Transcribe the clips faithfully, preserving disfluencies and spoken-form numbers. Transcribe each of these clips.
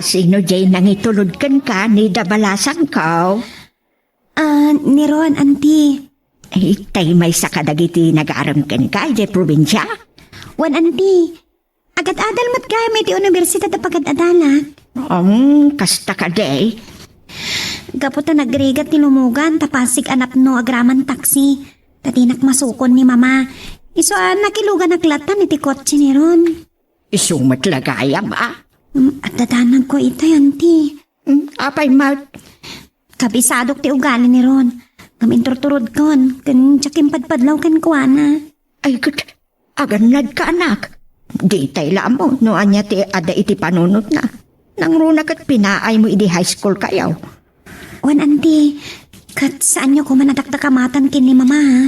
Sino jay nangitulod kenka ni da balasangko? Ah, ni Ron, anti. Itay maysa kadagiti nagarem kenka idiay probinsia? Wen, anti. Agad-adal met gayam iti universidad a pagad-adalak. Um, kasta kadi. Gapu ta nagrigat ti lumugan, ta pasig a napno agraman taksi. Ta dinak masukon ni Mama. Isu a nakiluganak latan iti kotse ni Ron. Isu met la gayam, a? Um, adda danagko itay, anti. Hmm, apay met? Kabisadok ti ugali ni Ron. Ngem inturturodkon, ken diak impadpadlaw kenkuana. Ay, ket, agannadka, anak. Ditay la ammo no ania ti adda iti panunotna. Nangruna ket pinaaymo idi high school kayo. Wen, anti, ket saanyo koma a dakdakamatan ken ni Mama, ha?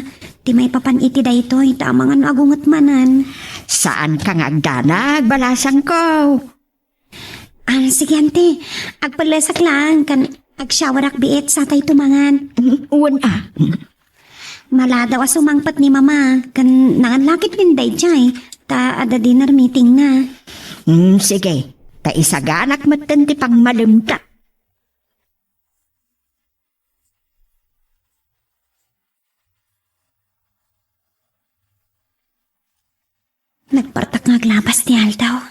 Ti maipapan iti daytoy, ta amangan no agunget manen. Saanka nga agdanag, balasangko. Ah, sige, anti. Agpellesak lang, ken agshowerak biit, satay tumangan. Mm, wen, a. Maladaw a sumangpet ni Mama, ken nangan la ketdin daydiay, ta adda dinner meetingna. Mm, sige. Ta isaganak metten ti pangmalemda. Nagpartak nga aglabas ti aldaw.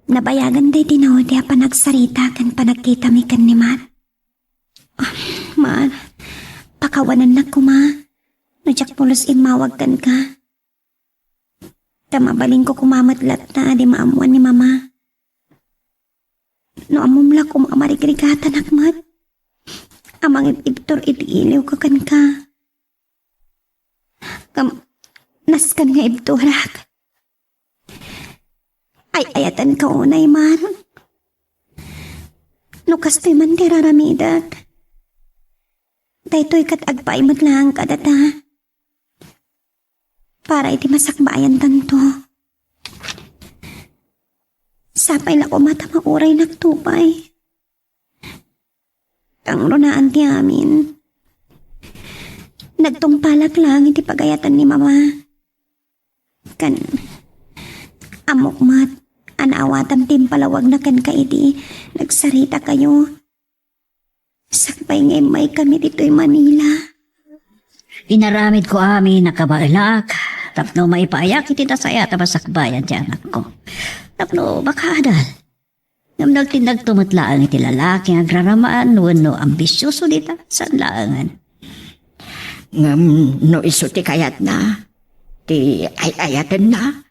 Nabayagan daydi naudi a panagsarita ken panagkitami ken ni Mat. Ah, Mat, pakawanennak koma no diak pulos immawag kenka. Ta mabalinko koma met latta a di maammoan ni Mama. No ammom la koma a marigrigatanak met a mangib-ibtur iti iliwko kenka. Ngem nasken nga ibturak. Ay-ayatenka unay, Mat. No kastoy man ti ar-aramidek, daytoy ket agpaay met laeng kadata. Para iti masakbayantanto. Sapay la koma ta mauraynak to pay. Kangrunaan ti amin. Nagtungpalak laeng iti pagayatan ni Mama. Ken ammok met a naawatam ti impalawagna kenka idi nagsaritakayo. Sakbay nga immaykami ditoy Manila. Inaramidko amin a kabaelak tapno maipaayak iti nasayaat a masakbayan ti anakko. Tapno makaadal. Ngem nagtindagto met laeng iti lalaki nga agraraman wenno ambisioso dita, saan laengen. Ngem no isu ti kayatna, ti ay-ayatenna,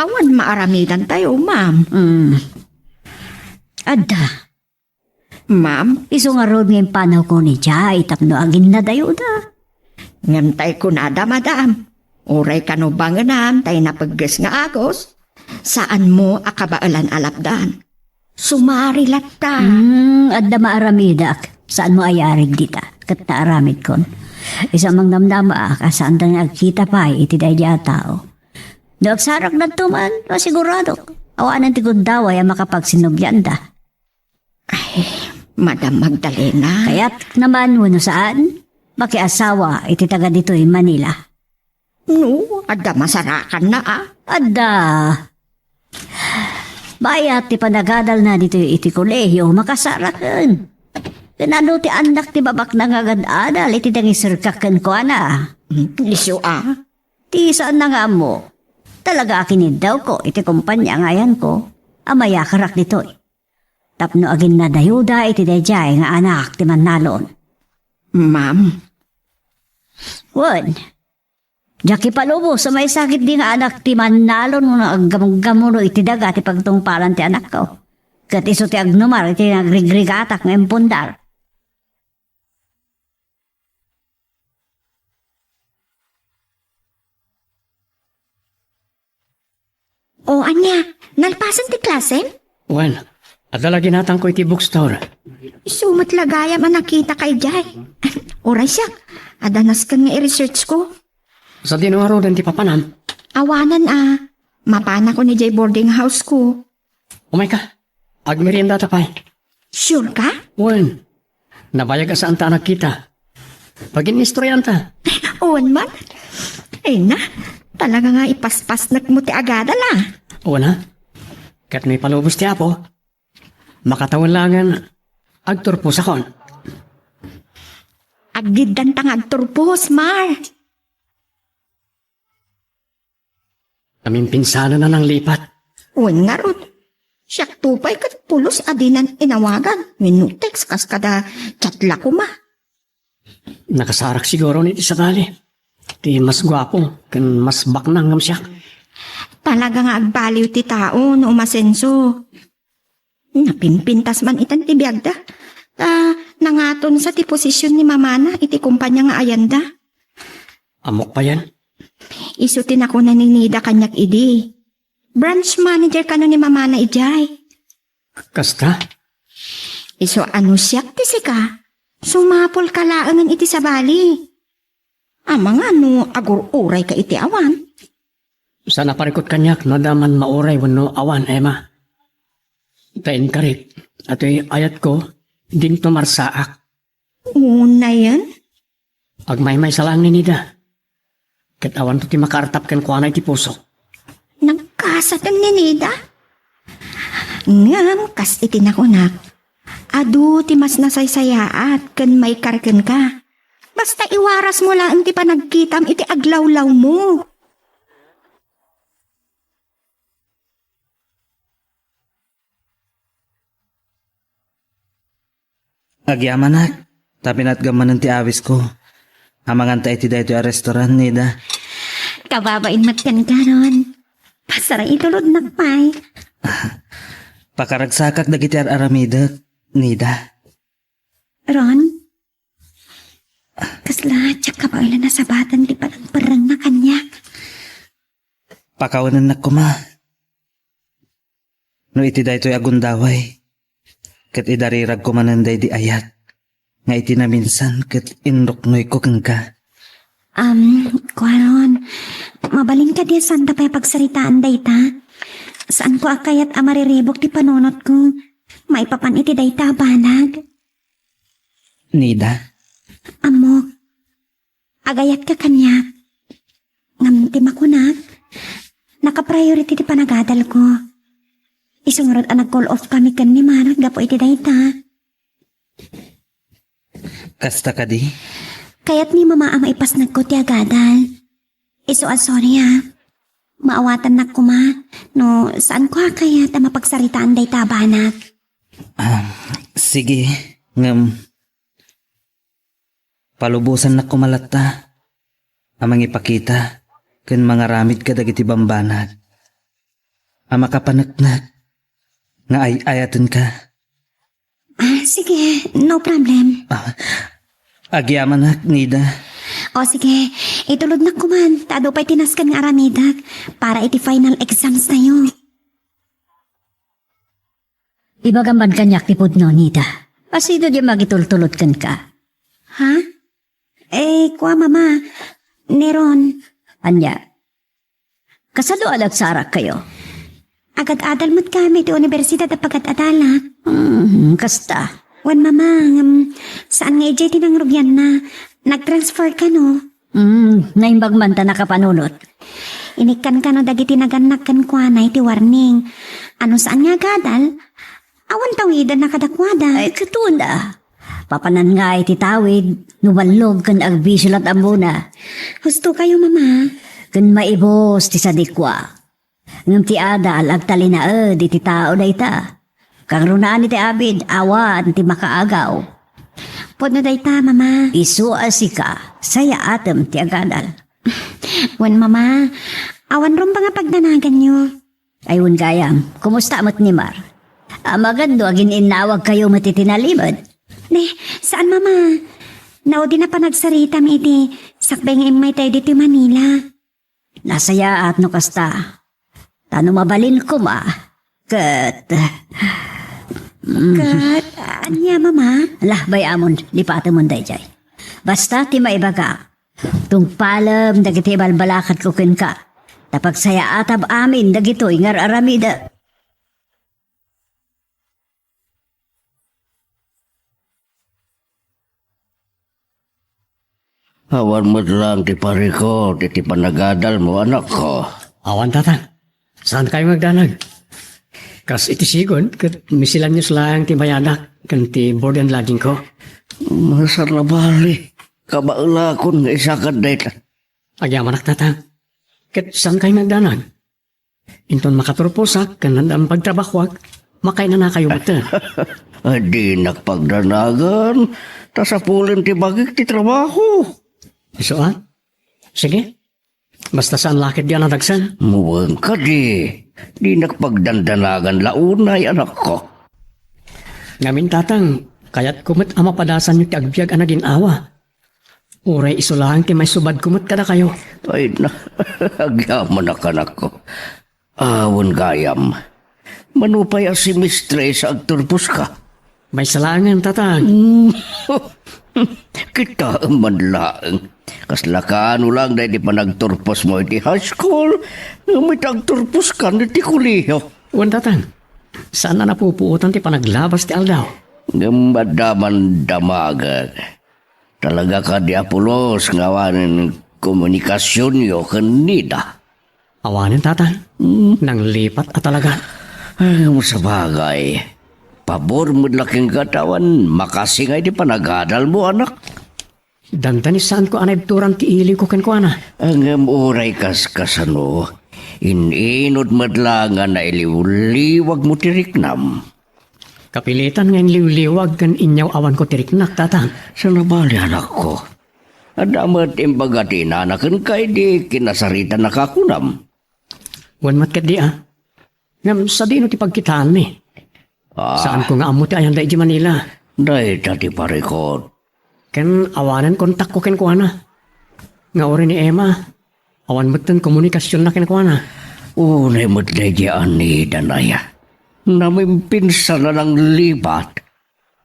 awan maaramidantayo, ma'am. Mm. Adda. Ma'am? Isu ngarud nga impanawko ni Jay tapno aginnadayuda. Ngem tay kunada, madam, uray kano bangenam tay napegges nga Agus, saanmo a kabaelan a lapdan. Sumari latta. Hmm, adda maaramidak. Saanmo a yarig dita. Ket naaramidkon. Isu a mangnamnamaak a saanda nga agkita pay iti daydiay a tao. No agsarakdanto man, masiguradok. Awanen ti gundaway a makapagsinnublianda. Ay, Madam Magdalena. Kayat naman wenno saan, makiasawa iti taga ditoy Manila. No, adda masarakanna, a? Adda. Bayat ti panagadalna ditoy iti kolehio, makasaraken. Ken no ti annak ti babakna nga agad-adal iti nangiserkak kenkuana. Hmm, isu a? Ti saanna nga ammo. Talaga a kiniddawko iti kompania nga ayanko a mayakarak ditoy. Tapno aginnadayuda iti daydiay nga anak ti mannalon. Ma'am. Wen, diak ipalubos a maysa ketdi nga anak ti mannalon wenno aggamgammuno iti daga ti pagtungpalan ti anakko. Ket isu ti agnumar iti nagrigrigatak nga impundar. O, ania, nalpasen ti klasem? Wen, adda la ginatangko iti bookstore. Isu met la gayam a nakitaka idiay. Uray siak, adda nasken nga i-researchko. Sadino ngaruden ti papanam? Awanen a, mapanakon idiay boarding houseko. Umayka, agmeriendata pay. Sure ka? Wen, nabayag a saanta a nagkita. Pagin-istorianta. Wen man. Ay na, talaga nga ipaspasnekmo ti agadal a. Wen a. Ket no ipalubos ti Apo, Makatawen laengen, agturposakon. Aggiddanta nga agturpos, Mar. Naminpinsanan a nanglipat. Wen ngarud, siak to pay ket pulos a dinan inawagan wenno text kas kada chat la koma. Nakasarak siguro ni iti sabali. Ti mas guapo ken mas baknang ngem siak. Talaga nga agbaliw ti tao no umasenso. Napimpintas man itan ti biagda. Ta nangatonsa ti posisyon ni mamana iti kumpanya nga ayanda. Ammok payen. Isu ti nakuna ni Nida kaniak idi. Branch manager kano ni mamana idiay. Kasta? Isu a no siak ti sika, sumapulka laengen iti sabali. Amangan no agur-urayka iti awan. Saan a parikut kaniak no adda man mauray wenno awan, Emma. Ta inkarik, atoy ayatko, dinto marsaak. Unayen? Agmaymaysa laeng ni Nida. Ket awanto ti makaartap kenkuana iti puso. Nagkasaten ni Nida? Ngem kas iti nakunak, adu ti mas nasaysayaat ken maikar kenka. Basta iwarasmo laeng ti panagkitam iti aglawlawmo. Agyamanak, ta pinatgam manen ti awisko. Amanganta iti daytoy a restaurant, Nida. Kababain met kenka, Ron. Pasar itulodnak pay. Pakaragsakak dagiti ar-aramidek, Nida. Ron, kasla diak kabaelan a sabatan ti panagperrengna kaniak. Pakawanennak koma. No iti daytoy a gundaway, ket idariragko manen daydi ayat nga iti naminsan ket inruknoyko kenka. Am, kuaron, mabalin kadi a saanta pay a pagsaritaan dayta? Saanko a kayat a mariribuk ti panunotko maipapan iti dayta a banag. Nida? Ammok. Agayatka kaniak. Ngem ti makunak, naka-priority ti panagadalko. Isu ngarud a nag-call off kami ken ni Marot gapu iti dayta. Kasta kadi? Kayat ni Mama a maipasnagko ti agadal. Isu a sorry, ha. Maawatannak koma no saanko a kayat a mapagsaritaan dayta a banag. Ah, sige, ngem palubosannak koma latta a mangipakita ken mangaramid kadagiti bambanag a makapaneknek nga ay-ayatenka. Ah, sige, no problem. Ah, agyamanak, Nida. O sige, itulodnak koman, ta adu pay ti nasken nga aramidek para iti final exams tayo. Ibagam man kaniak ti pudno, Nida. Asino di mangitultulod kenka? Ha? Eh, kua, Mama. Ni Ron. Ania? Kasano a nagsarakkayo? Agad-adal met kami ti universidad a pagad-adalak. Hmm, kasta. Wen, Mama, ngem saan nga idiay ti nangrugianna. Nag-transfer kano. Hmm, naimbag man ta nakapanunot. Inikkan kano dagiti nagannak kenkuana iti warning. Ano saan nga agadal? Awan tawidanna kadakuada. Ay, katuna. Papanan nga iti tawid, no ballog ken agbisio la't ammona. Husto kayo, Mama. Ken maibus ti sadikua. Ngem ti adal agtalinaed iti tao dayta. Kangrunaan iti abid, awan ti makaagaw. Pudno dayta, Mama. Isu a sika, sayaatem ti agadal. Wen, Mama, awan rumba nga pagdanaganyo. Ay, wen gayam, kumusta met ni Mar? Amangan no agin-innawagkayo met iti nalimed. Ne, saan, Mama? Naudin a panagsaritam iti sakbay nga immay tayo ditoy Manila. Nasayaat no kasta. Ta no mabalin koma, ket, mm. Ket, ania, Mama? Lah, bay-amon, lipatemon daydiay. Basta ti maibaga, tungpalem dagiti ibalbalakadko kenka, ta pagsayaatam amin dagitoy nga ar-aramidek. Awan met laeng ti parikut iti panagadalmo, anakko. Awan, Tatang. Saan kayo nga agdanag? Kas iti sigud, ket miscellaneous laeng ti bayadak ken ti board and lodging ko. Masarabali, kabaelakon nga isakad dayta. Agyamanak, Tatang. Ket saankay nga agdanag? Inton makaturposak ken addan pagtrabahoak, makainanakayo met. Ay, dinak pagdanagan, ta sapulen ti bagik ti trabaho. Isu a? Sige. Basta saan la ket di a nadagsen. Muwen kadi, dinak pagdandanagan la unay, anakko. Ngamin, Tatang, kayatko met a mapadasanyo ti agbiag a nagin-awa. Uray isu laeng ti maisubadko met kadakayo. Ay, na, agyamanak, anakko. Awan gayam. Mano pay a semestre sa agturposka? Maysa laengen, Tatang. Hmm. Kitaem man laeng. Kasla kaano laeng daydi panagturposmo iti high school, ngem iti agturposkan iti kolehiyo. Wen, Tatang. Saan a napupuotan ti panaglabas ti aldaw. Ngem adda man damagek. Talaga kadi a pulos nga awanen komunikasionyo ken Nida? Awanen, Tatang. Hmm. Nanglipat a talaga. Ay, ngem sabagay. Pabor met la kenka ta awan makasingay ti panagadalmo, anak. Dandani saanko a naibturan ti iliwko kenkuana. Ngem uray kaskasano, in-inut met la nga nailiwliwagmo ti riknam. Kapilitan nga inliwliwag ken inyaw-awanko ti riknak, Tatang. Saan a bali, anakko. Adda met imbaga ti inana kenka idi kinasaritanna ka kunam. Wen met ketdi a. Ngem sadino ti pagkitaanmi? Ah. Saanko nga ammo ti ayanda idiay Manila. Dayta ti parikut. Ken awanen kontakko kenkuana. Nga uray ni Emma, awan metten komunikasionna kenkuana. Unay met daydiay a Nida, aya. Namimpinsan a nanglipat.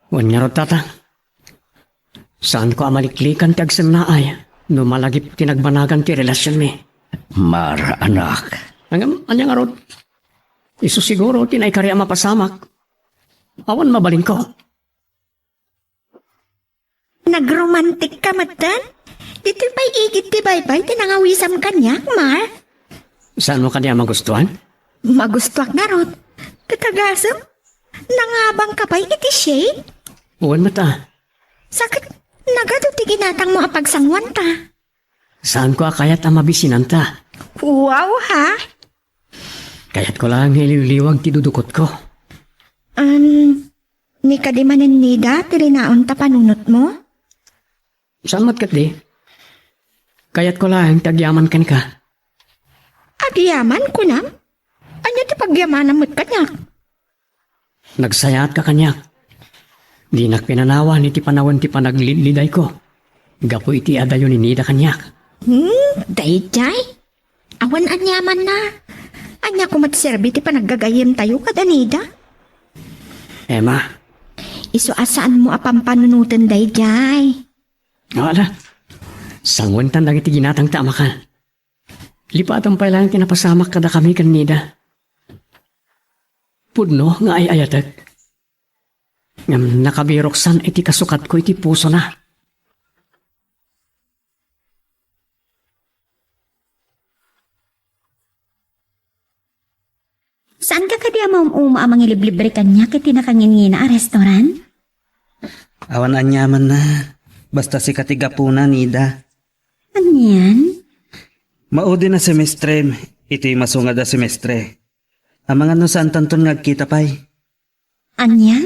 Wen ngarud, Tatang. Saanko a maliklikan ti agsennaay no malagip ti nagbanagan ti relasionmi. Mar, anak. Ngem, ania ngarud? Isu siguro ti naikari a mapasamak. Awan mabalinko. Nagromantik ka metten? Ditoy pay igid ti baybay ti nangawisam kaniak, Mar. Saanmo kadi a magustuan? Magustuak ngarud. Ket agasem, nangabang ka pay iti shade? Wen met a. Sa ket, nagadu ti ginatangmo a pagsanguanta. Saanko a kayat a mabisinanta. Wow, ha? Kayatko laeng nga iliwliwag ti dudukotko. An, ni kadi manen Nida ti linaon ta panunotmo? Saan met ketdi? Kayatko laeng ti agyaman kenka. Agyaman, kunam? Ania ti pagyamanam met kaniak? Nagsayaatka kaniak. Dinak pinanawan iti panawen ti panaglidlidayko gapu iti adayo ni Nida kaniak. Hmm, daydiay? Awan aniamanna. Ania koma ti serbi ti panaggagayyemtayo kada Nida? Emma. Isu a saanmo a pampanunoten daydiay. Ala, sanguentan dagiti ginatangta a makan. Lipatem pay laeng ti napasamak kadakami ken Nida. Pudno nga ay-ayatek. Ngem nakabiroksan iti kasukatko iti pusona. Saanka kadi a maum-uma a mangiliblibre kaniak iti nakangingina a restaurant? Awan aniamanna. Basta sika ti gapuna, Nida. Anian? Maudin a semestre, iti masungad a semestre. Amangan no saantanton nga agkita pay. Ania?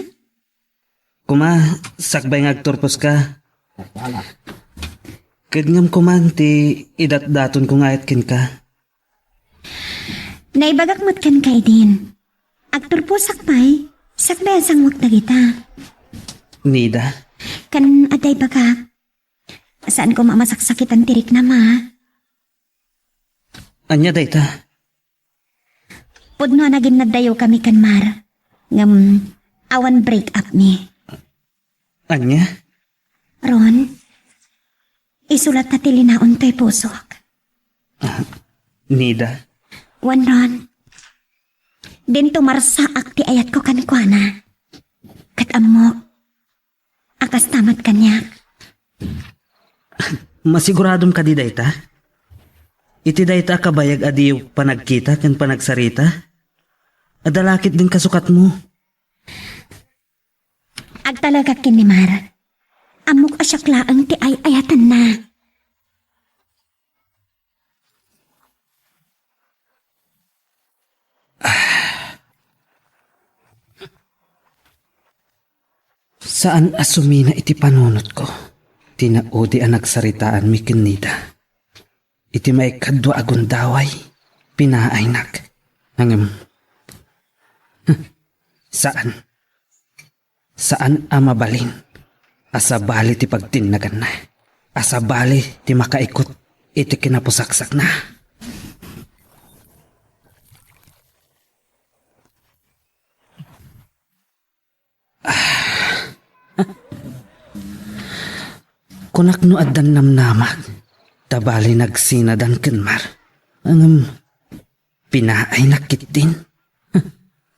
Koma, sakbay nga agturposka. Ket ngem koma ti idatdatonko nga ayat kenka. Naibagak met kenka idin. Agturposak pay, sakbay a sanguek dagita. Nida? Ken adda ibagak. Saan koma a masaksakitan ti riknam, a? Ania dayta? Pudno a naginnaddayo kami ken Mar. Ngem awan break up mi. Ania? Ron, isu latta ti linaon toy pusok. Ah, Nida? Wen, Ron. Dinto marsaak ti ayatko kenkuana. Ket ammok, a kasta met kaniak. Masiguradom kadi dayta? Iti dayta a kabayag a diyo panagkita ken panagsarita? Adda la ketdin kasukatmo. Agtalekak ken ni Mar. Ammok a siak laeng ti ay-ayatenna. Saan a sumina iti panunotko ti naudi a nagsaritaanmi ken Nida. Iti maikadua a gundaway, pinaaynak. Ngem, saan. Saan a mabalin a sabali ti pagtinnaganna, a sabali ti makaikut iti kinapusaksakna. Kunak no addan namnamak, ta bali nagsinadan ken Mar. Ngem, pinaaynak ketdin.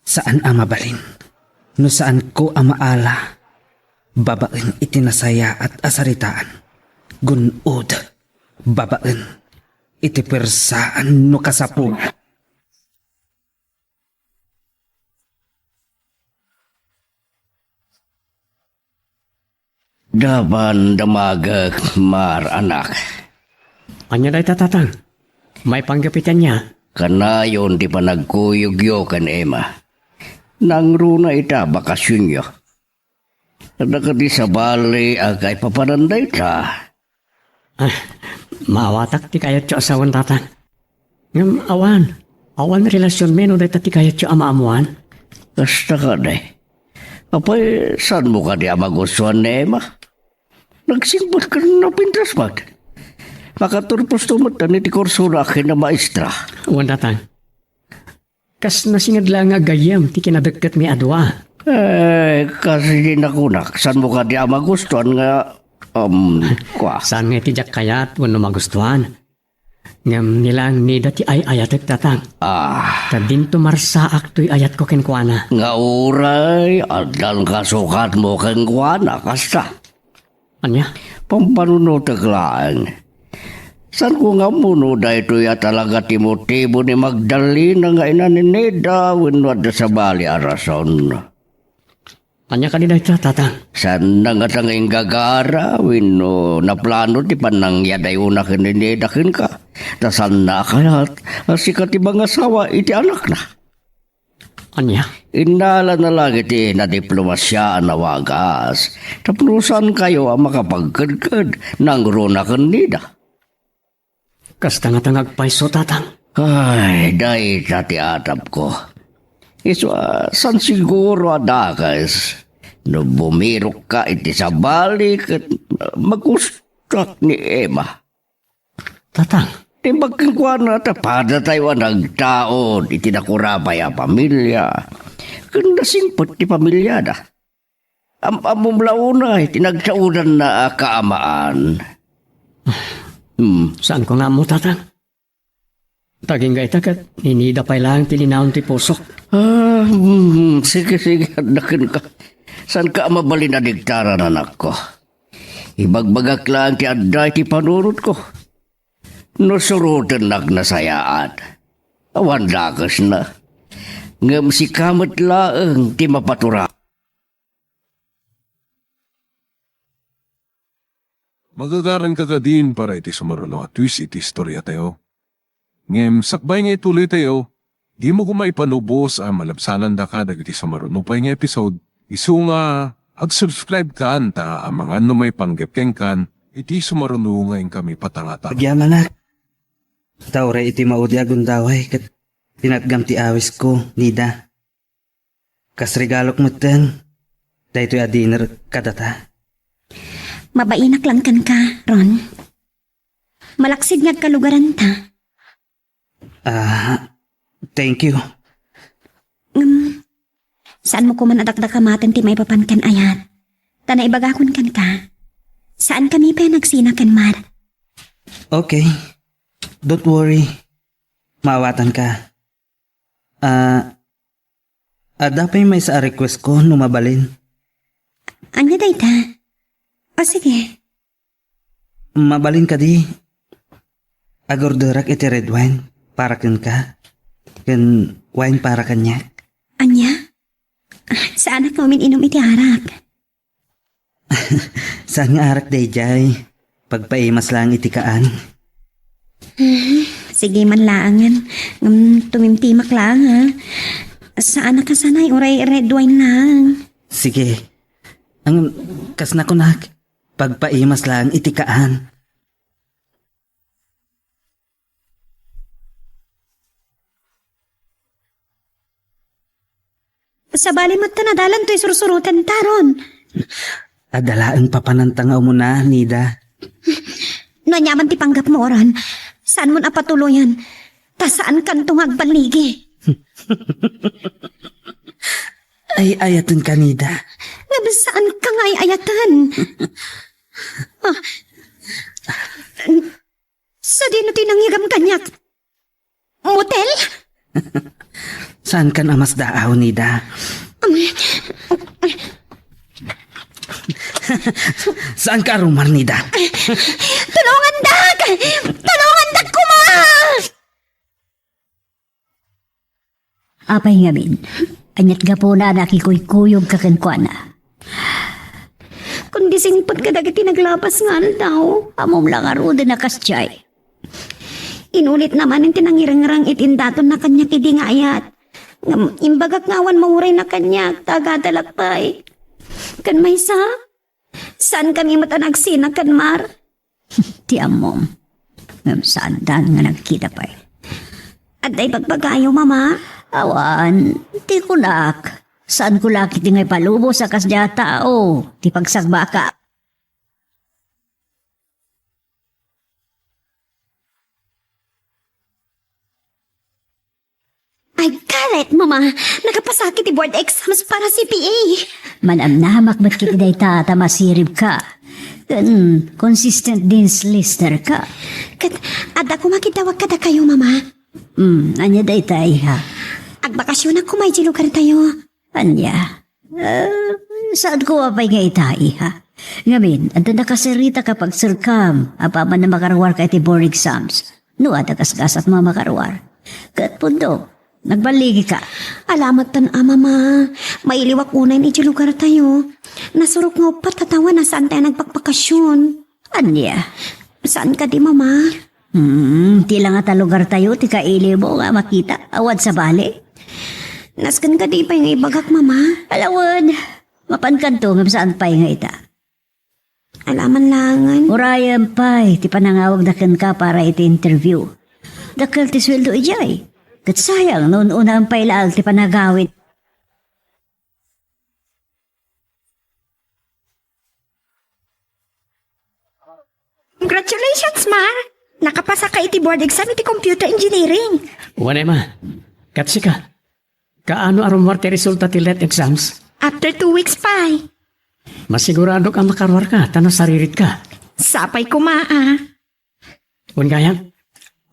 Saan a mabalin. No saanko a maala, babaen iti nasayaat a saritaan, gun-od, babaen iti puersaan no kasapulan. Dapan damagek, Mar, anak. Ania dayta, Tatang? Maipanggep iti ania? Kanayon ti panagkuyogyo ken Emma. Nangruna ita bakasionyo. Adda kadi sabali a kaipapanan dayta? Ah, maawatak ti kayatyo a sawen, Tatang. Ngem awan, awan relasionmi no dayta ti kayatyo a maammoan. Kasta kadi. Apay, saanmo kadi a magustuan ni Emma? Nagsingpet ken napintas met. Makaturposto met iti kursona a kinamaestra. Wen, Tatang. Kas nasinged la nga gayyem ti kinadekketmi a dua. Eh, kas iti nakunak, saanmo kadi a magustuan nga, um, kua? Saan nga iti diak kayat wenno magustuan? Ngem ni laeng Nida ti ay-ayatek, Tatang. Ah. Ta dinto marsaak toy ayatko kenkuana. Nga uray, addan kasukatmo kenkuana, kasta. Ania? Pampanunotek laeng. Saanko nga ammo no daytoy a talaga ti motibo ni Magdalena nga ina ni Nida wenno adda sabali a rason? Ania kadi dayta, Tatang? Saanna ngata nga inggagara wenno naplano ti pannangyadayona ken ni Nida kenka? Ta saanna a kayat a sika ti mangasawa iti anakna? Ania? Innalana laeng iti nadiplomasiaan a wagas tapno saankayo a makapagkedked nangruna ken Nida. Kasta ngata nga agpayso, Tatang. Ay, dayta ti atapko. Isu a, saan siguro a dakes no bumirokka iti sabali ket magustuak ni Emma. Tatang. Naimbag kenkuana ta padatayo a nagtaud iti nakurapay a pamilia ken nasingpet ti pamiliada. Am-ammom la unay ti nagtaudanna a kaamaan. Hmm. Saanko nga ammo, Tatang. Ta agingga ita ket ni Nida pay laeng ti linaon ti pusok. Ah, hmm, sige, sige, adda kenka. Saanka a mabalin a diktaran, anakko. Ibagbagak laeng ti adda iti panunotko. No surotennak, nasayaat. Awan dakesna. Ngem sika met laeng ti mapaturak. Magagaranka kadin para iti sumaruno a twist iti istoriatayo. Ngem sakbay nga ituloytayo, dimo koma ipanubos a malabsanandaka dagiti sumaruno pay nga episode, isu nga ag-subscribe kan ta amangan no maipanggep kenkan iti sumaruno nga inkami patangatan. Agyamanak. Ta uray iti maudi a gundaway ket tinatgam ti awisko, Nida. Kas regalok metten daytoy a dinner kadata. Mabainak lang kenka, Ron. Malaksid nga agkalugaranta. Ah, thank you. Ngem, saanmo koman a dakdakamaten ti maipapan ken ayat. Ta naibagakon kenka. Saankami pay a nagsina ken Mar. Okay. Don't worry. Maawatanka. Ah, adda pay maysa a request ko no mabalin. Ania dayta? O, sige. Mabalin kadi, agorderak iti red wine para kenka, ken wine para kaniak. Ania? Ah, saanak nga umin-inum iti arak. Saan nga arak daydiay? Pagpaimas laeng iti kaan. Hmm, sige man laangen. Ngem tumimtimak laeng, ha? Saanak a sanay, uray red wine laeng. Sige. Ang kas nakunak, pagpaimas laeng iti kaan. Sabali met ta nadalan toy sursuroten taron. Adda laeng papananta nga umuna, Nida. No aniaman ti panggapmo, Oran, saanmon a patuloyan, ta saankanto nga agballigi. Ay-ayatenka, Nida. Ngem saanka nga ay-ayaten. Ah. Sadino ti nangyegam kaniak? Motel? Saankan a masdaaw, Nida? Um, Saanka a rumar, Nida? Tulongandak! Tulongandak koma! Apay ngamin, aniat gapuna a nakikuykuyogka kenkuana? Kundi singpet kadagiti naglapas nga aldaw, ammom la ngaruden a kasdiay. Inulitna manen ti nangirengreng iti indatonna kaniak idi nga ayat. Ngem imbagak nga awan maurayna kaniak, ta agadalak pay. Ken maysa, saankami met a nagsina ken Mar. Ti ammom. Ngem saandan nga nagkita pay. Adda ibagbagayo, Mama? Awan, ti kunak. Saanko la ketdi nga ipalubos a kasdiay a tao ti pagsagbaka. I got it, Mama! Nakapasakit ti board exams para C P A! Manamnamak met ketdi dayta ta masiribka. Ken consistent dean's listerka. Ket adda koma kiddawak kadakayo, Mama. Hmm, ania dayta, iha? Agbakasionak koma idiay lugartayo. Ania? Eh, saanko pay nga ita, iha. Ngamin, adda nakasarita ka pagserkam, apaman a makaruarka iti board exams. No adda gasgasatmo a makaruar. Ket pudno, nagballigika. Alamet ten, a, Mama. Mailiwak unayen idiay lugartayo. Nasurok nga uppat a tawen a saantayo nagbakbakasion. Ania? Saan kadi, Mama? Hmm, ti la ngata lugartayo ti kailimo nga makita, awan sabali. Nasken kadi pay nga ibagak, Mama? Alawen, mapankanto ngem saan pay nga ita. Alaman laengen. Urayem pay ti panangawagda kenka para iti interview. Dakkel ti sueldo idiay. Ket sayang no un-unaem pay laeng ti panagawid. Congratulations, Mar! Nakapasaka iti board exam iti computer engineering. Wen, Emma. Ket sika? Kaano a rummuar ti resulta ti let exams? After two weeks pay. Masiguradok a makaruarka, ta nasariritka. Sapay koma, a. Wen gayam,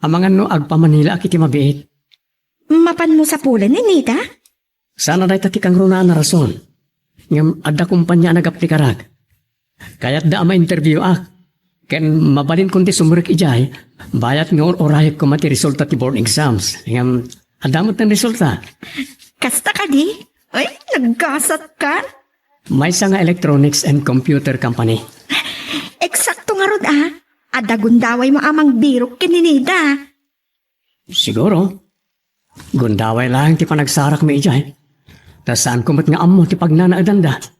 amangan no agpamanilaak iti mabiit. Mapanmo sapulen, Nida? Saan a dayta ti kangrunaan a rason. Ngem adda kompania a nagaplikarak. Kayatda a ma-interview-ak. Ken mabalinkon ti sumrek idiay, bayat nga ur-urayek koma ti resulta ti board exams. Ngem adda met ti resulta. Kasta kadi? Ay, naggasatkan? Maysa nga electronics and computer company. Eksakto ngarud, a. Adda gundawaymo a mangbirok ken ni Nida. Siguro. Gundaway laeng ti panagsarakmi idiay. Ta saanko met nga ammo ti pagnanaedanda.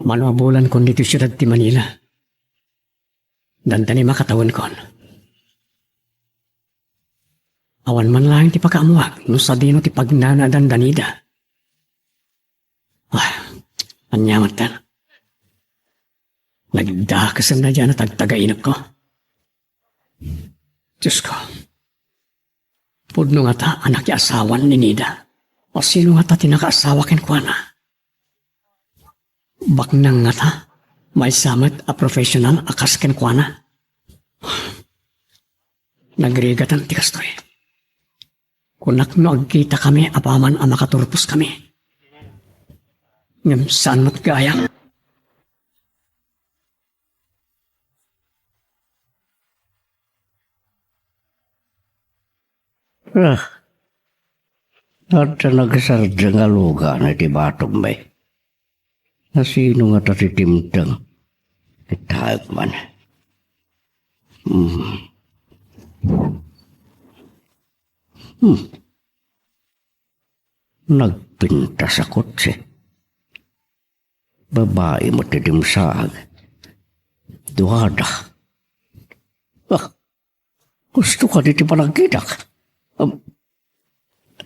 Mano a bulankon ditoy siudad ti Manila. Dandani makatawenkon. Awan man laeng ti pakaammoak no sadino ti pagnanaedan da Nida. Ah, ania met ten? Nagdakesem daydiay a tagtagainekko. Diosko, pudno ngata a nakiasawan ni Nida? O sino ngata ti nakaasawa kenkuana? Baknang ngata, maysa met a professional a kas kenkuana? Nagrigatan ti kastoy. Kunak no agkitakami apaman a makaturposkami. Ngem saan met gayam. Ah, Adda nagsardeng a lugan iti batogmi. Nasino ngata ti dimteng? Ittaek man. Hmm. Hmm. Nagpintas a kotse. Babai met ti dimsaag. Duada. Ah, gusto kadi ti panagkitak? Am,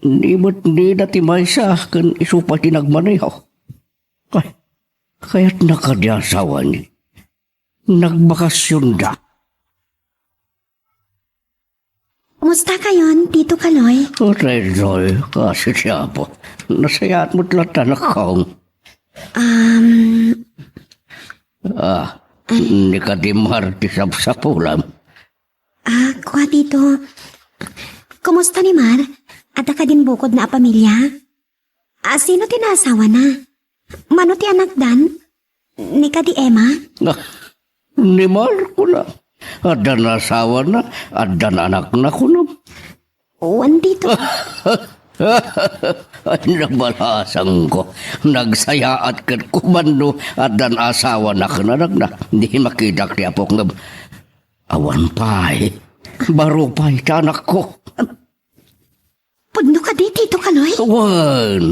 ni met nida ti maysa ken isu pay ti nagmaneho. Ay, kayatna kadi a asawani? Nagbakasionda. Kumusta kayon, Tito Kaloy? O, Tito Kaloy, kasi ti Apo. Nasayaat met latta, anakko. Um, Ah, ni kadi Mar ti sapsapulam. Ah, kua, Tito. Kumusta ni Mar? Adda kadin bukodna a pamilia? Ah, sino ti naasawana? Mano ti anakdan? Ni kadi Emma? Ah, ni Mar, kuna. Addan asawana, addan anakna, kuna. Wen, Tito. Ay, nabalasangko. Nagsayaat ket kumano addan asawana ken anakna. Di makitak ti apok ngem awan pay. Baro pay ti anakko. Pudno kadi, Tito Kaloy? Wen.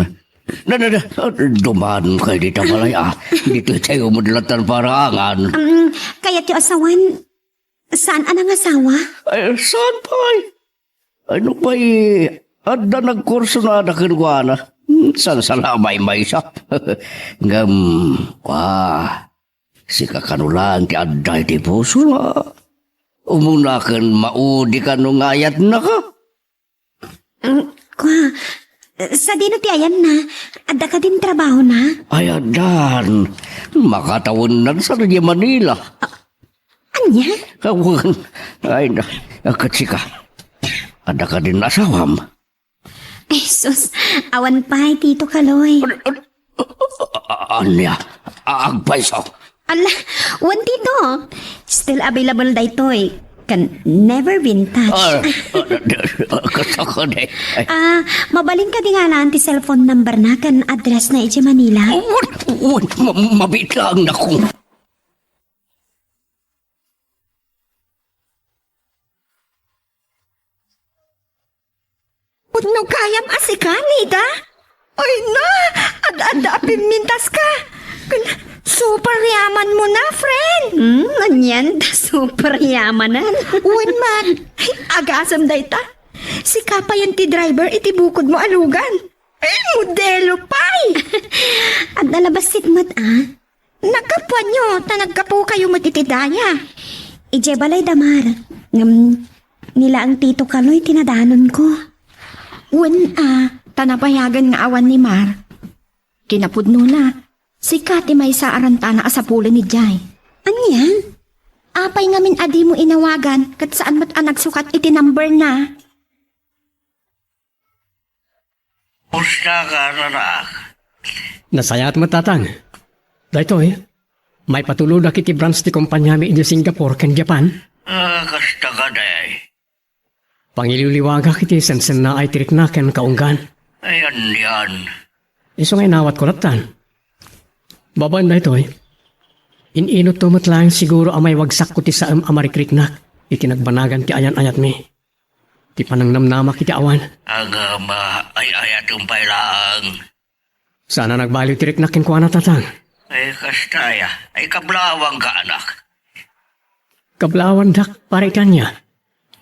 Na, na, na, duman kay dita balay, ah. Ditoy tayo met latta paraangan. Um, kayatyo a sawen, saan a nangasawa? Ay, saan pay? Ay, no pay, adda nagkursunada kenkuana. Hmm, saan sa labay maysa? Ngem, kua, sika kano laeng ti adda iti pusona. Umuna ken maudi kano nga ayatnaka. Mm, kua, sadino ti ayanna? Adda kadin trabahona? Ay, addan. Makatawennan sa Manila. Ania? Awan. Ay, na, ket sika. Adda kadin asawam? Ay, sus. Awan pay, Tito Kaloy. An-, an-, a-, a-, ania? A-, agpayso? Ala, wen, Tito. Still available daytoy. Can never been touched. Ah, ah, ah, ah, kasta ko, day. Ay. Ah, mabalin kadi nga alaan ti cellphone number na ken address na iti Manila? Oh, wen, wen, ma-, mabiit laeng, naku. Pudno gayam a sika, Nida? Ay na, ad-adda a pimmintaska. Ken super yaman mo na, friend. Hmm, anian ta super yamanan? Wen man, agasem dayta. Sika payen ti driver iti bukodmo a lugan. Ay, modelo pay! Adda la bassit met, ah. Naggapuanyo, ta naggapukayo met iti daya. Idiay balay da Mar. Ngem, ni laeng Tito Kaloy ti nadanonko. Wen a, ta nabayagen nga awan ni Mar. Kinapudnona, sika ti maysa a rantana a sapulen idiay. Ania? Apay ngamin a dimo inawagan ket saan met a nagsukat iti number na? Kumusta ka, anak? Nasayaat met, Tatang. Daytoy, maipatulodak iti branch ti kompaniami idiay Singapore ken Japan. Ah, kasta kadi. Pangiliwliwagak iti sensennaay ti riknak ken kaunggan. Ay, anian. Isu nga inawatko lattan. Babaen daytoy, in-inutto met laeng siguro a maiwagsakko ti saem a marikriknak iti nagbanagan ti ayan-ayatmi. Ti panangnamnamak iti awan. Agama, ay-ayatem pay laeng. Saan a nagbaliw ti riknak kenkuana, Tatang. Ay, kasta aya. Ay, kablaawanka, anak. Kablaawandak para iti ania?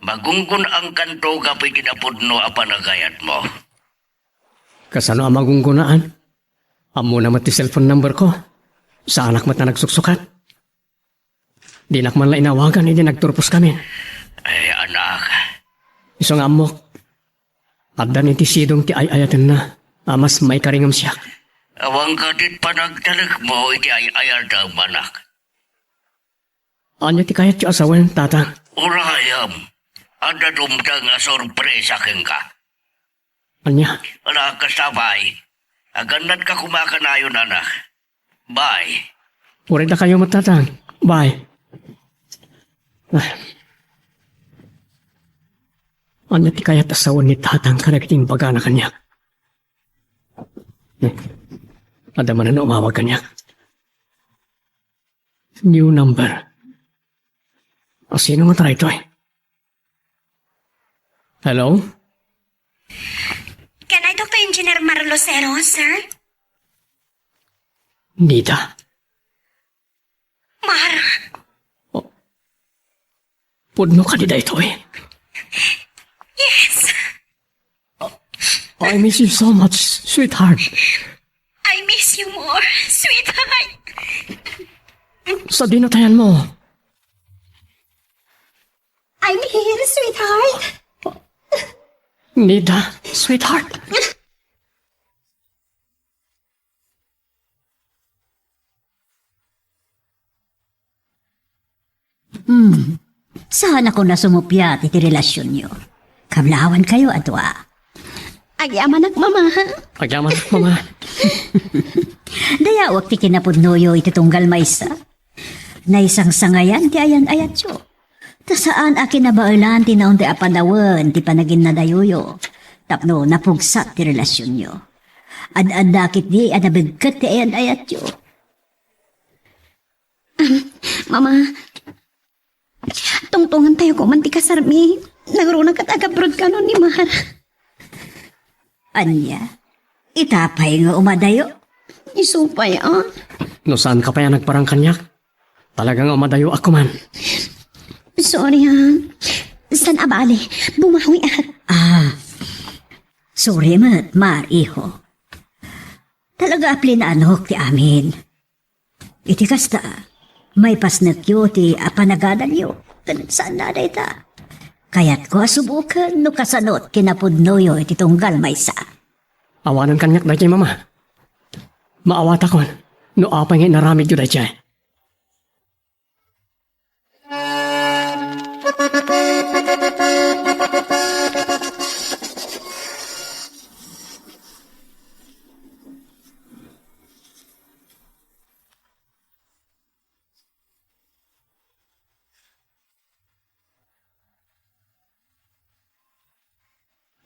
Magunggon-angkanto gapu iti napudno a panagayatmo. Kasano a magunggonaan? Ammona met ti cellphone number ko. Saanak met a nagsuksukat. Dinak man la inawagan idi nagturposkamin. Ay, anak. Isu nga ammok, addan iti sidong ti ay-ayatenna a mas maikaringem siak. Awan ka ti panagtalekmo iti ay-ayatem, anak. Ania ti kayatyo a sawen, Tatang? Urayem, adda dumteng a sorpresa kenka. Ania? Ala, kasta, bay. Agannadka koma kanayon, anak. Bay. Uray dakayo met, Tatang. Bay. Ah. Ania ti kayat a sawen ni Tatang kadagiti imbagana kaniak? Adda manen umawag kaniak. New number. A, sino nga daytoy? Hello? Can I talk to Engineer Mar Lucero, sir? Nida? Mar. Oh. Pudno kadi daytoy? Yes. I miss you so much, sweetheart. I miss you more, sweetheart. Sadino ti ayanmo? I'm here, sweetheart. Nida, sweetheart. Hmm. Saanakon a sumuppiat iti relasionyo. Kablawankayo a dua. Agyamanak, Mama. Agyamanak, Mama. Dayawek ti kinapudnoyo iti tunggal maysa. Naisangsangayan ti ayan-ayatyo. Ta saan a kinabaelan ti naunday a panawen ti panaginnadayoyo tapno napugsat ti relasionyo. Ad-adda ketdi a nabegket ti ayan-ayatyo. Mama, tungtungentayo koma ti kasarmi. Nangruna ket agabroad kanon ni Mar. Ania? Ita pay nga umadayo? Isu pay, a. No saanka pay a nagparang kaniak, talaga nga umadayo a koman. Sorry, ha. Saan a bale? Bumawi, a. Ah. Sorry met, Mar, iho. Talaga a plinaanok ti amin. Iti kasta, maipasnekyo ti a panagadalyo ken saan a dayta. Kayatko a suboken no kasano ti kinapudnoyo iti tunggal maysa. Awanen kaniak daytoy, Mama. Maawatakon no apay nga inaramidyo daytoy.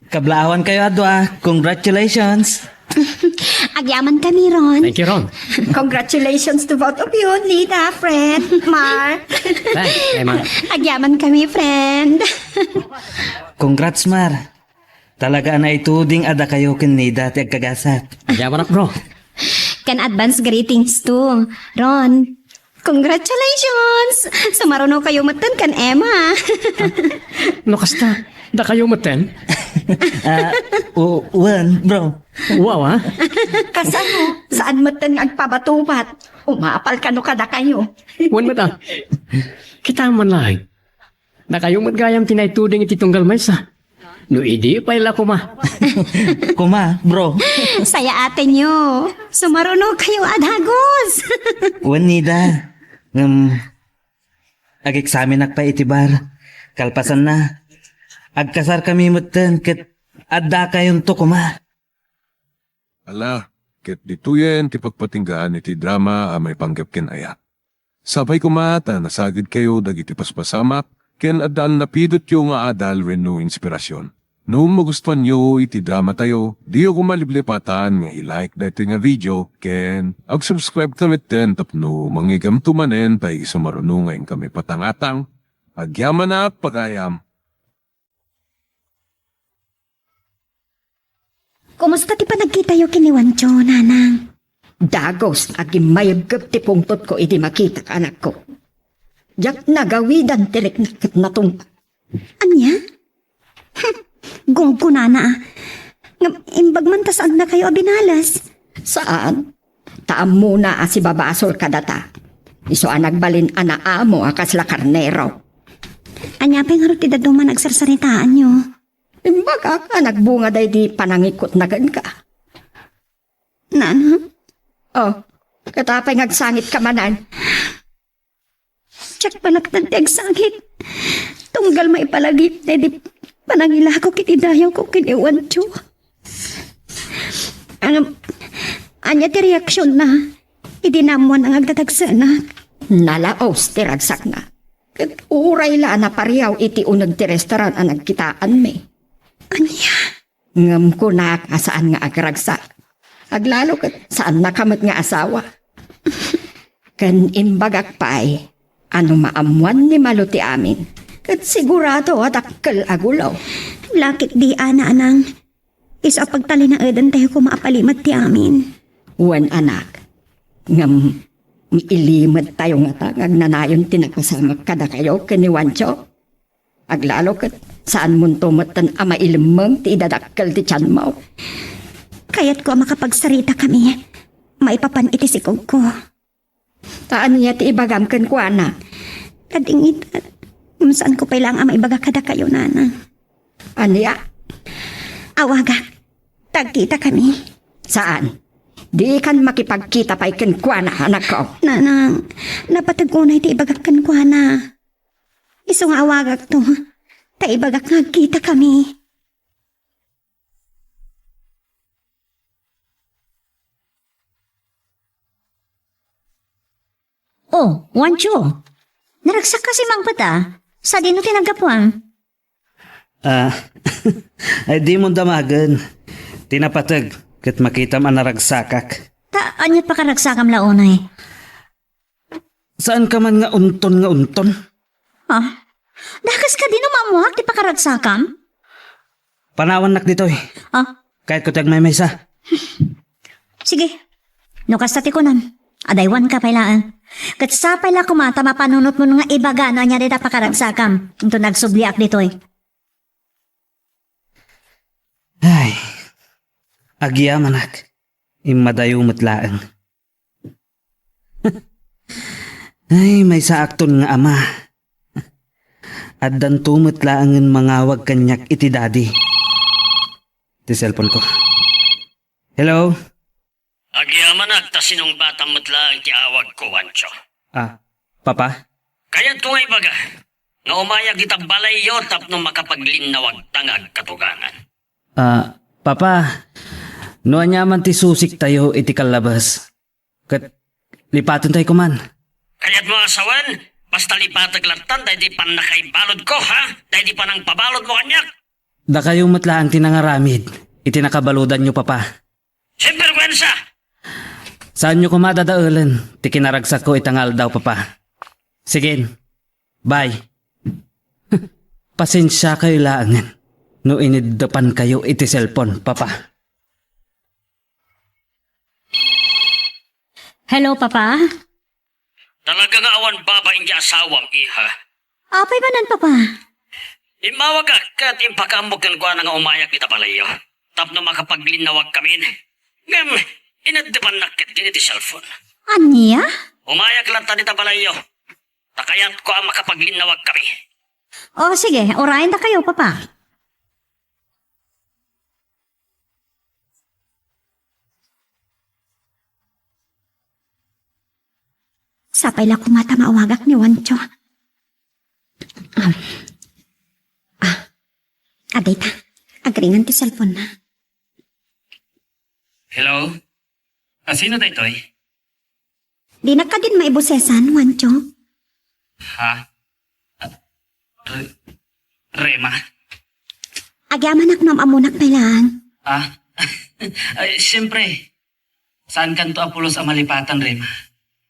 Kablawankayo a dua. Congratulations. Agyamankami, Ron. Thank you, Ron. Congratulations to both of you, Nida, friend, Mar. Thanks, Emma. Agyamankami, friend. Congrats, Mar. Talaga a naituding a dakayo ken Nida ti agkagasat. Agyamanak, bro. Ken advance greetings to Ron. Congratulations! Sumarunokayo metten ken Emma. No kasta, dakayo metten? Ah, o-, wen, bro. Wow, ah. Kasano? Saan metten nga agpabatubat? Umapal kano kadakayo? Wen met, ah. Kita man laeng. Dakayo met gayam ti naituding iti tunggal maysa. No idi pay la koma. Koma, bro. Sayaatenyo. Sumarunokayo a dagus. Wen, Nida. Ngem, ageksamenak pay iti bar. Kalpasanna, agkasarkami metten ket addakayonto koma. Ala, ket ditoyen ti pagpatinggaan iti drama a maipanggep ken ayat. Sapay koma ta nasagidkayo dagiti paspasamak ken addan napidotyo nga adal wenno inspirasion. No magustuanyo iti dramatayo, diyo koma liplipatan nga i-like daytoy nga video ken ag-subscribe ta metten tapno mangigamto manen pay sumaruno nga inkami patangatang. Agyamanak pagayam. Kumusta ti panagkitayo ken ni Juancho, Nanang? Dagus a gimmayebkeb ti pungtotko idi makitak anakko. Diak nagawidan ti riknak ket natungpal. Ania? Hm, gunggonana, a. Ngem imbag man ta saannakayo a binales. Saan? Ta ammona a sibabasol kadata. Isu a nagbalin a naamo a kasla karnero. Ania pay ngarud ti dadduma nga agsarsaritaanyo? Imbagak a nagbunga daydi panangikutna kenka. Nana? Oh, ket apay nga agsangitka manen? Diak panektan ti agsangit. Tunggal maipalagip daydi panangilako iti dayawko ken ni Juancho. Ngem, ania ti reaksionna idi naammoanna nga agdadagsenak? Nalaos ti ragsakna. Ket uray la a napariaw iti uneg ti restaurant a nagkitaanmi. Ania? Ngem kunak a saan nga agragsak. Aglalo ket saannaka met nga asawa. Ken imbagak pay a no maammoan ni Malo ti amin, ket sigurado a dakkel a gulo. Lakek di, a, nanang. Isu a pagtalinaedentayo koma a palimed ti amin. Wen, anak, ngem ilimed tayo ngata nga agnanayon ti napasamak kadakayo ken ni Juancho. Aglalo ket saanmonto metten a mailemmeng ti idadakkel ti tianmo. Kayatko a makapagsaritakami maipapan iti sikogko. Ta ania ti ibagam kenkuana? Kadingit, ngem saanko pay laeng a maibaga kadakayo, nanang. Ania? Awagak. Tagkitakami. Saan? Dikan makipagkita pay kenkuana, anakko. Nanang, napateg unay ti ibagak kenkuana. Isu nga awagakto, ta ibagak nga agkitakami. Oh, Juancho. Naragsak ka si Mangpet, a. Sadino ti naggapuam? Ah, ay, dimon damagen. Ti napateg, ket makitam a naragsakak. Ta, ania't pakaragsakam la unay? Saanka man nga unton nga unton? Ah? Dakas kadi no maammoak ti pakaragsakam? Panawannak ditoy. Ah? Kayatko ti agmaymaysa. Sige. No kasta ti kunam, adaywanka pay laeng. Ket sapay la koma ta mapanunotmon nga ibaga no ania dayta pakaragsakam. Inton agsubliak ditoy. Ay, agyamanak. Immadayo met laeng. Ay, maysaakton nga ama. Addanto met laengen mangawag kaniak iti daddy. Ti cellphone ko. Hello? Agyamanak ta sinungbatam met laeng ti awagko, Juancho. Ah, Papa? Kayatko nga ibaga nga umayak ita balayyo tapno makapaglinnawagta nga agkatugangan. Ah, Papa, no ania man ti susiktayo iti kallabas, ket lipatentayo koman. Kayatmo a sawen, basta lipatek lattan daydi pannakaibaludko, ha? Daydi panangpabaludmo kaniak. Dakayo met laeng ti nangaramid iti nakabaludanyo, Papa. Sinbergwensa! Saanyo koma dadaelen ti kinaragsakko ita nga aldaw, Papa. Sige, bye. Pasensiakayo laengen no iniddepankayo iti cellphone, Papa. Hello, Papa? Talaga nga awan babain ti asawam, iha. Apay manen, Papa? Immawagak ket impakaammok kenkuana nga umayak ita balayyo tapno makapaglinnawagkamin. Ngem, inaddepannak ketdi iti cellphone. Ania? Umayak latta dita balayyo. Ta kayatko a makapaglinnawagkami. O, sige, urayendakayo, Papa. Sapay la koma ta maawagak ni Juancho. Ah, ah, adda ita. Agringan ti cellphone na. Hello? A, sino daytoy? Dinak kadin maibosesan, Juancho? Ha? Ah, Re-, Rema? Agyamanak no am-ammonak pay laeng. Ah? Ay, siyempre. Saankanto a pulos a malipatan, Rema?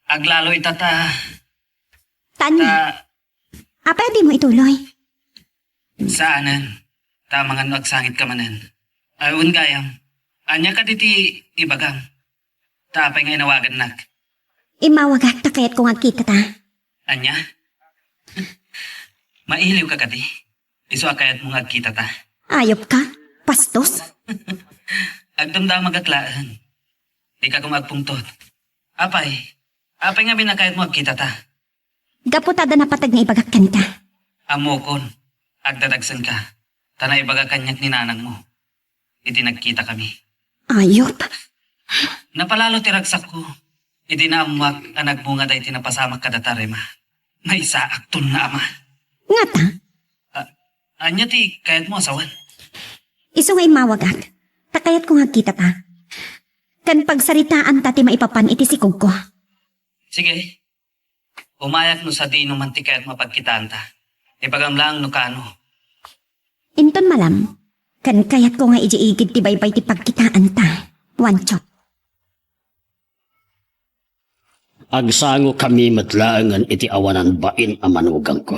Aglalo ita ta. Tani. Ta. Apay a dimo ituloy? Saanen. Ta amangan no agsangit ka manen. Ay, wen gayam. Ania kadi ti ibagam? Ta apay nga inawagannak? Immawagak ta kayatko nga agkitata. Ania? Mailiw ka kadi? Isu a kayatmo nga agkitata? Ayop ka, pastos. Agdamdamagak laeng. Dika koma agpungtot. Apay? Apay ngamin a kayatmo agkitata? Gapu ta adda napateg nga ibagak kenka. Ammokon, agdadagsenka, ta naibaga kaniak ni nanangmo iti nagkitakami. Ayop! Napalalo ti ragsakko idi naammoak a nagmunga daytoy napasamak kadata, Rema. Maysaakton nga ama. Ngata? A-, ania ti kayatmo a sawen? Isu nga immawagak, ta kayatko nga agkitata. Ken pagsaritaanta ti maipapan iti sikogko. Sige. Umayak no sadino man ti kayatmo a pagkitaanta. Ibagam laeng no kaano. Inton malam, ken kayatko nga idiay igid ti baybay ti pagkitaanta, Juancho. Agsangokami met laengen iti awanan bain a manugangko.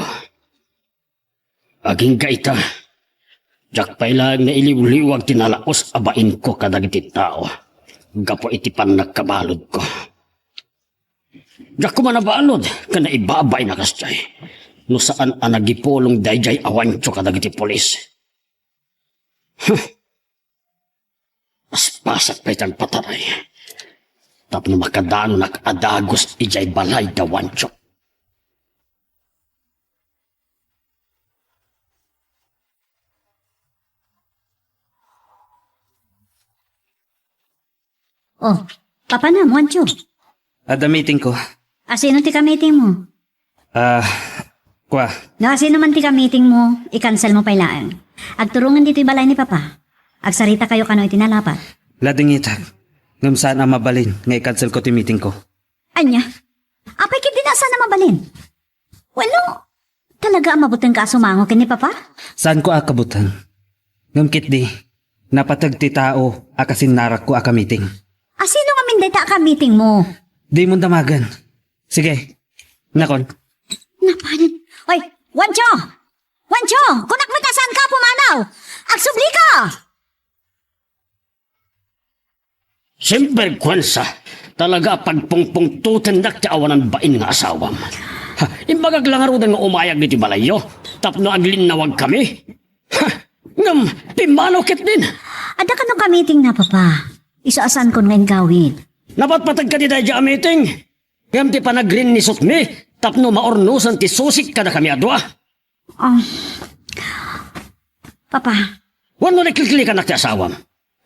Agingga ita, diak pay laeng nailiwliwag ti nalaus a bainko kadagiti tao gapu iti pannagkabaludko. Diak koma nabalud ken naibabain a kasdiay no saan a nagipulong daydiay a Juancho kadagiti pulis. Huh! Paspasak pay ti agpataray tapno makadanonak a dagus idiay balay da Juancho. Oh, papanam, Juancho? Adda meetingko. Asino ti ka-meeting mo? Ah, kua. No, asino man ti ka-meeting mo, i-cancel mo pay laeng. Agturongen ditoy balay ni Papa. Agsaritakayo kano iti nalapat. Ladingitak. Ngem saan a mabalin nga i-cancelko ti meetingko. Ania? Apay ketdi a saan a mabalin? Wenno, talaga a mabutengka a sumango ken ni Papa? Saanko a kabuteng. Ngem ketdi, napateg ti tao a kasinnarakko a ka-meeting. Asino ngamin dayta a ka-meeting mo? Dimon damagen. Sige, nakon. Napanin. Oy, Juancho! Juancho! Kunak met a saanka a pumanaw! Agsublika! Sinbergwensa, talaga a pagpungpungtotennak ti awanan bain nga asawam. Ha, imbagak la ngaruden nga umayag ditoy balayyo tapno aglinnawagkami. Ha, ngem pimmanaw ketdin. Adda kano ka-meetingna, Papa? Isu a saankon nga inggawid. Napatpateg kadi daydiay a meeting. Ngem ti panagrinnisutmi tapno maurnosen ti susik kadakami a dua. Ah. Papa. Wenno likliklikanak ti asawam.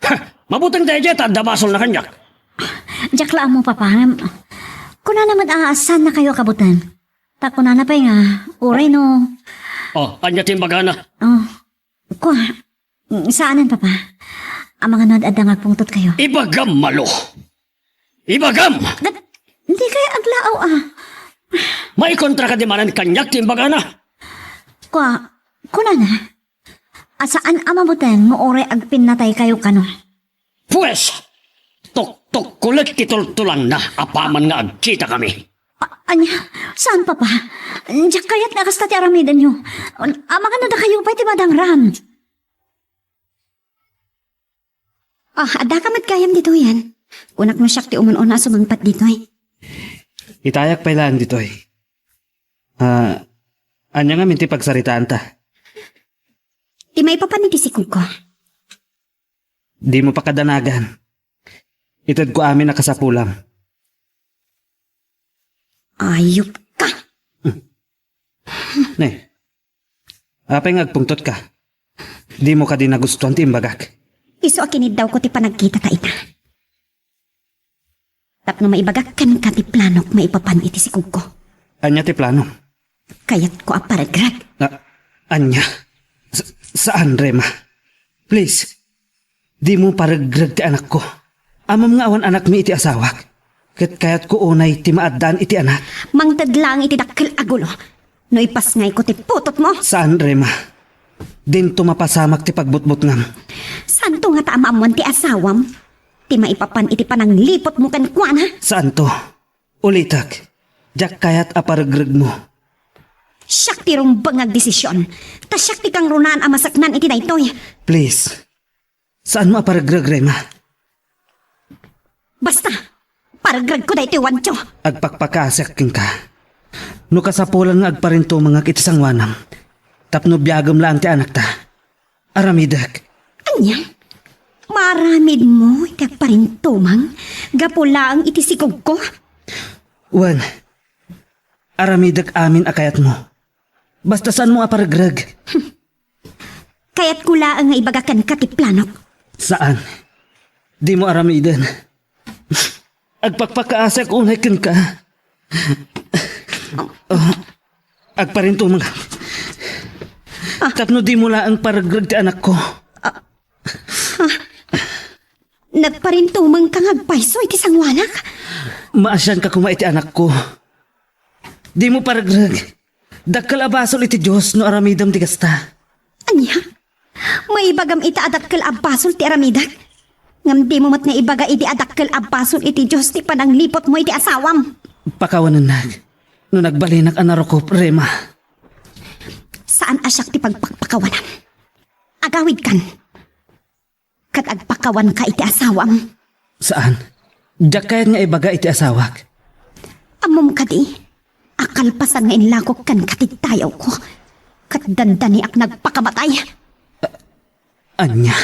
Ha! Mabuteng daydiay ta adda basolna kaniak. Diak la ammo, Papa. Ngem, kunana met a saannakayo a kabuteng. Ta kunana pay nga, uray no. Oh, ania ti imbagana? Oh. Kua, mm, saanen, Papa. Amangan no ad-adda nga agpungtotkayo. Ibagam, Malo. Ibagam! Ket, dikay aglaaw, a. Maikontra kadi manen kaniak ti imbagana? Kua, kunana, a saan a mabuteng no uray agpinnataykayo kano. Pues, toktokkolek ti tultulangna apaman nga agkitakami. A-, ania? Saan, Papa? Diak kayat nga kasta ti aramidenyo. Amangan no dakayo pay ti madangran. Ah, addaka met gayam ditoyen. Kunak no siak ti umun-una a sumangpet ditoy. Itayak pay laeng ditoy. Ah, ania ngamin ti pagsaritaanta? Ti maipapan iti sikogko. Dimo pakadanagan. Itedko amin a kasapulam. Ayupka! Ne, apay nga agpungtotka? Dimo kadi nagustuan ti imbagak? Isu a kiniddawko ti panagkitata ita. Tapno maibagak kenka ti planok maipapan iti sikogko. Ania ti plano? Kayatko a paregreg. A-, ania? Sa-, saan, Rema. Please, dimo paregreg ti anakko. Ammom nga awan anakmi iti asawak. Ket kayatko unay ti maaddaan iti anak. Mangted laeng iti dakkel a gulo no ipasngayko ti putotmo. Saan, Rema. Dinto mapasamak ti pagbutbutngam. Saanto ngata a maammoan ti asawam ti maipapan iti panangliputmo kenkuana? Saanto. Ulitek, diak kayat a paregregmo. Siak ti rumbeng nga agdesision, ta siak ti kangrunaan a maseknan iti daytoy. Please, saanmo a paregreg, Rema. Basta, paregregko daytoy, Juancho. Agpakpakaasiak kenka. No kasapulan nga agparintumengak iti sangoanam, tapno biagem laeng ti anakta. Aramidek. Ania? Maaramidmo iti agparintumeng gapu laeng iti sikogko? Wen, aramidek amin a kayatmo. Basta saanmo a paregreg. Kayatko laeng nga ibaga kenka ti planok. Saan? Dimo aramiden. Agpakpakaasiak unay kenka. Ah, agparintumeng. Ah. Tapno dimo laeng paregreg ti anakko. Ah. Ah. Nagparintumengka nga agpayso iti sangoanak? Maasianka koma iti anakko. Dimo paregreg. Dakkel a basol iti Dios no aramidem ti kasta. Ania? Maibagam ita a dakkel a basol ti aramidek? Ngem dimo met naibaga idi a dakkel a basol iti Dios ti panangliputmo iti asawam. Pakawanennak no nagbalinak a narukop, Rema. Saan a siak ti pagpakpakawanan. Agawidkan. Ket agpakawanka iti asawam. Saan. Diak kayat nga ibaga iti asawak. Ammom kadi a kalpasan nga inlakok kenka ti dayawko, ket dandaniak nagpakamatay. Ania?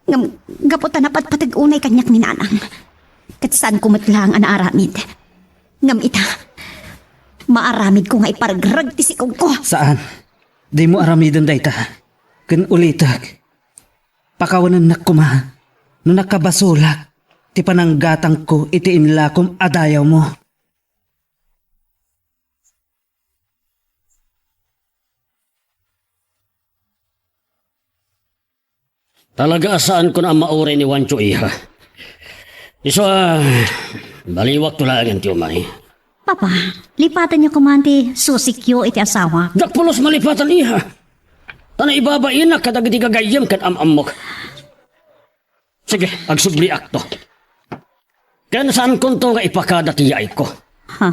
Ngem gapu ta napatpateg unay kaniak ni Nanang, ket saanko met laeng a naaramid. Ngem ita, maaramidko nga iparegreg ti sikogko. Saan. Dimo aramiden dayta. Ken ulitek, pakawanennak koma no nakabasolak ti pananggatangko iti inlakom a dayawmo. Talaga a saanko a mauray ni Juancho, iha. Isu a, baliwakto laengen ti umay. Papa, lipatenyo koma ti susikyo iti asawa. Diak pulos malipatan, iha. Ta naibabainak kadagiti gagayyem ken am-ammok. Sige, agsubliakto. Ken saankonto nga ipakada ti yaayko. Ha?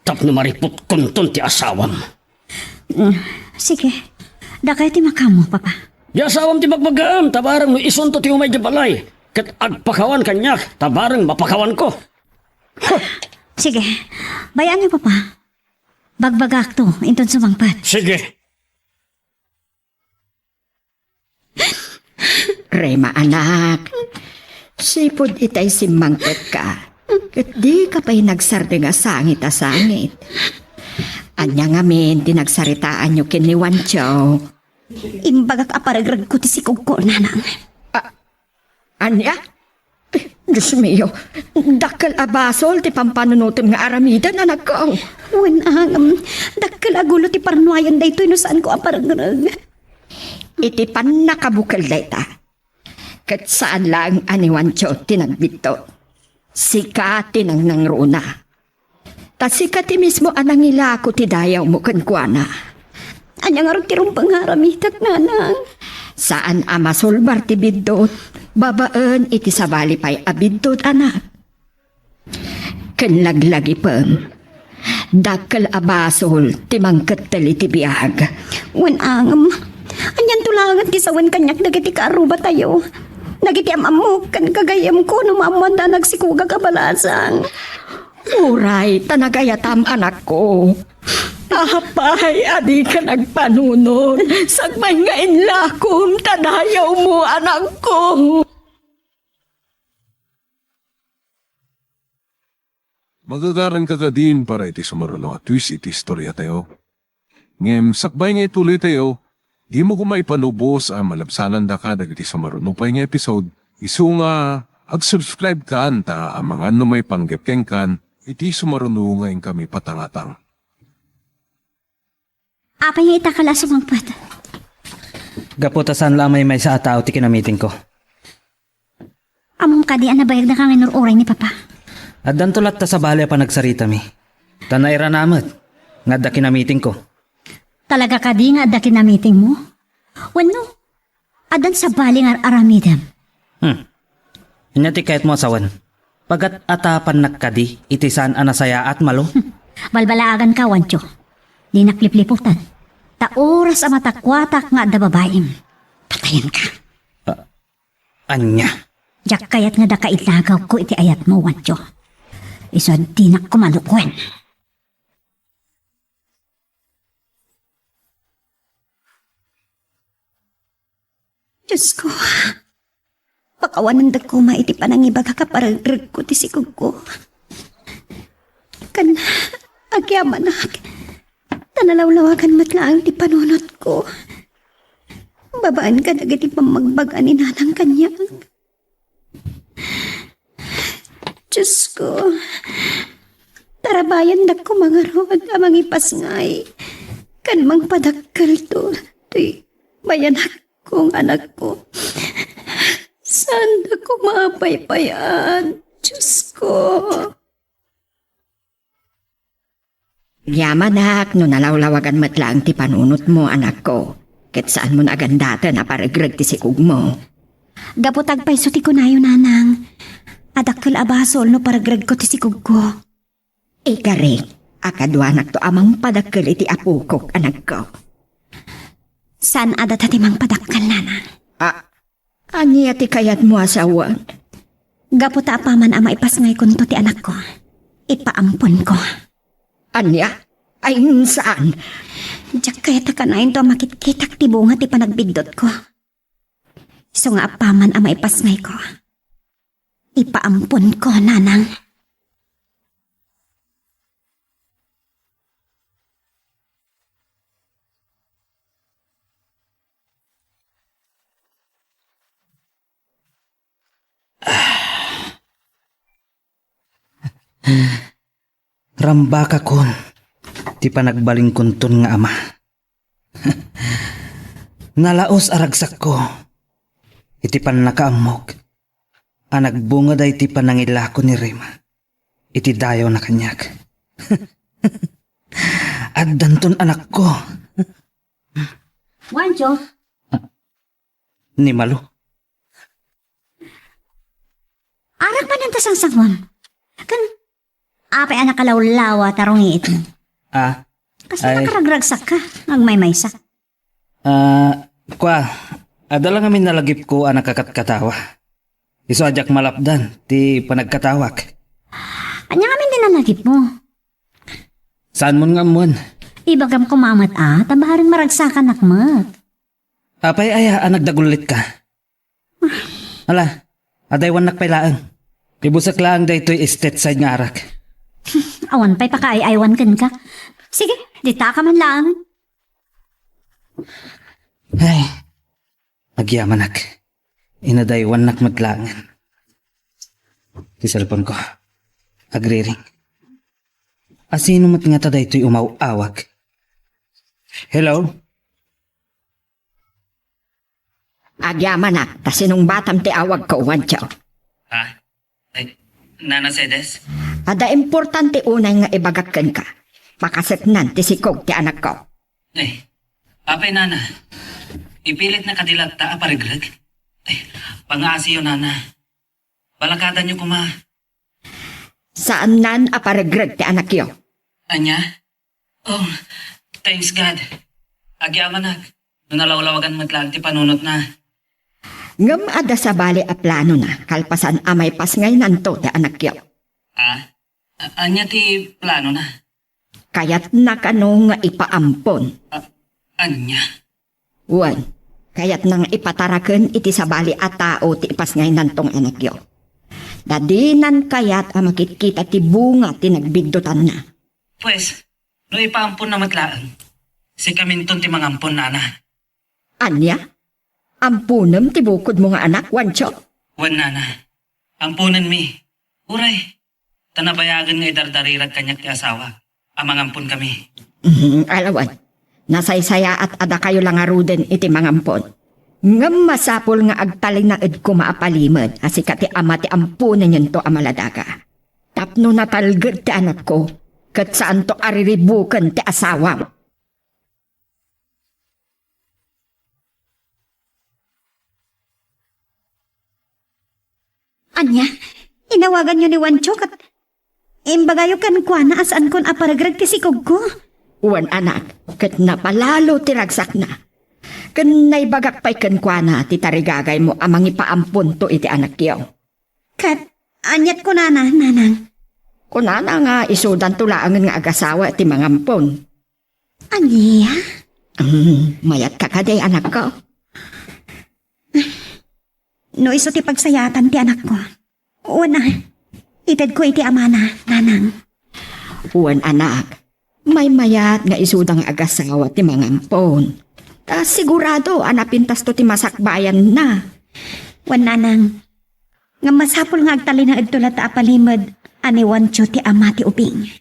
Tapno mariputkonton ti asawam. Mm, sige. Dakay ti makaammo, Papa. Ti asawam ti bagbagaem, ta bareng no isunto ti umay idiay balay. Ket agpakawan kaniak, ta bareng mapakawanko. Sige. Bayaanyo, Papa. Bagbagakto, inton sumangpet. Sige. Rema, anak, sipud itay simmangpetka, ket dika pay nagsardeng a sangit a sangit. Ania ngamin ti nagsaritaanyo ken ni Juancho? Imbagak a paregregko ti sikogko, Nanang. A-, ania? Dios mio, dakkel a basol ti pampanunotem nga aramiden, anakko. Wen, a, ngem, dakkel a gulo ti parnuayen daytoy no saanko a paregreg. Iti pannakabukel dayta, ket saan laeng a ni Juancho ti nagbiddut. Sika ti nangnangruna. Ta sika ti mismo a nangilako ti dayawmo kenkuana. Ania ngarud ti rumbeng nga aramidak, Nanang? Saan a masulbar ti biddut, babaen iti sabali pay a biddut, anak. Ken laglagipem, dakkel a basol ti mangkettel iti biag. Wen, a, ngem, anianto laengen ti sawen kaniak dagiti kaarrubatayo? Dagiti am-ammok ken gagayyemko no maammoanda a nagsikogak a balasang. Uray ta nagayatam, anakko. Apay a dika nagpanunot? Sakbay nga inlakom ta dayawmo, anakko. Magagaranka kadin para iti sumaruno a twist iti istoriatayo. Ngem sakbay nga ituloytayo, dimo koma ipalubos a malabsanandaka dagiti sumaruno pay nga episode, isu nga ag-subscribe kan ta amangan no maipanggep kenkan iti sumaruno nga inkami patangatang. Apay nga ita ka la a sumangpet? Gapu ta saan la a maymaysa a tao ti kinamitingko. Ammom kadi a nabayagnaka nga inur-uray ni Papa? Addanto latta sabali a panagsaritami. Ta nairana met nga adda kinamitingko. Talaga kadi nga adda kinamitingmo? Wenno, addan sabali nga ar-aramidem? Hmm. Ania ti kayatmo a sawen? Pagat-atapannak kadi iti saan a nasayaat, Malo? Balbalaaganka, Juancho. Dinak lipliputan. Ta oras a matakuatak nga adda babaim, patayenka. Ah, ania? Diak kayat nga daka ilagawko iti ayatmo, Juancho. Isu a dinak koma lukuen. Diosko, pakawanendak koma iti panangibagak a paregregko ti sikogko. Ken agyamanak, ta nalawlawagan met laeng ti panunotko babaen kadagiti pammagbag-a ni Nanang kaniak. Diosko, tarabayandak koma ngarud a mangipasngay ken mangpadakkelto toy bayanakko nga anakko. Saandak koma a paypay-an, Diosko. Agyamanak no nalawlawagan met laeng ti panunotmo, anakko, ket saanmon a gandaten a paregreg ti sikogmo. Gapu ta agpayso ti kunayo, Nanang, a dakkel a basol no paregregko ti sikogko. Ikarik, a kaduanakto a mangpadakkel iti apokok, anakko. Saan a data ti mangpadakkel, nanang. A, ania ti kayatmo a sawen? Gapu ta apaman a maipasngaykonto ti anakko, ipaamponko. Ania? Ay, saan? Diak kayat a kanayon a makitkitak ti bunga ti panagbiddutko. Isu nga apaman a maipasngayko, ipaamponko, nanang. Rambakakon ti panagbalinkonton nga ama. Nalaos a ragsakko iti pannakaammok a nagbunga daytoy panangilako ni Rema iti dayawna kaniak. Addanton anakko. Juancho. Ni Malu. Arak man anta sangsangon. Kan, apay a nakalawlawa ta rungiit. Ah, kasla ay, nakaragragsakka, agmaymaysa. Ah, kua, adda la ngamin nalagipko a nakakatkatawa. Isu a diak malapdan ti panagkatawak. Ania ngamin ti nalagipmo? Saanmon nga ammoen? Ibagam koma met a, ta bareng maragsakanak met. Apay aya a nagdagullitka? Ala, adaywannak pay laeng. Ibusek laeng daytoy stateside nga arak. Awan pay pakaay-aywan kenka. Sige, ditaka man laeng. Ay, agyamanak. Inadaywannak met laengen. Ti cellphone ko. Agriring. Asino met ngata daytoy umaw-awag? Hello? Agyamanak, ta sinungbatam ti awagko, Juancho. Ah? Ay, Nana Cedes? Adda importante unay nga ibagak kenka. Pakaseknan ti sikog ti anakko. Ay, apay, Nana? Ipilitna kadi latta a paregreg? Ay, pangaasiyo, Nana. Balakadanyo koma. Saannan a paregreg ti anakyo. Ania? Oh, thanks God. Agyamanak, no nalawlawagan met laeng ti panunotna. Ngem adda sabali a planona kalpasan a maipasngaynanto ti anakyo. Ah? A-, ania ti planona? Kayatna kano nga ipaampon. A-, ania? Wen, kayatna nga ipataraken iti sabali a tao ti ipasngaynanto nga anakyo. Ta dinan kayat a makitkita ti bunga ti nagbiddutanna. Pues, no ipaamponna met laeng, sikaminton ti mangampon, Nana. Ania? Amponem ti bukodmo nga anak, Juancho? Wen, Nana. Amponenmi. Uray, ta nabayagen nga idardarirag kaniak ti asawa a mangamponkami. Mhm, ala wen. Nasaysayaat a dakayo la ngaruden iti mangampon. Ngem masapul nga agtalinaed koma a palimed a sika ti ama ti amponennyo a maladaga. Tapno natalged ti anakko, ket saanto a riribuken ti asawam. Ania? Inawaganyo ni Juancho ket imbagayo kenkuana a saankon a paregreg ti sikogko? Wen, anak, ket napalalo ti ragsakna. Ken naibagak pay kenkuana ti tarigagaymo a mangipaamponto iti anakyo. Ket aniat kunana, Nanang? Kunana nga isudanto laengen nga agasawa ti mangampon. Ania? Hmm, mayatka kadi, anakko? No isu ti pagsayaatan ti anakko, wen a, itedko iti amana, Nanang. Wen, anak, maymayat nga isuda nga agasawa ti mangampon. Ta sigurado a napintasto ti masakbayanna. Wen, Nanang, ngem masapul nga agtalinaedto latta a palimed a ni Juancho ti ama ti ubing.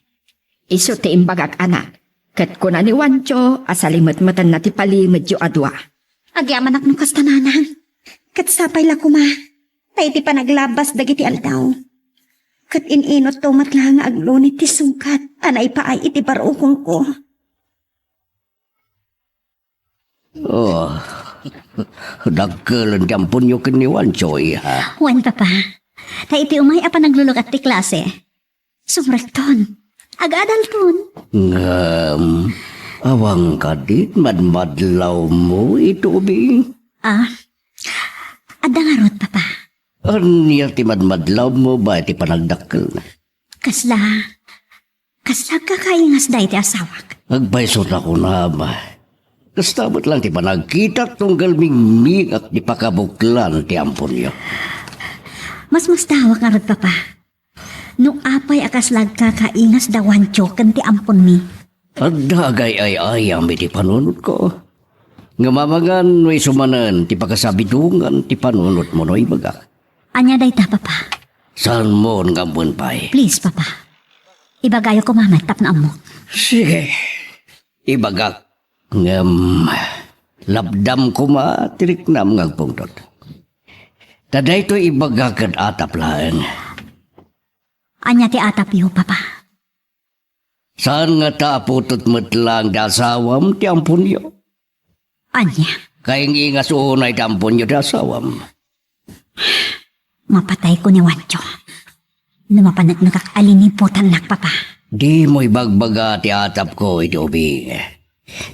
Isu ti imbagak, anak. Ket kuna ni Juancho a salimetmetenna ti palimedyo a dua. Agyamanak no kasta, Nanang. Ket sapay la koma, ta iti panaglabas dagiti aldaw, ket in-inutto met la nga aglunit ti sungkat a naipaay iti barukongko. Oh, dakkel ti amponyo ken ni Juancho, iha. Wen, Papa. Ta iti umay a panaglulukat ti klase, sumrekton. Agadalton. Ngem, awan kadi madmadlawmo, Itubing? Ah, adda ngarud, Papa. Ania ti madmadlawmo baet ti panagdakkelna? Kasla, kasla agkakaingas daydi asawak. Agpayso ta kunam. Kasta met lang ti panagkitak tunggal mingmingak ti pakabuklan ti amponyo. Masmasdawak ngarud, Papa. No apay a kasla agkakaingas da Juancho ken ti amponmi. Adda agay-ay-ayam iti panunotko. Ngem amangan no isu manen ti pakasabidongan ti panunotmo no ibagak. Ania dayta, Papa? Saanmo nga ammoen pay? Please, Papa. Ibagayo koma met tapno ammok. Sige. Ibagak. Ngem, lapdam koma ti riknam nga agpungtot. Ta daytoy ibagak ket atap laeng. Ania ti atapyo, Papa? Saan ngata a putot met laeng ti asawam ti amponyo? Ania? Kaingingas unay ti amponyo ti asawam. Mapatayko ni Juancho. No mapaneknekak a linibutannak, Papa. Dimo ibagbaga ti atapko, Itubing.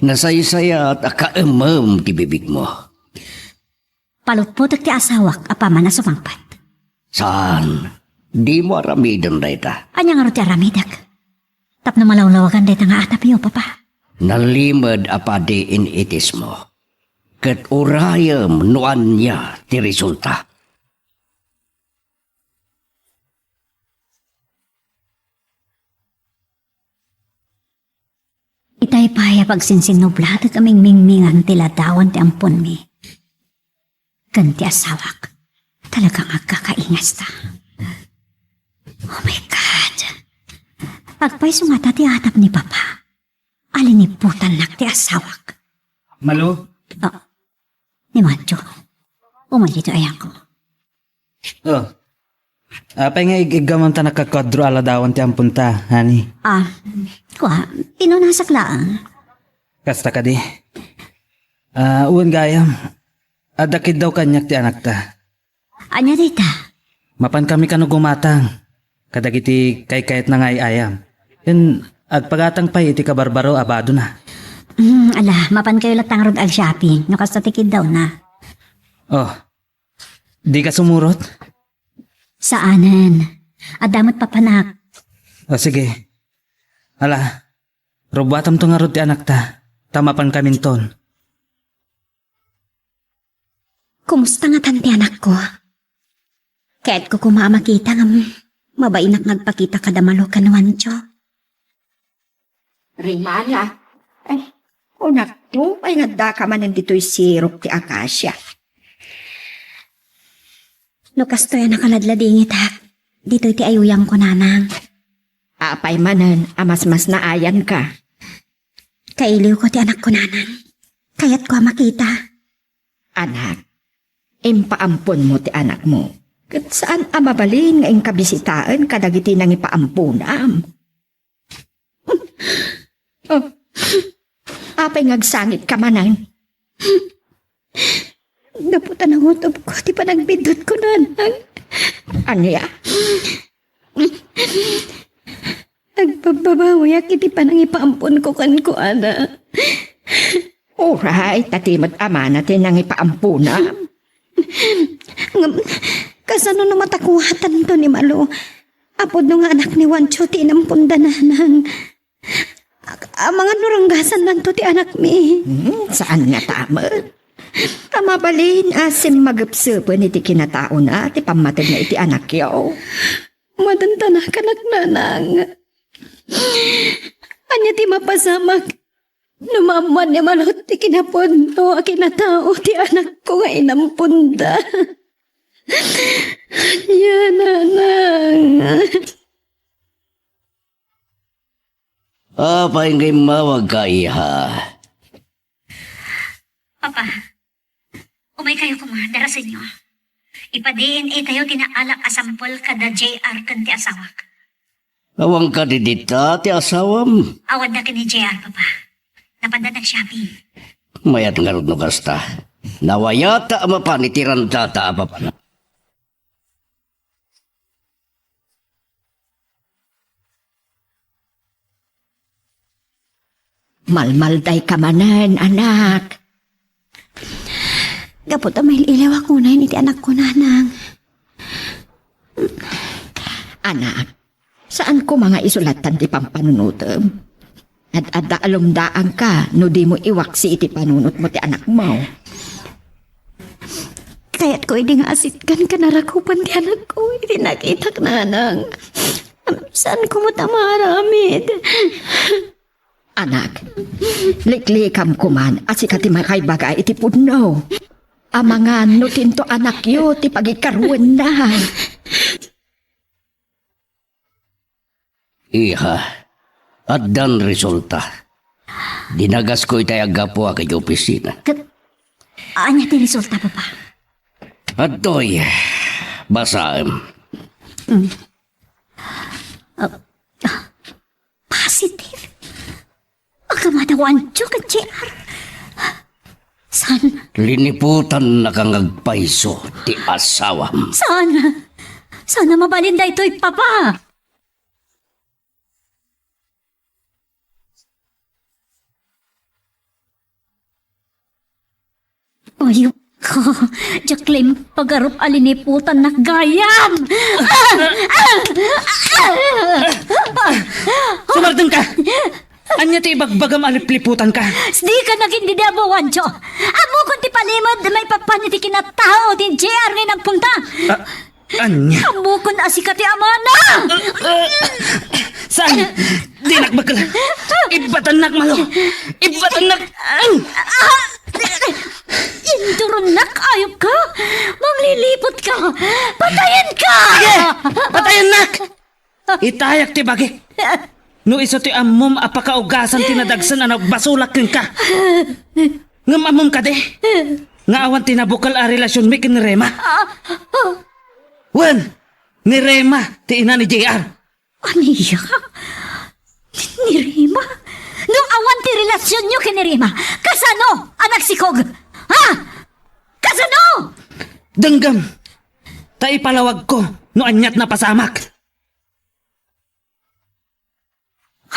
Nasaysayat a kaemem ti bibigmo. Palutpotek ti asawak apaman a sumangpet. Saan? Dimo aramiden dayta. Ania ngarud ti aramidek? Tapno malawlawagan dayta nga atapyo, Papa. Nalimed a padi in-itismo. Ket urayem no ania ti resulta. Itay pay a pagsinsinnublatek a mingmingmingan ti ladawan ti amponmi ken ti asawak, talaga nga agkakaingasta. Oh my God! Agpayso ngata ti atap ni Papa a linibutannak ti asawak. Malo? Ah, ni Juancho. Umalis ti ayangko. Oh. Apay nga ig-iggamam ta nakakuadro a ladawan ti amponta, honey? Ah, kua, pinunasak laeng. Kasta kadi. Ah, wen gayam. Adda kiddaw kaniak ti anakta. Ania dayta? Mapan kami kano gumatang kadagiti kaykayatna nga ay-ayam. Ken agpagatang pay iti kabarbaro a badona. Hmm, ala, mapan kayo latta ngarud ag-shopping no kasta ti kiddawna. Oh, dika sumurot? Saanen. Adda met papanak. Oh, sige. Ala, rubuatamto ngarud ti anakta, ta mapan kaminton. Kumusta ngatan ti anakko? Kayatko koma a makita ngem mabainak nga agpakita kada Malo ken Juancho. Rimana, ay, kunakto, ay nga addaka manen ditoy sirok ti akasia. No kastoy a nakaladladingitak, ditoy ti ayuyangko, nanang. Apay manen a masmasnaayanka? Kailiwko ti anakko, nanang. Kayatko a makita. Anak, impaamponmo ti anakmo. Ket saan a mabalin nga inkabisitaen kadagiti nangipaamponam. Oh, apay nga agsangitka manen? Gapu ta nangutobko ti panagbiddutko, nanang. Ania? Agbabbabawiak iti panangipaamponko kenkuana. Uray, ta ti met amana ti nangipaamponam. Ngem, kasano no matakuatanto ni Malo? Apudno nga anak ni Juancho ti inamponda, nanang. Amangan no ranggasannanto ti anakmi. Hmm, saan ngata met? Ta mabalin a simmagepsepen iti kinataona ti pammatedna iti anakyo. Madantana kanak, nanang. Ania ti mapasamak no maammoan ni Malo ti kinapudno a kinatao ti anakko nga inamponda? Ania, nanang? Apay nga immawagka, iha? Papa, umaykayo koma, darasenyo. Ipa-D N A tayo ti naalak a sampol kada J R ken ti asawak. Awan kadi dita ti asawam? Awan da ken ni J R, Papa. Napanda nag-shopping. Mayat ngarud no kasta. Nawayata a mapan iti randata a papan. Malmaldayka manen, anak. Gapu ta mail-iliwak unay iti anakko, nanang. Anak, saan koma nga isulatan ti pampanunotem. Ad-adda a lumdaanka no dimo iwaksi iti panunotmo ti anakmo. Kayatko idi nga asitkan ken arakupan ti anakko iti nakitak, nanang. Saan koma ta maaramid. Anak, liklikam koman a sika ti makaibaga iti pudno. Amangan no tinto anakyo ti pagikaruenna. Iha, addan resulta. Dinagasko itay aggapuak iti opisina. Ket, ania ti resulta, Papa? Adtoy, basaem. Mm. Ah, ah, positive? Agamadawanto ken J R. Saan? Liniputannaka nga agpayso ti asawam. Saan? Saan a mabalin daytoy, Papa? Ayokka, diak la impagarup a liniputannak gayam! Sumardengka! Ania ti ibagbagam a lipliputanka? Dika nagin didi a buwancho! Ammokon ti palimed maipapan iti kinatao ti J R nga inagpunta! Ah, Ania? Ammokon a sika ti amana! Saan? Dinak bakkel. Ibbatannak, Malo. Ibbatannak. Ah! Induronnak, ayokka! Mangliliputka! Patayenka! Sige! Patayennak! Itayak ti bagik. No isu ti ammom a pakaugasan ti nadagsen a nagbasolak kenka. Ngem ammom kadi nga awan ti nabukel a relasionmi ken ni Rema? Wen, ni Rema ti ina ni J R. Ania? Ni Rema? No awan ti relasionyo ken ni Rema, kasano a nagsikog? Ha? Kasano? Denggem, ta ipalawagko no aniat napasamak.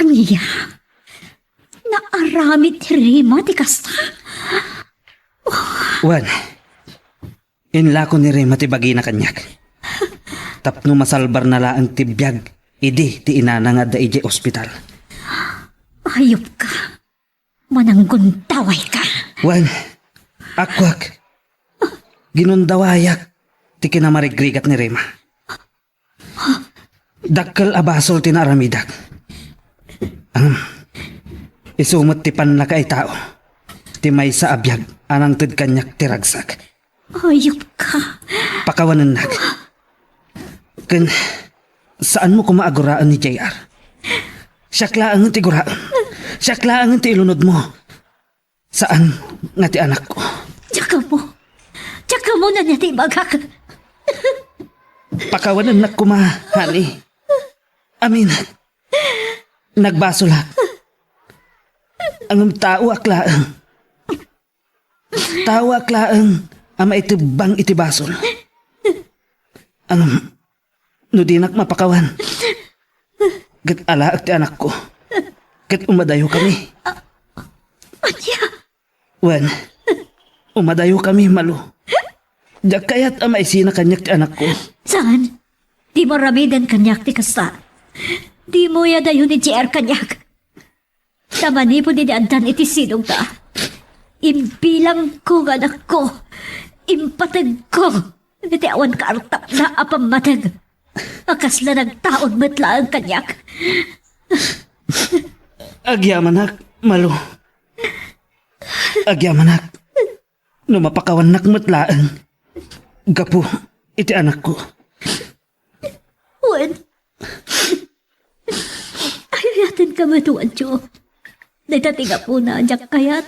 Ania? Naaramid ti Rema ti kasta? Wen, inlako ni Rema ti bagina kaniak. Tapno masalbarna laeng ti biag idi ti inana nga adda idiay ospital. Ayupka. Mananggundawayka. Wen, akuak, ginundawayak ti kinamarigrigat ni Rema. Dakkel a basol ti naaramidak. Ngem, isu met ti pannakaitao ti maysa a biag a nangted kaniak ti ragsak. Ayupka. Pakawanennak. Ken saanmo koma a guraen ni J R. Siak laengen ti guraem. Siak laengen ti ilunodmo. Saan nga ti anakko. Diak ammo. Diak ammo no ania ti ibagak. Pakawanennak koma, honey. Amin. Nagbasolak. Ngem taoak laeng. Taoak laeng a maitebbang iti basol. Ngem no dinak mapakawan, ket alaek ti anakko, ket umadayokami. Ania? Wen, umadayokami, Malo. Diak kayat a maisina kaniak ti anakko. Saan? Dimo aramiden kaniak ti kasta. Dimo iyadayo ni J R kaniak. Ta manipud idi addan iti sidongna, imbilangko nga anakko, impategko iti awan kaartapna a pammateg a kasla nagtaud met laeng kaniak. Agyamanak, Malo. Agyamanak. No mapakawannak met laeng gapu iti anakko. Wen, ay-ayatenka met, Juancho. Dayta ti gapuna a diak kayat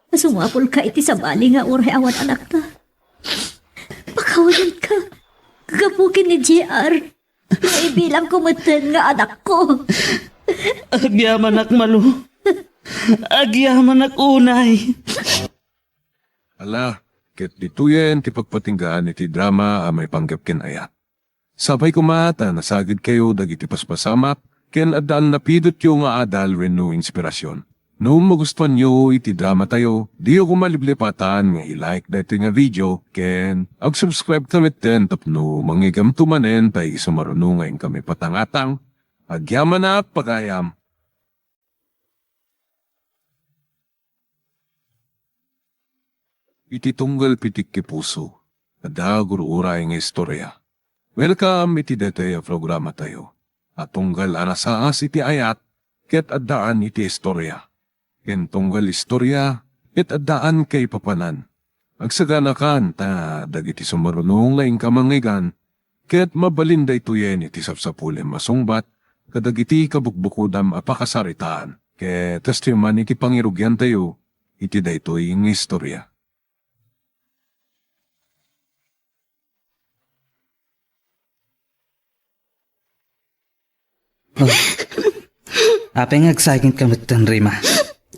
a sumapulka iti sabali nga uray awan anakta. Pakawanenka gapu ken ni J R. Maibilangko metten nga anakko. Agyamanak, Malo. Agyamanak unay. Ala, ket ditoyen ti pagpatinggaan iti drama a maipanggep ken ayat. Sapay koma ta nasagidkayo dagiti paspasamak ken addaan napidotyo nga adal wenno inspirasyon. No magustuanyo iti dramatayo, diyo koma liplipatan nga i-like daytoy nga video ken ag-subscribe ta metten tapno mangigamto manen tay sumaruno nga inkami patangatang. Agyamanak pagayam. Iti tunggal pitikki puso, adda gur-uray nga istorya. Welcome iti daytoy a programatayo a tunggal a nasaas iti ayat ket addaan iti istorya. Ken tunggal istorya ket addaan kaipapanan. Agsaganakan ta dagiti sumaruno nga inka mangngegana ket mabalin daytoyen iti sapsapulem a sungbat kadagiti kabukbukodam a pakasaritaan. Ket kastoy man iti pangirugiantayo iti daytoy nga istorya. Apay nga agsagidka metten, Rima?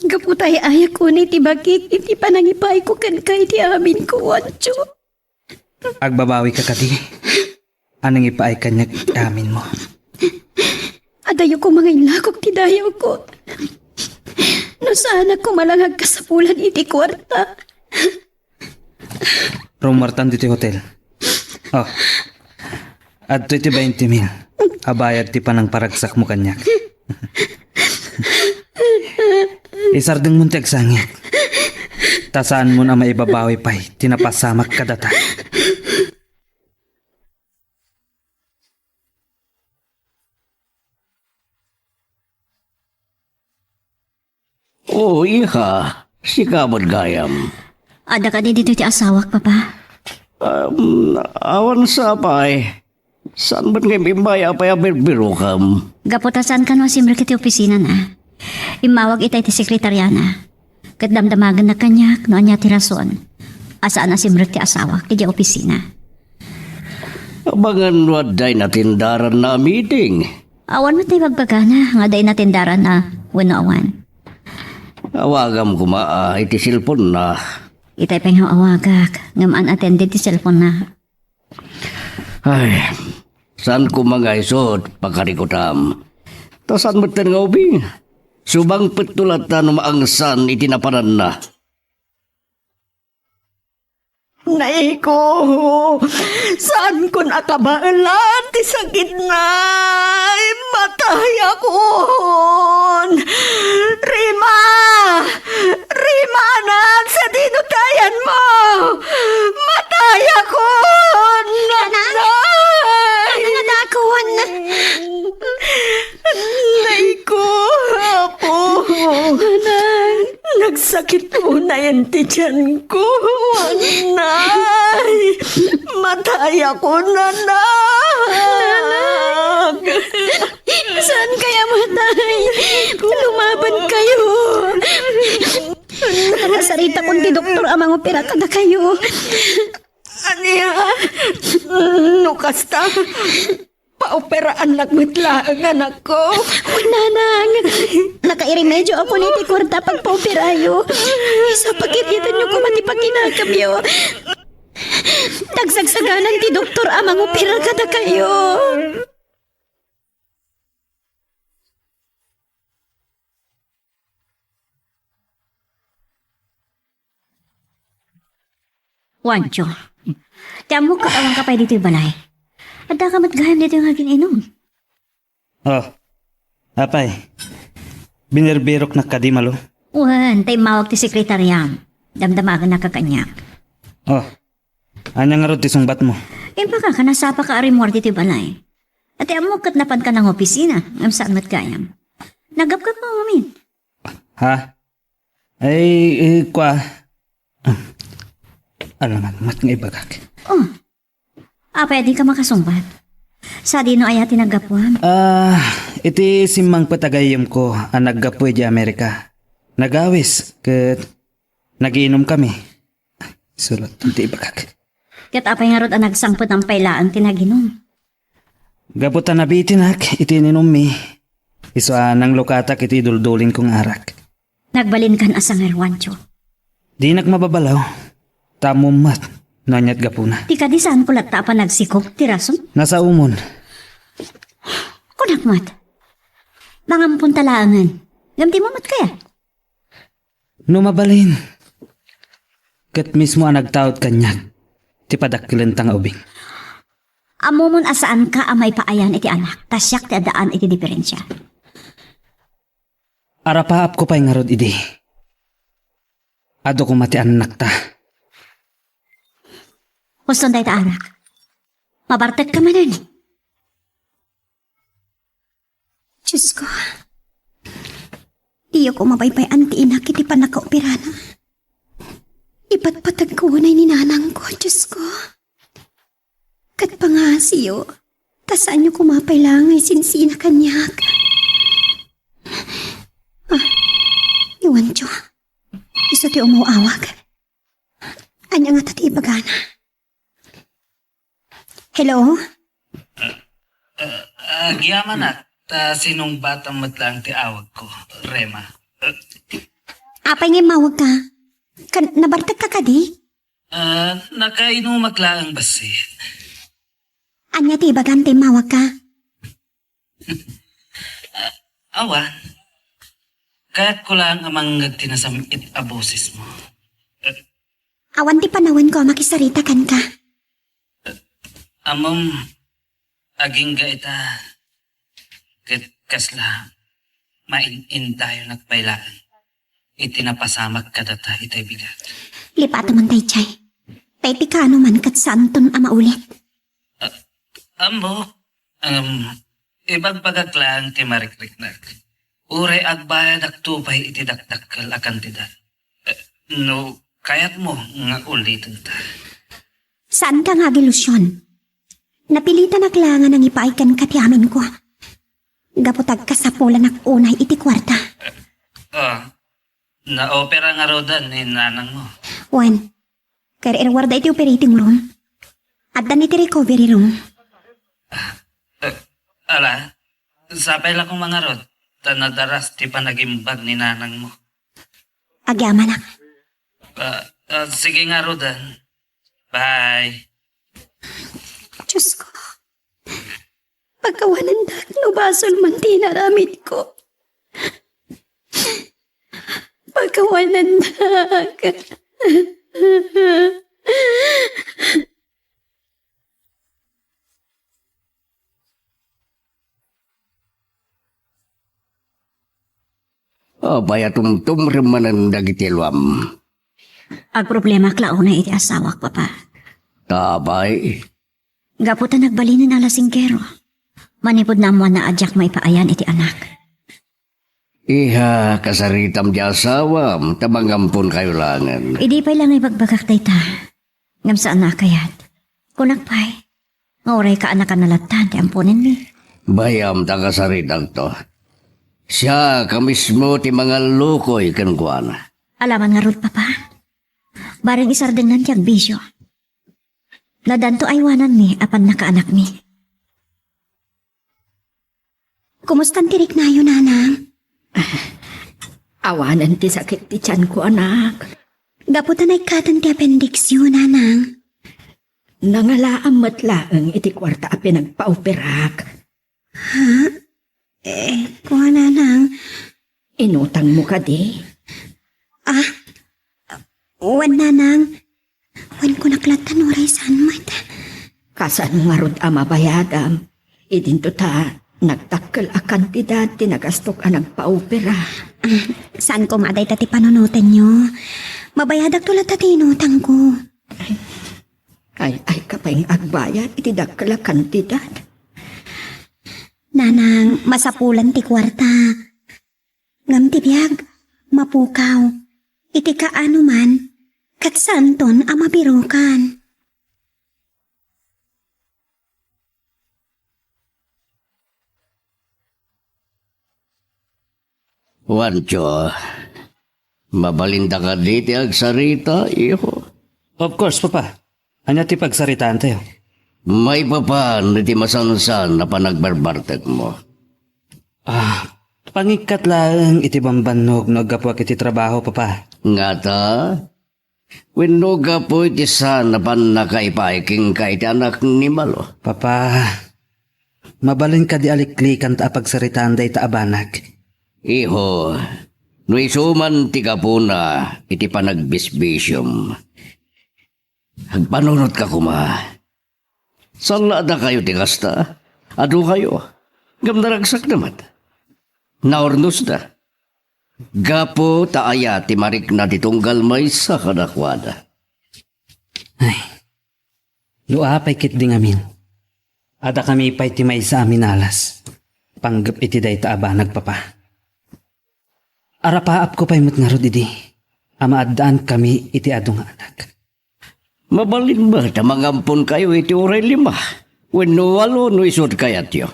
Gapu ta ay-ayakon iti bakit iti panangipaayko kenka iti aminko, Juancho. Agbabawika kadi? Anang ipaay kaniak ti aminmo? Adayo koma nga inlakok ti dayawko. No saanak koma la nga agkasapulan iti kuarta. Rummuartam ditoy hotel. Oh. Adtoy ti bainte mil a bayad ti panangparagsakmo kaniak. Isardengmon ti agsangit. Ta saanmon a maibabawi pay ti napasamak kadata. O, iha, sika met gayam. Adda kadi ditoy ti asawak, Papa? Um, awan sapay. Saan met nga imbay apay a birbirokem? Gapu ta saan kano a simrek iti opisinana. Immawag itay ti sekretariana. Ket damdamagenna kaniak no ania ti rason a saan a simrek ti asawak idiay opisina. Abangan no adda inatendaranna a meeting. Awan met ti ibagbagana nga adda inatendaranna wenno awan. Awagam koma, ah, iti cellphone-na. Itay pay nga awagak, ngem unattended ti cellphone-na. Ay, saan koma nga isu ti pakarikutam. Ta saan metten nga ubing. Subangpetto latta no maangsan iti napananna. Naiko, saankon a kabaelan ti sakitna. Ay, matayakon. Rima! Rima, anak, sadino ti ayanmo? Matayakon! Anak! Anak! Anak, adakon! Nay ko, Apo! Anak! Nagsakit unayen ti tiyanko, anay! Matayakon, anak! Saan kaya matay? Lumaban kayo! Sarita kun ti doktor a mangopera kadakayo. Ania? No kasta, paoperaannak met laeng, anakko. Nanang, nakairemedioak iti kuarta pagpaoperayo. Isu pakititaenyo koma ti pakinakamyo. Nagsagsaganan ti doktor a mangopera kadakayo. Juancho, ti ammok ket awanka pay ditoy balay. Addaka met gayam ditoy nga agin-inum. Oh, apay, binirbiroknak kadi, Malo? Wen, ta immawag ti sekretariam. Damdamagennak a kaniak. Oh, ania ngarud ti sungbatmo? Imbagak a nasapaka a rimmuar ditoy balay. Ket ti ammok ket napanka nangopisina, ngem saan met gayam. Nagapgapmo amin. Ha? Ay, eh, kua. Alangan, met nga ibagak. Oh. Apay a dika makasungbat? Sadino aya ti naggapuam? Ah, iti simmangpet a gayyemko a naggapu idiay Amerika. Nagawis, ket nagiinumkami. Sulat ti ibagak. Ket apay ngarud a nagsangpetam pay laeng ti naginum? Gapu ta nabitinak iti ininummi, isu a nanglukatak iti duldulingko nga arak. Nagbalinkan a sangir, Juancho. Dinak mababalaw, ta ammom met no aniat gapuna. Ti kadi saanko latta a panagsikog ti rason? Nasaomon. Kunak met. Mangamponta laengen. Ngem dimo met kayat? No mabalin, ket mismo a nagtaud kaniak ti padakkelenta nga ubing. Ammomon a saanka a maipaayan iti anak, ta siak ti addaan iti diferensia. Arapaapko pay ngarud idi. Adu koma ti annakta. Huston dayta, anak. Mabartekka manen. Diosko, diyo ko mabaybay-an ti inak iti pannakaoperana. Ipatpatagko unay ni nanangko, Diosko. Ket pangngasiyo, ta saanyo koma pay la nga isinsina kaniak. Ah, ni Juancho. Isu ti umaw-awag. Ania ngata ti ibagana? Hello? Ah, agyamanak, ta sinungbatam met laeng ti awagko, Rema. Apay nga immawagka? Kan-, nabartekka kadi? Ah, nakainumak laeng bassit. Ania ti ibagam ta immawagka? Ah, awan. Kayatko laeng a mangngeg ti nasam-it a bosesmo. Awan ti panawanko a makisarita kenka. Ammom, agingga ita, ket kasla main-indayonak pay laeng iti napasamak kadata itay bigat. Lipatem daydiay. Ta iti kaano man ket saanton a maulit. Ah, ammo, em, ibagbagak laeng ti marikriknak. Uray agbayadakto pay iti dakdakkel a kantidad. Eh, no kayatmo nga ulitenta. Saanka nga agilusion. Napilitanak la nga nangipaay kenka ti aminko. Gapu ta agkasapulanak unay iti kuarta. Ah, naopera ngaruden ni nanangmo? Wen, kair-irwarda iti operating room. Addan iti recovery room. Eh, ala, sapay la koma ngarud, ta nadaras ti panagimbag ni nanangmo. Agyamanak. Ah, ah, sige ngaruden. Bye. Diosko, pakawanendak no basol man ti inaramidko. Pakawanendak. Apay a tumtumrem manen dagiti luam? Agproblemak la unay iti asawak, Papa. Ta apay? Gapu ta nagbalinen a lasingkero. Manipud naammoanna a diak maipaayan iti anak. Iha, kasaritam ti asawam, ta mangamponkayo laengen. Idi pay la nga ibagbagak dayta. Ngem saan a kayat. Kunak pay, nga uray kaanakanna lattan ti amponenmi. Bayam ta kasaritakto. Siak a mismo ti mangallukoy kenkuana. Alaman ngarud, Papa. Bareng isardengnan ti agbisio. Nadanto aywananmi a pannakaanakmi. Kumustan ti riknayo, Nanang? Awanen ti sakit ti tianko, anak. Gapu ta naikkaten ti appendixyo, Nanang. Nangalaam met laeng iti kuarta a pinagpaoperak. Ha? Eh, kua, Nanang. Inutangmo kadi? Ah, wen, Nanang. Wen, kunak latta no uray saan met. Kasano ngarud a mabayadam? Idinto ta nagdakkel a kantidad ti nagastok a nagpaopera. Ah, saan koma dayta ti panunotenyo. Mabayadakto latta ti inutangko. Ay, ay, ka pay nga agbayad iti dakkel a kantidad. Nanang, masapulan ti kuarta. Ngem ti biag, mapukaw. Iti kaano man, ket saanton a mabirukan. Juancho, mabalinda kadi ti agsarita, iho? Of course, Papa. Ania ti pagsaritaantayo? Maipapan iti masansan a panagbarbartekmo. Ah, pangikkat laeng iti bambannog no aggapuak iti trabaho, Papa. Ngata, wenno gapu iti saan a pannakaipaay kenka iti anak ni Malo? Papa, Mabalin kadi a liklikanta a pagsaritaan dayta a banag? Iho, no isu man ti gapuna iti panagbisbisiom, agpanunotka koma. Salla a dakayo ti kasta. Adu kayo. Ngem naragsakda met. Naurnosda. Gapu ta aya ti marikna ti tunggal maysa kadakuada. Ay, no apay ketdi ngamin, adda kami pay ti maysa a minalas panggep iti dayta a banag, Papa. Arapaapko pay met ngarud idi a maaddaan kami iti adu nga anak. Mabalin met a mangamponkayo iti uray lima wenno walo no isu ti kayatyo.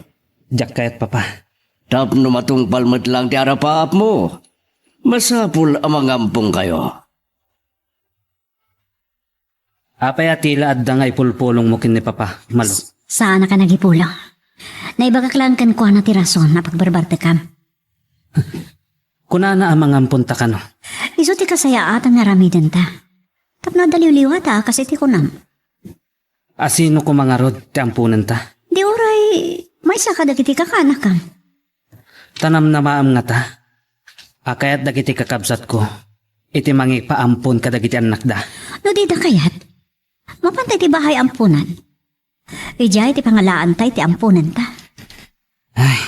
Diak kayat, Papa. Tapno matungpal met lang ti arapaapmo, masapul a mangamponkayo. Apay a tila adda nga ipulpulongmo ken ni Papa, Malo? Saanak a nagipulo. Naibagak lang kenkuana ti rason a pagbarbartekam. Kunana a mangamponta kano. Isu ti kasayaatan nga aramidenta. Tapno adda liwliwata a kas iti kunam. Asino koma ngarud ti amponenta? Di uray, maysa kadagiti kakanakam. Ta namnamaam ngata a kayat dagiti kakabsatko iti mangipaampon kadagiti annakda. No dida kayat, mapanta iti bahay amponan. Idiay ti pangalaanta iti amponanta. Ay,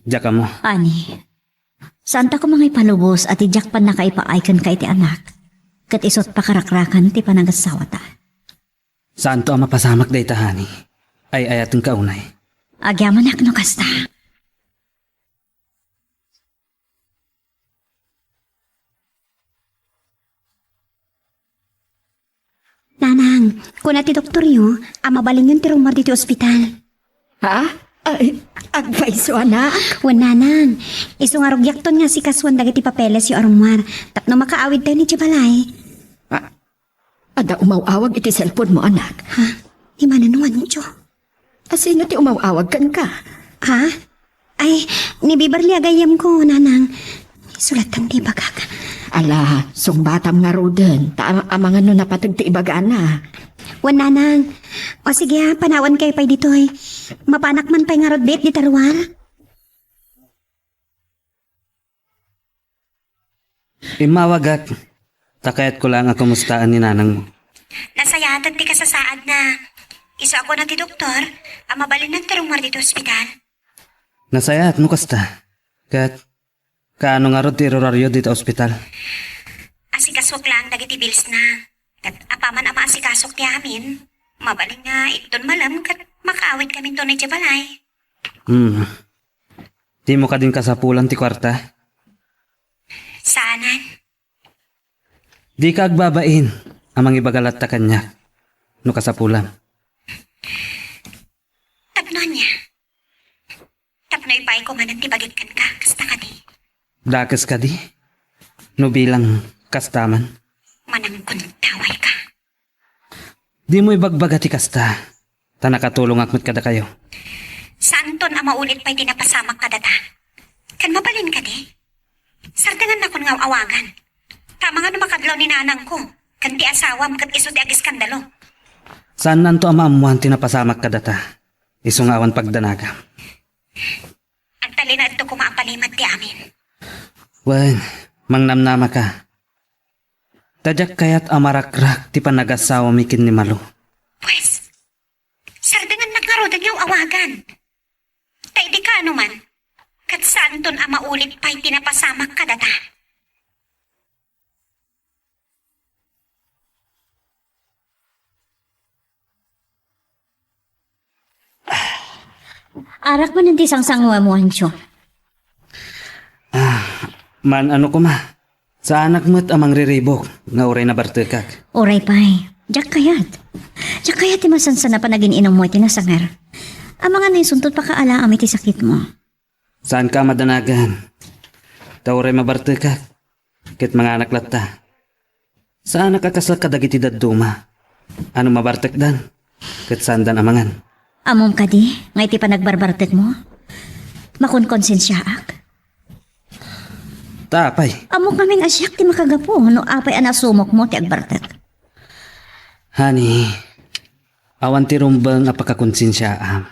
diak ammo. Ani, saanta koma nga ipalubos a ti diak pannakaipaay kenka iti anak, ket isut' pakarakrakan ti panagassawata. Saanto a mapasamak dayta, honey. Ay-ayatenka unay. Agyamanak no kasta. Nanang, kuna ti doktoryo a mabalinyon ti rummuar ditoy ospital. Ha? Ay, agpayso, anak. Wen, nanang, isu nga rugiakton nga asikasoen dagiti papelesyo a rummuar tapno makaawidtayo idiay balay. Ah, adda umaw-awag iti cellphone mo, anak. Ha? Ni Manang Juancho. Asino ti umaw-awag kenka? Ha? Ay, ni Beverly a gayyemko, nanang. Isulattan ti ibagak. Ala, sungbatam ngaruden, ta am-, amangan no napateg ti ibagana. Wen, nanang. O sige, a, panawankayo pay ditoy. Mapanak man pay ngarud biit dita ruar. Immawagak, ta kayatko laeng a kumustaan ni nanangmo. Nasayaat ti kasasaadna. Isu a kuna ti doktor a mabalinnan ti rummuar ditoy ospital. Nasayaat no kasta. Ket, kaano ngarud ti iruraryo dita ospital? Asikasok laeng dagiti billsna. Ket apaman a maasikasok ti amin, mabalin nga inton malem ket makaawidkaminto idiay balay. Hmm. Dimo kadin kasapulan ti kuarta? Saanen. Dika agbabain a mangibaga latta kaniak no kasapulam. Tapno ania? Tapno ipaayko manen ti bagik kenka, kasta kadi? Dakes kadi? No bilang kasta man? Manangkuntawayka. Dimo ibagbaga ti kasta, ta nakatulongak met kadakayo. Saanton a maulit pay ti napasamak kadata. Ken mabalin kadi? Sardengannakon nga aw-awagan. Ta amangan no makadlaw ni nanangko ken ti asawam ket isu ti agiskandalo. Saannanto a maammoan ti napasamak kadata, isu nga awan pagdanagam. Agtalinaedto koma a palimed ti amin. Wen, mangnamnamaka. Ta diak kayat a marakrak ti panagasawami ken ni Malo. Pues, sardengannak ngaruden nga aw-awagan. Ta idi kaano man, ket saanton a maulit pay ti napasamak kadata. Arak manen ti sangsanguem, Juancho. Ah, man-ano koma. Saanak met a mangriribuk nga uray nabartekak. Uray pay. Diak kayat. Diak kayat ti masansan a panagin-inummo iti nasanger. Amangan no isunto ti pakaalaam iti sakitmo. Saanka a madanagan. Ta uray mabartekak, ket manganak latta. Saanak a kasla kadagiti dadduma a no mabartekdan, ket saandan a mangan. Ammom kadi nga iti panagbarbartekmo, makonkonsensiaak? Ta apay? Ammok ngamin a siak ti makagapu no apay a nasumokmo ti agbartek. Honey, awan ti rumbeng a pakakonsensiaam.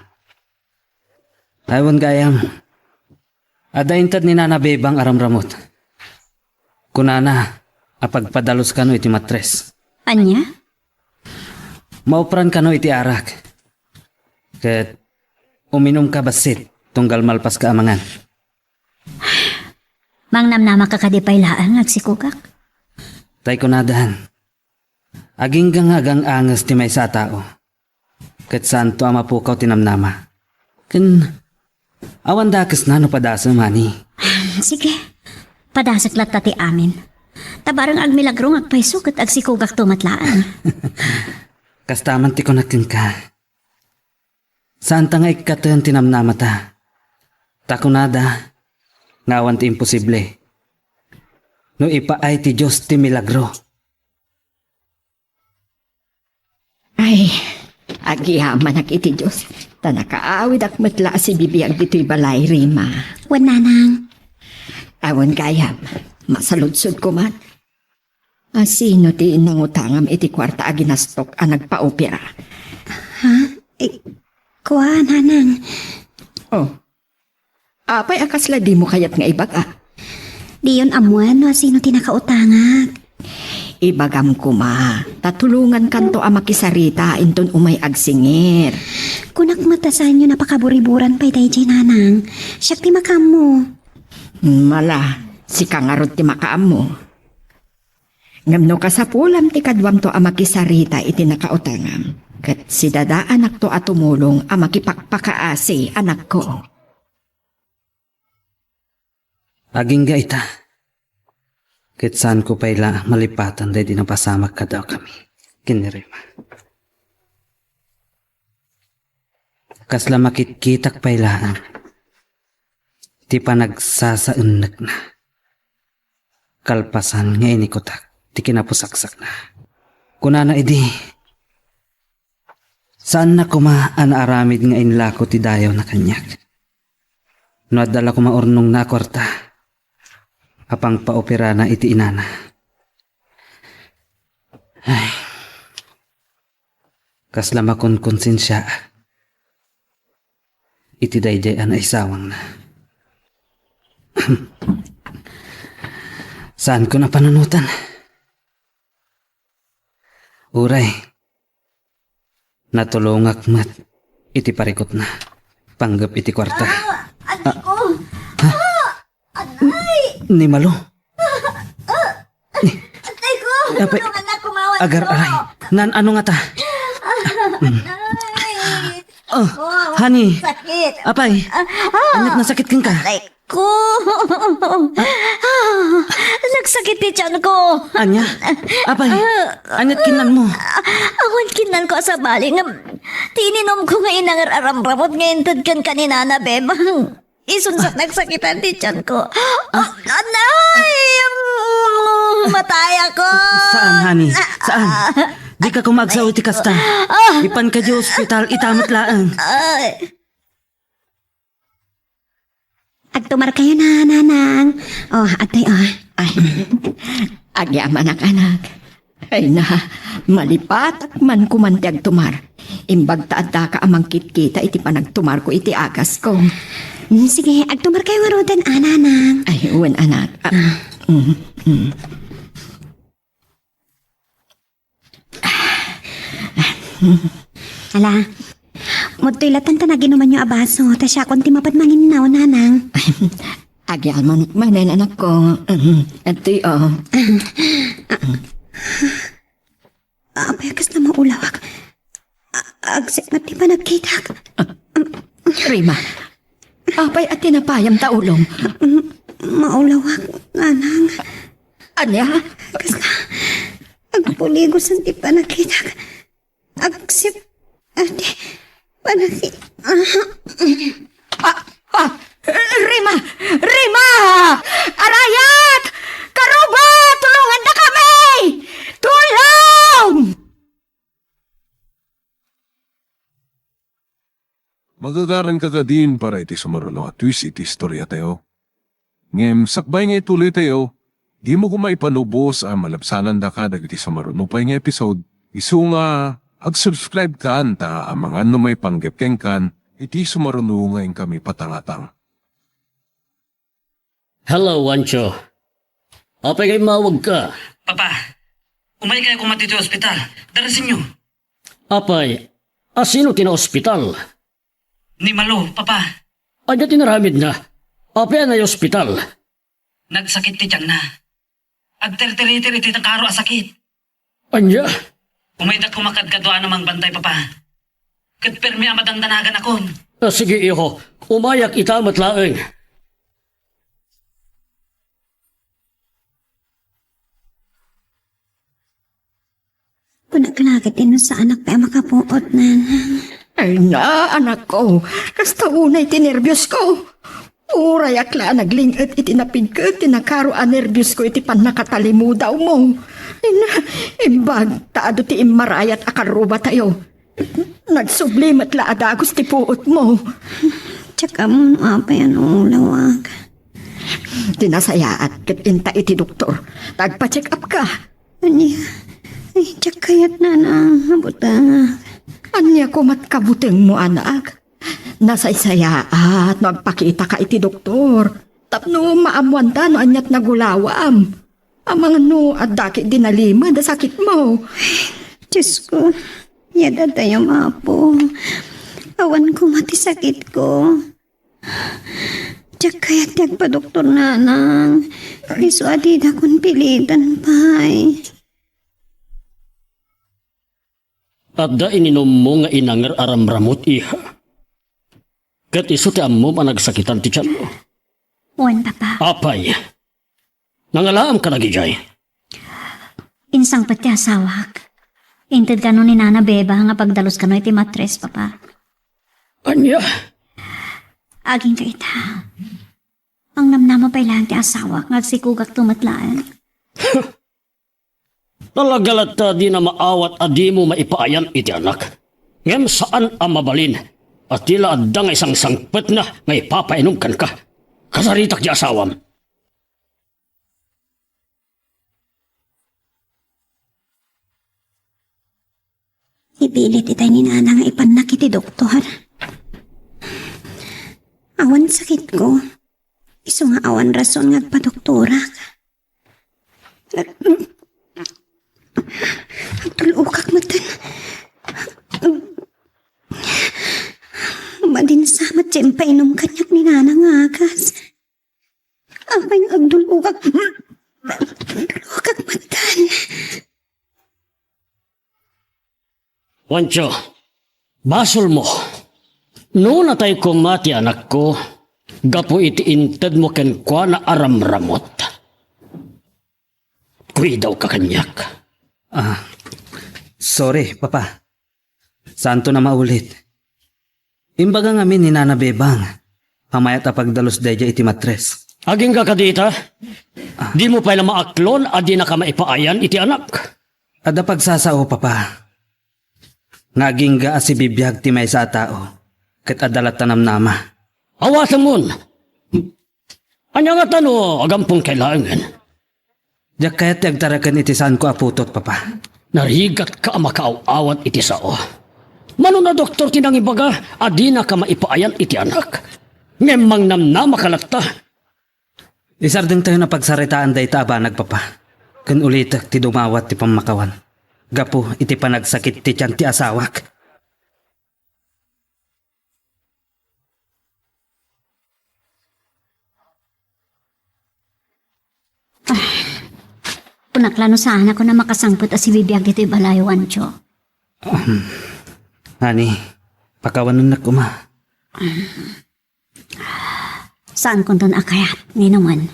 Awan gayam. Adda inted ni Nana Bebang a ramramut. Kunana a pagpadalus kano iti matres. Ania? Maupran kano iti arak. Ket uminumka bassit tunggal malpaska a mangan. Mangnamnamaka kadi pay laeng nga agsikogak? Tay kunadan, agingga nga agang-anges ti maysa a tao, ket saanto a mapukaw ti namnama. Ken awan dakesna no padasem, honey. Sige, padasek latta ti amin. Ta bareng agmilagro nga agpayso ket agsikogakto met laeng. Kasta man ti kunak kenka. Saanta nga ikkaten ti namnamata. Ta kunada nga awan ti imposible no ipaay ti Dios ti milagro. Ay, agyamanak iti Dios, ta nakaawidak met la a sibibiag ditoy balay, Rima. Wen, Nanang. Awan gayam, masaludsodko man. A, sino ti nangutangam iti kuarta a ginastok a nagpaopera? Ha? Eh, kua, Nanang. Oh. Apay a kasla dimo kayat nga ibaga? Diyon ammoen no sino ti nakautangak. Ibagam koma, ta tulongankanto a makisarita inton umay agsingir. Kunak met ta saanyo napakaburiburan pay daydiay, Nanang. Siak ti makaammo. Mala, sika ngarud ti makaammo. Ngem no kasapulam ti kaduamto a makisarita iti nakautangam, ket sidadaanakto a tumulong a makipakpakaasi, anakko. Agingga ita, ket saanko pay la malipatan daydi napasamak kadakami ken ni Rima. Kasla makitkitak pay laeng ti panagsasaennekna. Kalpasan nga inikutak ti kinapusaksakna. Kunana idi, saanna koma a naaramid nga inlako ti dayawna kaniak. No adda la koma urnongna a kuarta a pangpaoperana iti inana. Ay. Kasla makonkonsensiaak iti daydiay a naisawangna. Saanko a panunotan. Uray, natulongak met iti parikutna, panggep iti kuarta. Ah, anak ko! Ha? Ah, anay! Ni Malo? Ah, ah, atay ko! Apay, tulungan na, kumawan agar ko! Aray. Nan ano nga ta? Ah, anay! Oh, oh, honey. Sakit. Apay, ah, ah, aniat nasakit kenka? Aray ko! Ah, nagsakit ti tiyan ko. Ania? Apay, ah, aniat kinnanmo? Ah, awan kinnanko a sabali ngem ti ininomko nga inangar a ramramut nga inted kenka ni Nana Bebang. Isun sa nagsakitan ti tiyan ko. Ah. Anay! Mm, matayakon! Saan, honey? Saan? Dika koma agsao iti kasta. Ah. Ipanka iti ospital, ita met laeng. Ay. Agtumarkayo na, Nanang. Oh, atoy, oh. Ay. Agyamanak, anak. Ay na, malipatak man koman ti agtumar. Imbag ta addaka a mangkitkita iti panagtumarko iti agasko. Mm, sige, agtumarkayo ngaruden, a, Nanang. Ay, wen, anak. Ah, mm, mm. Ala, mudtoy latta ta naginumanyo a baso, ta siakon ti mapan manginnaw, Nanang. Agyamanak manen, anakko. Mm, atoy, oh. Ah, ah. Apay, kasla maulawak. A-, agsipnget ti panagkitak. Ah, Rima, apay a tinapayam ta ulom? Mm, maulawak, Nanang. Ania? Kasla, agpuligosan ti panagkitak. Agsip, adi, panagki-, ah. Ah, ah, Rima! Rima! Arayat! Karuba! Tulongandakami! Tulong! Magagaranka kadin para iti sumaruno a twist iti istoriatayo. Ngem sakbay nga ituloytayo, dimo koma ipanubos a malabsanandaka dagiti sumaruno pay nga episode, isu nga ag-subscribe kan ta amangan no maipanggep kenkan Iti sumaruno nga inkami patangatang. Hello, Juancho. Apay nga immawagka? Papa, umaykayo koma ditoy ospital. Darasenyo. Apay, a sino ti naospital? Ni Malo, Papa. Ania ti naramidna? Apay a naospital? Nagsakit ti tianna. Agtirtiritir iti nakaro a sakit. Ania? Umaydak koma kadkaduana mangbantay, Papa. Ket permi a madangdanaganakon. Ah, sige, iho. Umayak ita met laeng. Kunak la ket, inusaanak pay a makapuot, Nanang. Ay na, anakko. Kasta unay ti nerbios ko. Urayak la a nagling-et iti napigket ti nakaro a nerbios ko iti pannakatalimudawmo. Ay na, imbag ta adu ti immarayat a karrubatayo. Nagsubli met la a dagus ti puotmo. Check up mo no apay a naulawak. Ti nasayaat ket inta iti doktor. Tagpa-check up ka. Ania? Ay, diak kayat, Nanang, a butengak. Ania komat kabutengmo, anak? Nasaysayaat no agpakitaka iti doktor tapno maammoanta no aniat nagulawam. Amangan no adda ketdi nalimed a sakitmo. Diosko, yadadayam, Apo. Awan koma ti sakitko. Diak kayat ti agpadoktor, Nanang. Isu a didakon piliten pay. Adda ininummo nga inanger a ramramut, iha. Ket isu ti ammom a nagsakitan ti tianmo. Wen, Papa. Apay, nangalaam kadagidiay? Insangpet ti asawak. Inted kano ni Nana Beba nga pagdalus kano iti matres, Papa. Ania? Agingga ita. Mangnamnama pay laeng ti asawak nga agsikogakto met laeng. Talaga latta a dina maawat a dimo maipaayan iti anak. Ngem saan a mabalin a ti la adda nga isangsangpetna nga ipapainom kenka. Kasaritak ti asawam. Ipilit itay ni Nana nga ipannak iti doktor. Awan sakitko. Isu nga awan rason nga agpadoktorak. Agdul-okak metten. Madinsa met ti impainom kaniak ni Nana nga agas. Apay nga agdul-okak? Agdul-okak metten. Juancho, basolmo. No natay koma ti anakko, gapu iti intedmo kenkuana a ramramut, kuidawka kaniak. Ah, sorry, Papa. Saanton a maulit. Imbaga ngamin ni Nana Bebang a mayat a pagdalus daydiay iti matres. Agingga kadi ita? Dimo pay la maaklon a dinaka maipaayan iti anak? Adda pagsasao, Papa, nga agingga a sibibiag ti maysa a tao ket adda latta namnama. Awatemon! Ania ngata no agampon kay laengen? Diak kayat ti agtareken iti saanko a putot, Papa. Narigatka a makaaw-awat iti sao. Mano a doktor ti nangibaga a dinaka maipaayan iti anak. Ngem mangnamnamaka latta. Isardengtayon a pagsaritaan dayta a banag, Papa. Ken ulitek ti dumawat ti pammakawan gapu iti panagsakit ti tian ti asawak. Ah, kunak la no saanakon a makasangpet a sibibiag ditoy balay, Juancho. Ahem. Ani, pakawanennak koma. Saankonton a kayat, ninomen,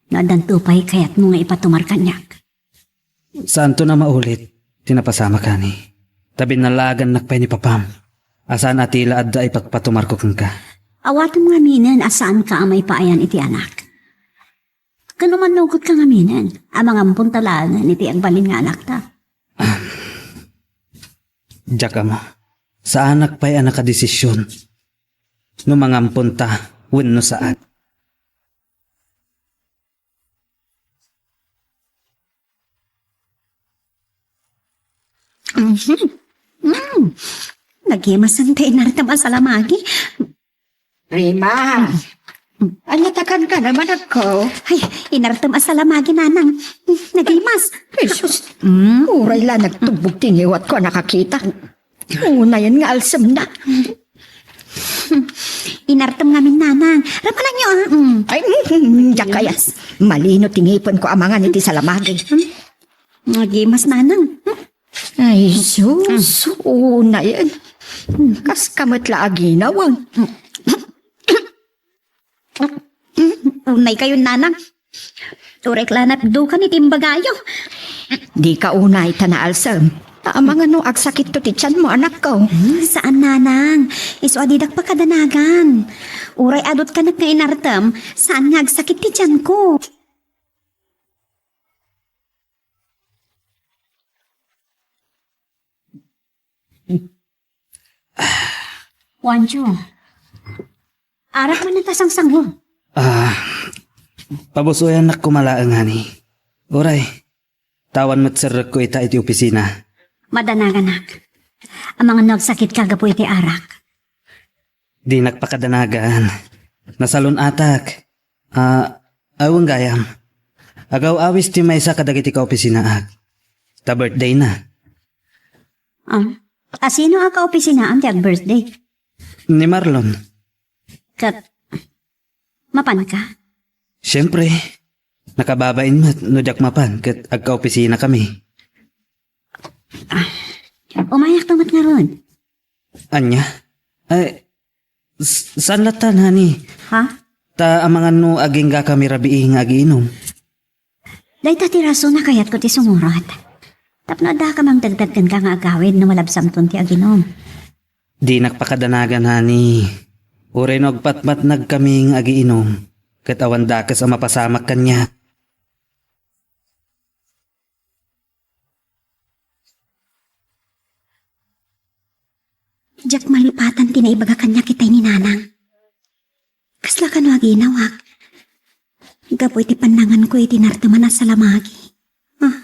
no addanto pay kayatmo nga ipatumar kaniak. Saanton a maulit ti napasamak, ani. Ta binnalaagannak pay ni Papam a saan a ti la adda ipagpatumarko kenka. Awatem ngaminen a saanka a maipaayan iti anak. Ken umannukot ka ngaminen a mangamponta laengen iti agbalin nga anakta. Diak ammo. Saanak pay a nakadesisyon no mangamponta wenno saan. Mhm. Mm. Nagimasen ti inartem a salamagi. Rima, ania ta kankanam, anakko? Ay, inartem a salamagi, nanang. Nagimas. Jesus, Mm. uray la nagtubbog ti ngiwatko a nakakita. Unayen nga alsemna. Inartem ngamin, nanang. Ramananyo, ah. Mm. Ay, mm, mm, diak kayat. Malino ti ngipenko amangan iti salamagi. Nagimas, nanang. Ay, sus, unayen. Kaska met la aginawang. Unay kayo, nanang. Uray la natdukan iti imbagayo. Dika unay ta naalsem. Ta amangan no agsakitto ti tianmo, anakko. Hmm, saan, nanang. Isu a didak pakadanagan. Uray adut kanak nga inartem, saan nga agsakit ti tianko. Juancho, arak man ta sangsango. Ah, pabusuyannak koma laeng, honey. Uray, ta awan met serrekko ita iti opisina. Madanaganak. Amangan no agsakitka gapu iti arak. Dinak pakadanagan. Nasalun-atak. Ah, awan gayam. Agaw-awis ti maysa kadagiti kaopisinaak. Ta birthday na. Ah, asino a kaopisinaam ti ag-birthday? Ni Marlon. Ket, mapanka? Siyempre. Nakababain met no diak mapan ket agkaopisina kami. Ah, umayak to met ngarud. Ania? Ay, s-, saan latta, honey? Ha? Ta amangan no agingga kami rabii nga agiinom. Dayta ti rason a kayatko ti sumurot. Tapno adda ka mangdagdag kenka nga agawid no malabsamton ti aginom. Dinak pakadanagan, honey. Uray no agpatmatnag kami nga agiinom, ket awan dakes a mapasamak kaniak. Diak malipatan ti naibaga kaniak itay ni Nanang. Kasla kano aginawak? Gapu iti pannanganko iti narteman a salamagi. Ah.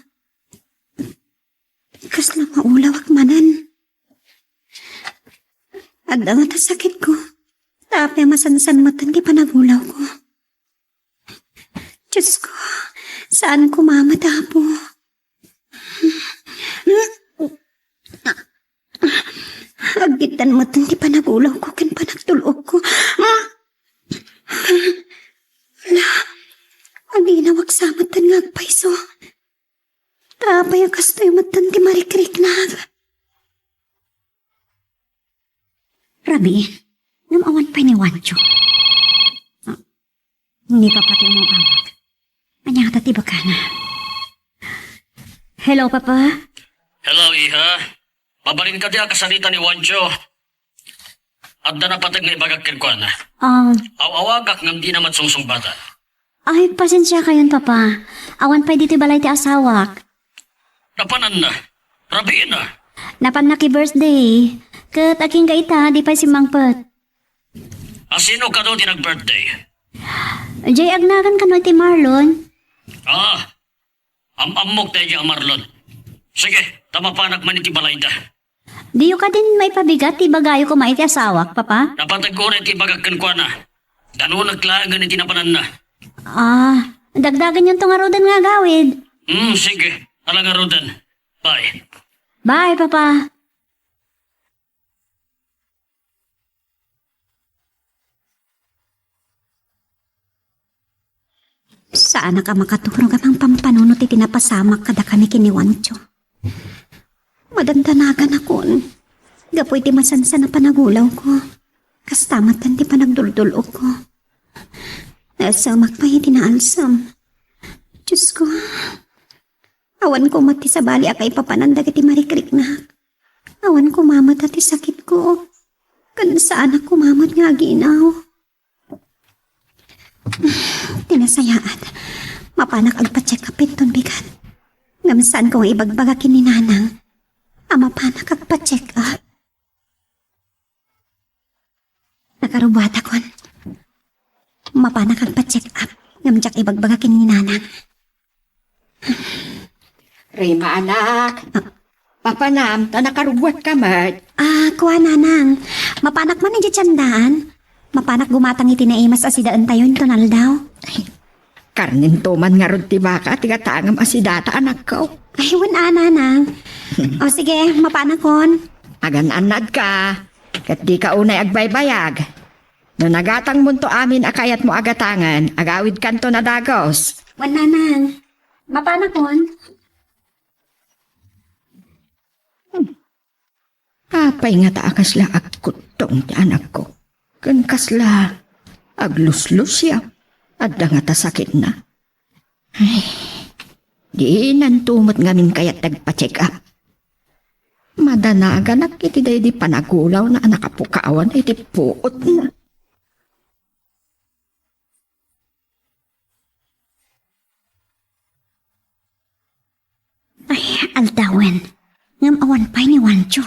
Kasla maulawak manen. Adda met a sakitko. Ta apay a masansan metten ti panagulawko. Diosko, saan koma met, Apo. Aggiddan metten ti panagulawko ken panagtul-okko. Ala, aginawak sa metten nga agpayso. Ta apay a kastoy metten ti marikriknak? Rabii, ngem awan pay ni Juancho. Ah, ni Papa ti umawag. Ania ngata ti ibagana? Hello, Papa? Hello, iha. Mabalin kadi a kasarita ni Juancho? Adda napateg nga ibagak kenkuana. Ah. Aw-awagak ngem dina met sungsungbatan. Ay, pasensia kayon, Papa. Awan pay ditoy balay ti asawak. Napananna? Rabiina? Napanna ki birthday. Ket agingga ita, di pay simmangpet. Asino kano ti nag-birthday? Jay, agnagan kano iti Marlon? Ah, am-ammok daydi a Marlon. Sige, ta mapanak man iti balayda. Diyo kadin maipabigat ti ibagayo koma iti asawak, Papa? Napateg unay ti ibagak kenkuana. Danunek laengen iti napananna. Ah, dagdagenyonto ngaruden nga agawid. Hmm, sige. Ala ngaruden. Bye. Bye, Papa. Saanak a makaturog a mangpampanunot iti napasamak kadakami ken ni Juancho. Madandanaganakon gapu iti masansan a panagulawko. Kasta met ti panagduldulosko. Nasamak pay iti naalsem. Diosko, awan koma ti sabali a kaipapanan dagiti marikriknak. Awan koma met ti sakitko. Ken saanak koma met nga aginaw. Ti nasayaat, mapanak agpa-check up inton bigat. Ngem saanko nga ibagbaga ken ni Nanang a mapanak agpa-check up. Nakarubuatakon. Mapanak agpa-check up ngem diak ibagbaga ken ni Nanang. Rima, anak. Ah. Papanam, ta nakarugwatka met. Ah, kua, nanang. Mapanak man idiay tiendaan. Mapanak gumatang iti naimas a sidaentayo inton aldaw. Ay, karnento man ngarud ti baka ti gatangem a sidata, anakko. Ay, wen a, nanang. O sige, mapanakon. Agan-annadka, ket dika unay agbaybayag. No nagatangmonto amin a kayatmo a gatangen, agawidkanto a dagus. Wen, nanang. Mapanakon. Hmm. Apay ngata a kasla agkuttong ti anakko? Ken kasla agluslusiaw? Adda ngata sakitna? Ay, dinanto met ngamin kayat ti agpa-check up. Madanaganak iti daydi panagulawna a nakapukawan iti puotna. Ay, aldawen. Ngem awan pay ni Juancho.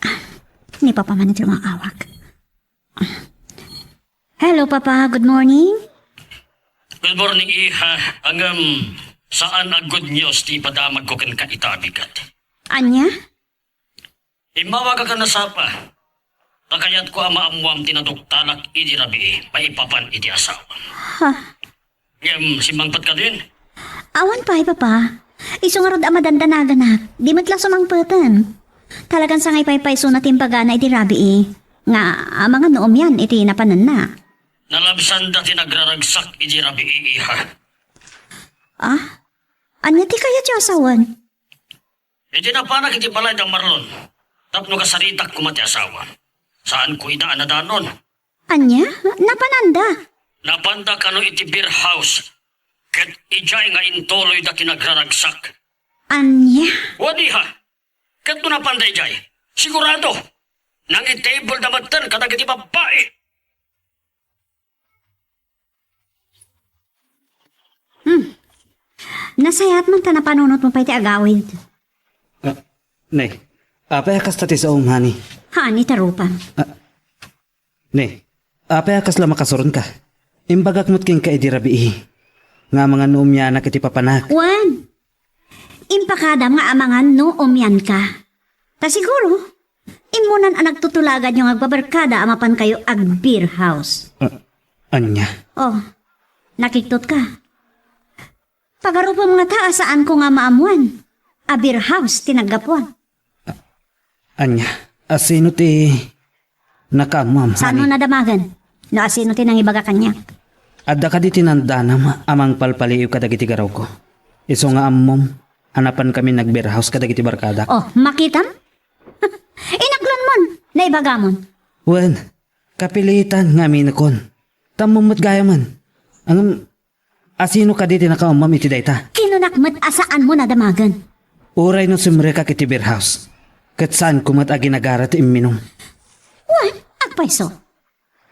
Ah, ni Papa man iti maawag. Hello, Papa. Good morning. Good morning, iha. Ngem saan a good news ti ipadamagko kenka ita a bigat. Ania? Immawagak a nasapa. Ta kayatko a maammuam ti naduktalak idi rabii maipapan iti asawa. Ha? Ngem simmangpetka din? Awan pay, Papa. Isu ngarud a madandanaganak, di met la sumangpeten. Talagan sangay paypaysona ti imbagana idi rabii, nga amangan no umian iti napananna. Nalabsanda ti nagraragsak idi rabii, iha. Ah? Ania ti kayat ti asawan? Idi napanak iti balay da Marlon, tapno kasaritak koma ti asawa, saanko ida a nadanon. Ania? Napananda? Napanda kano iti beer house, ket idiay nga intuloyda ti nagraragsak. Ania? Wen, iha, ket no napanda idiay, sigurado, nangitableda metten kadagiti babbai. Hmm. Nasayaat man ta napanunotmo pay ti agawid. Ah, ne, apay a kasta ti saom, honey? Honey, ta rupam. Ah, ne, apay a kasla makasuronka? Imbagak met kenka idi rabii nga amangan no umianak iti papanak. Wen, impakadam nga amangan no umianka. Ta siguro, immunan a nagtutulaganyo nga agbabarkada a mapankayo ag-beer house. Ah, ania? Oh, nakiktot ka. Pagarupem ngata a saanko nga maammuan a beer house ti naggapuan. Ania? Asino ti nakaammuam, honey? Saanmo nadamagen no asino ti nangibaga kaniak? Adda kadi ti nandanam a mangpalpaliiw kadagiti garruko? Isu nga ammom a napankami nag-beer house kadagiti barkadak. Oh, makitam? Inaklonmon, naibagamon. Wen, kapilitan nga aminekon. Ammom met gayamen. Ngem, asino kadi ti nakaammuam iti dayta? Kinunak met a saanmo nadamagen. Uray no simrekak iti beer house, ket saanko met a ginagara ti imminum. Wen, agpayso.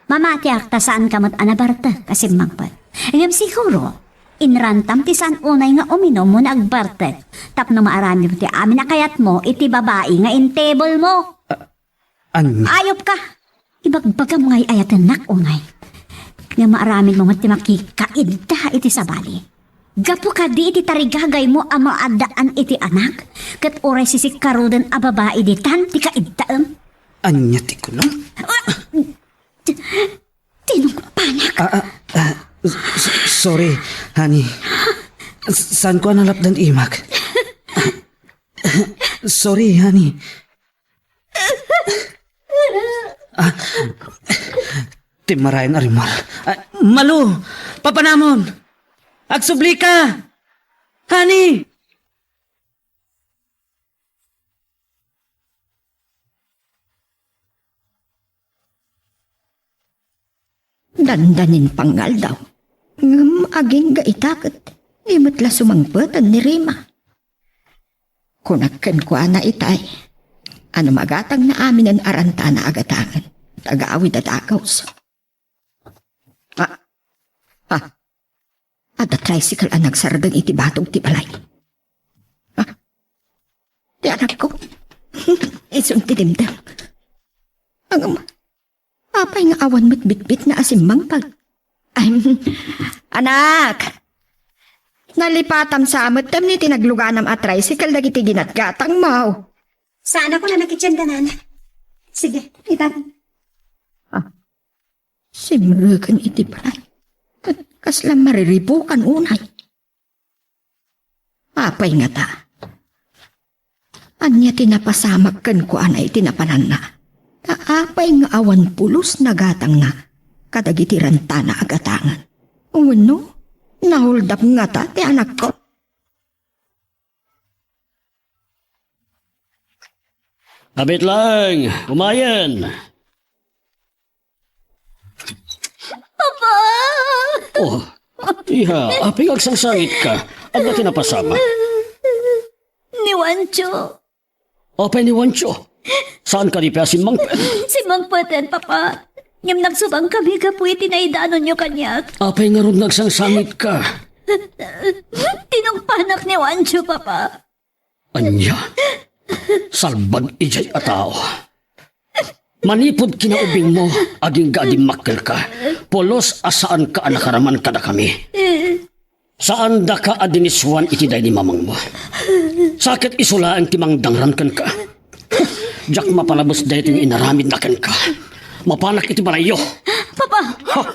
Mamatiak ta saanka met a nabartek a simmangpet. Ngem siguro, inrantam ti saan unay nga uminum wenno agbartek tapno maaramidmo ti amin a kayatmo iti babai nga intable mo. Ah, Ania? Ayupka! Ibagbagam nga ay-ayatennak unay. Nga maaramidmo met ti makikaidda iti sabali. Gapu kadi iti tarigagaymo a maaddaan iti anak, ket uray sisikkaruden a babai ditan ti kaiddaem. Ania ti kunam? Ah! Ti-, tinungpanak. Ah, ah, ah, s-, s-, sorry, honey. S-, saanko a nalapdan imak. Sorry, honey. Ah, ti marayan a rimmuar. Ah, Malu! Papanamon! Agsublika! Honey! Dandanin pangngaldaw. Ngem agingga ita ket imet la sumangpeten ni Rima. Kunak kenkuana itay, a no magatangna aminen a rantana a gatangen, ta agawid a dagus. Ah, ah, adda tricycle a nagsardeng iti batog ti balay. Ah, ti anakko. Isun ti dimdem. Ang Apay nga awan met bitbitna a simmangpet? Ay, anak! Nalipatam sa met tamni ti nagluganam a tricycle dagiti ginatgatangmo. Saan ako na nakitienda, nana. Sige, ita. Ah, simreken iti balay. Ket kasla mariribukan unay. Apay ngata? Ania ti napasamak kenkuana iti napananna? Ta apay nga awan pulos nagatangna kadagiti rantana a gatangen? Wenno, nahuldap ngata ti anakko? Abit laeng, umayen. Papa! Oh, iha, apay nga agsangsangitka? Adda ti napasamak? Ni Juancho. Apay ni Juancho? Saan kadi pay a simmangpet? Simmangpeten, Papa. Ngem nagsubangkami gapu iti naidanonyo kaniak. Apay ngarud nga agsangsangitka? Tinungpanak ni Juancho, Papa. Ania? Salbag idiay a tao. Manipud kinaubingmo, agingga a dimmakkelka. Pulos a saanka a nakaraman kadakami. Saandaka a diniswan iti daydi mamangmo. Sa ket isu laeng ti mangdangran kenka. Diak mapalabes daytoy nga inaramidna kenka. Mapanak iti balayyo. Papa,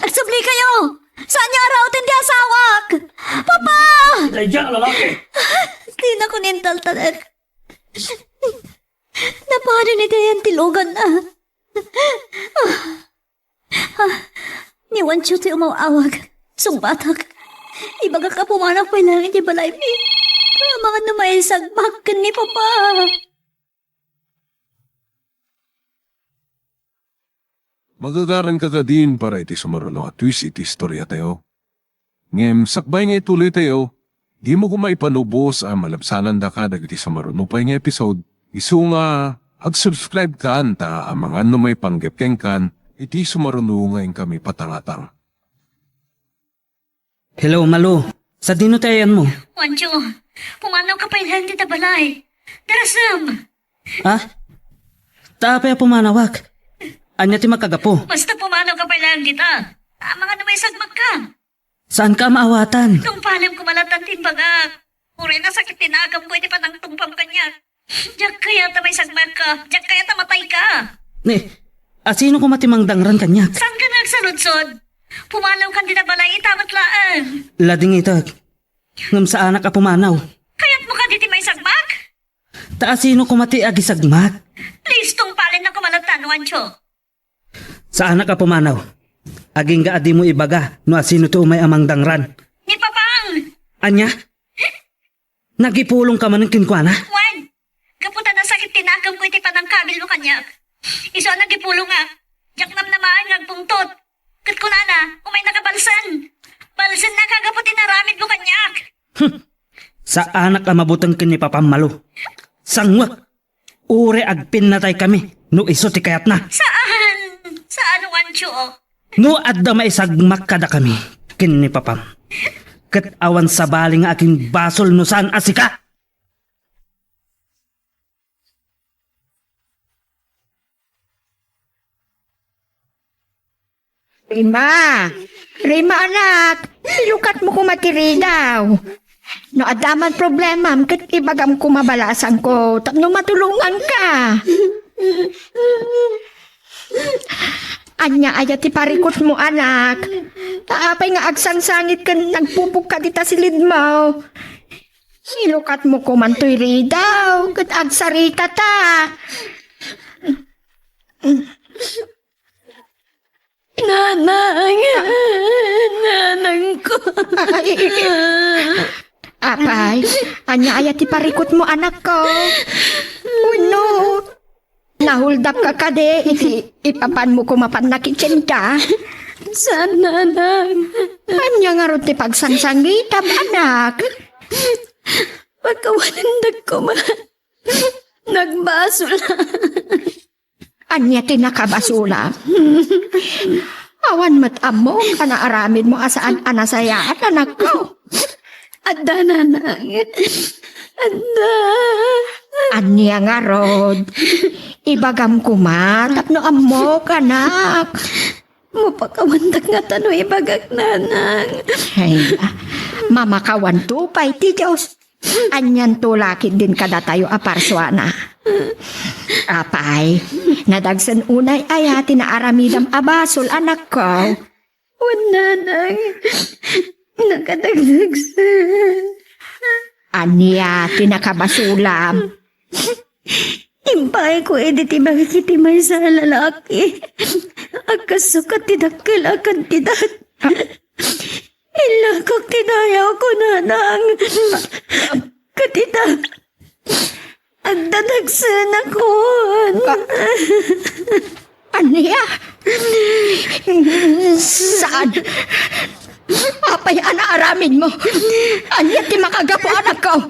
agsablikayo! Saanyo a rauten ti asawak! Papa! Daydiay a lalaki! Dinakon intaltalek. Napanen iti ayan ti luganna. Ah, ni Juancho ti umaw-awag. Sungbatak. Ibagak a pumanak pay laeng iti balaymi. Amangan no maisagmak ken ni Papa. Magagaranka kadin para iti sumaruno a twist iti istoriatayo. Ngem sakbay nga ituloytayo, dimo koma ipanubos a malabsanandaka dagiti sumaruno pay nga episode, isu nga agsubscribe kan ta amangan no maipanggep kenkan iti sumaruno nga inkami patangatang. Hello, Malu. Sadino ti ayanmo? Juancho, pumanawka pay laeng dita balay. Darasem! Ah? Ta apay a pumanawak? Ania ti makagapu? Basta pumanawka pay laeng dita. Amangan no maisagmakka. Saanka a maawatan? Tungpalem koma latta ti imbagak. Uray nasakit ti naganko iti panangtungpam kaniak. Diak kayat a maisagmakka. Diak kayat a matayka. Ni, asino koma ti mangdangran kaniak? Saanka nga agsaludsod? Pumanawkan dita balay ita met laeng. Ladingitek. Ngem saanak a pumanaw. Kayatmo kadi ti maisagmak? Ta asino koma ti agisagmak? Please, tungpalenna koma latta, Juancho. Saanak a pumanaw. Agingga a dimo ibaga no asino ti umay a mangdangran. Ni Papang! Ania? Nagipulongka manen kenkuana? Wen, gapu ta nasakit ti naganko iti panangkabilmo kaniak. Isu a nagipulongak, diak namnamaen nga agpungtot. Ket kunana, umaynaka balsen. Balsennaka gapu ti naramidmo kaniak. Hmm. Saanak a mabuteng ken ni Papam, Malu. Sanguek. Uray agpinnataykami no isu ti kayatna. Saan? Saan, Juancho? No adda maisagmak kadakami ken ni Papam, ket awan sabali nga agimbasol no saan a sika. Rima! Rima, anak! Ilukatmo koma ti ridaw. No adda man problemam, ket ibagam koma balasangko tapno matulonganka. Ania aya ti parikutmo, anak? Ta apay nga agsangsangit ken nagpupugka dita silidmo? Ilukatmo koman toy ridaw, ket agsarita ta. Nanang, nanangko. Ay, apay, ania aya ti parikutmo, anakko? Wenno, nahuldapka kadi iti ipapanmo koma pannakitienda? Saan, nanang. Ania ngarud ti pagsangsangitam, anak? Pakawanendak koma. Nagbasol. Ania ti nakabasolam? Awan met ammom a naaramidmo a saan a nasayaat, anakko. Adda, nanang. Adda. Ania ngarud? Ibagam koma tapno ammok, anak. Mapakawandak ngata no ibagak, nanang. Ay, ah, Mamakawanto pay ti Dios. Anianto la ketdin kadatayo a parsuana? Apay, nadagsen unay aya ti naaramidam a basol, anakko? Wen, nanang, nakadagdagsen. Ania ti nakabasolam? Impaayko idi ti bagik iti maysa a lalaki. Agkasukat ti dakkel a kantidat. Inlakok ti dayawko, nanang. Ket ita, agdadagsenakon. Ania? Saan? Apay a naaramidmo? Ania ti makagapu, anakko?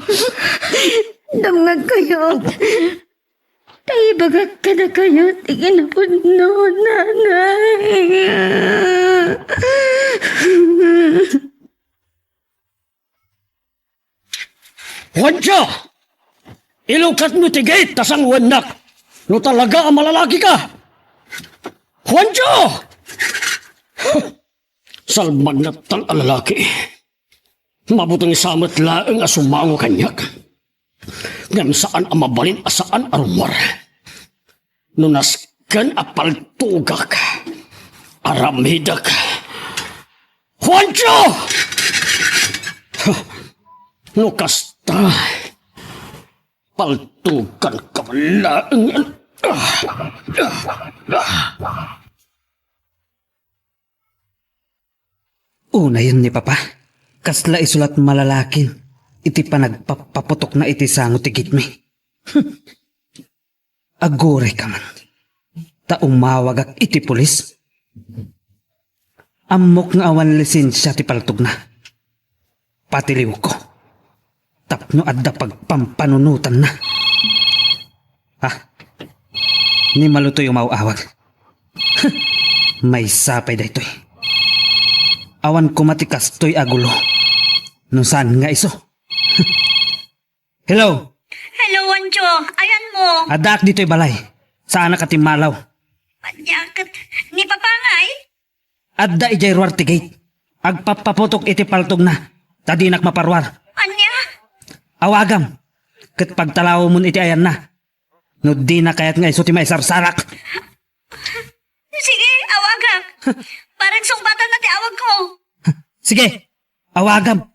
Dumngegkayo. Ta ibagak kadakayo ti kinapudno, nanang. Juancho! Ilukatmo ti gate ta sanguennak no talaga a malalakika! Juancho! Salbagna tal a lalaki. Mabuteng sa met laeng a sumango kaniak. Ngem saan a mabalin a saan a rummuar. No nasken a paltogak, aramidek. Juancho! No kasta, paltoganka man laeng. Unayen ni Papa, kasla isu la ti malalakin iti panagpapaputokna iti sango ti gate mi. Agurayka man, ta umawagak iti pulis. Ammok nga awan lisensia ti paltogna. Patiliwko tapno adda pagpampanunotanna. Ha? Ni Malutoy umaw-awag. Maysa pay daytoy. Awan koma ti kastoy a gulo no saan nga isu. Hello? Hello, Juancho. Ayanmo? Addaak ditoy balay. Saanak a timmalaw. Ania ket ni Papa ngay? Adda idiay ruar ti gate. Agpappaputok iti paltogna, ta dinak maparuar. Ania? Awagam, ket pagtalawemon iti ayanna. No dina kayat nga isu ti maisarsarak. Sige, awagak. Bareng sungbatanna ti awagko. Sige, awagam.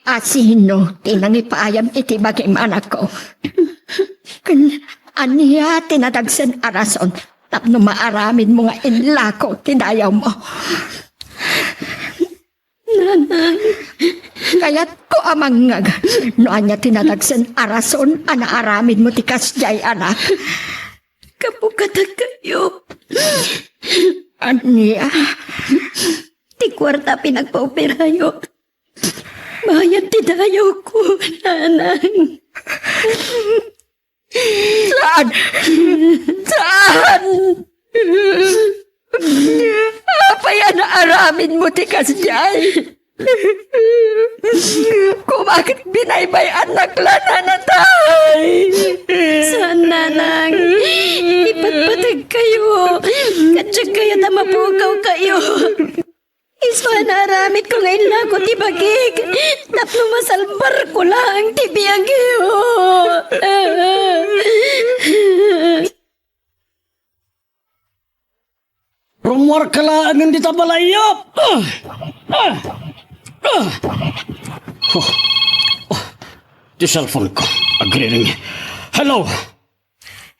Asino ti nangipaayam iti bagim, anakko? Ken ania ti nadagsen a rason tapno maaramidmo nga inlako ti dayawmo? Nanang. Kayatko a mangngeg no ania ti nadagsen a rason a naaramidmo ti kasdiay, anak. Gapu kadakayo. Ania? Ti kuarta a pinagpaoperayo, bayad ti dayawko, nanang. Saan? Saan? Apay a naaramidmo ti kasdiay? Koma ket binaybay-annak la, nanatay. Saan, nanang. Ipatpategkayo. Ket diak kayat a mapukawkayo. Isu a naaramidko nga inlako ti bagik tapno masalbarko laeng ti biagyo. Rummuarka laengen dita balayyo. Ah! Ah! Ah! Oh. Oh. Ti cellphone ko. Agriring. Hello.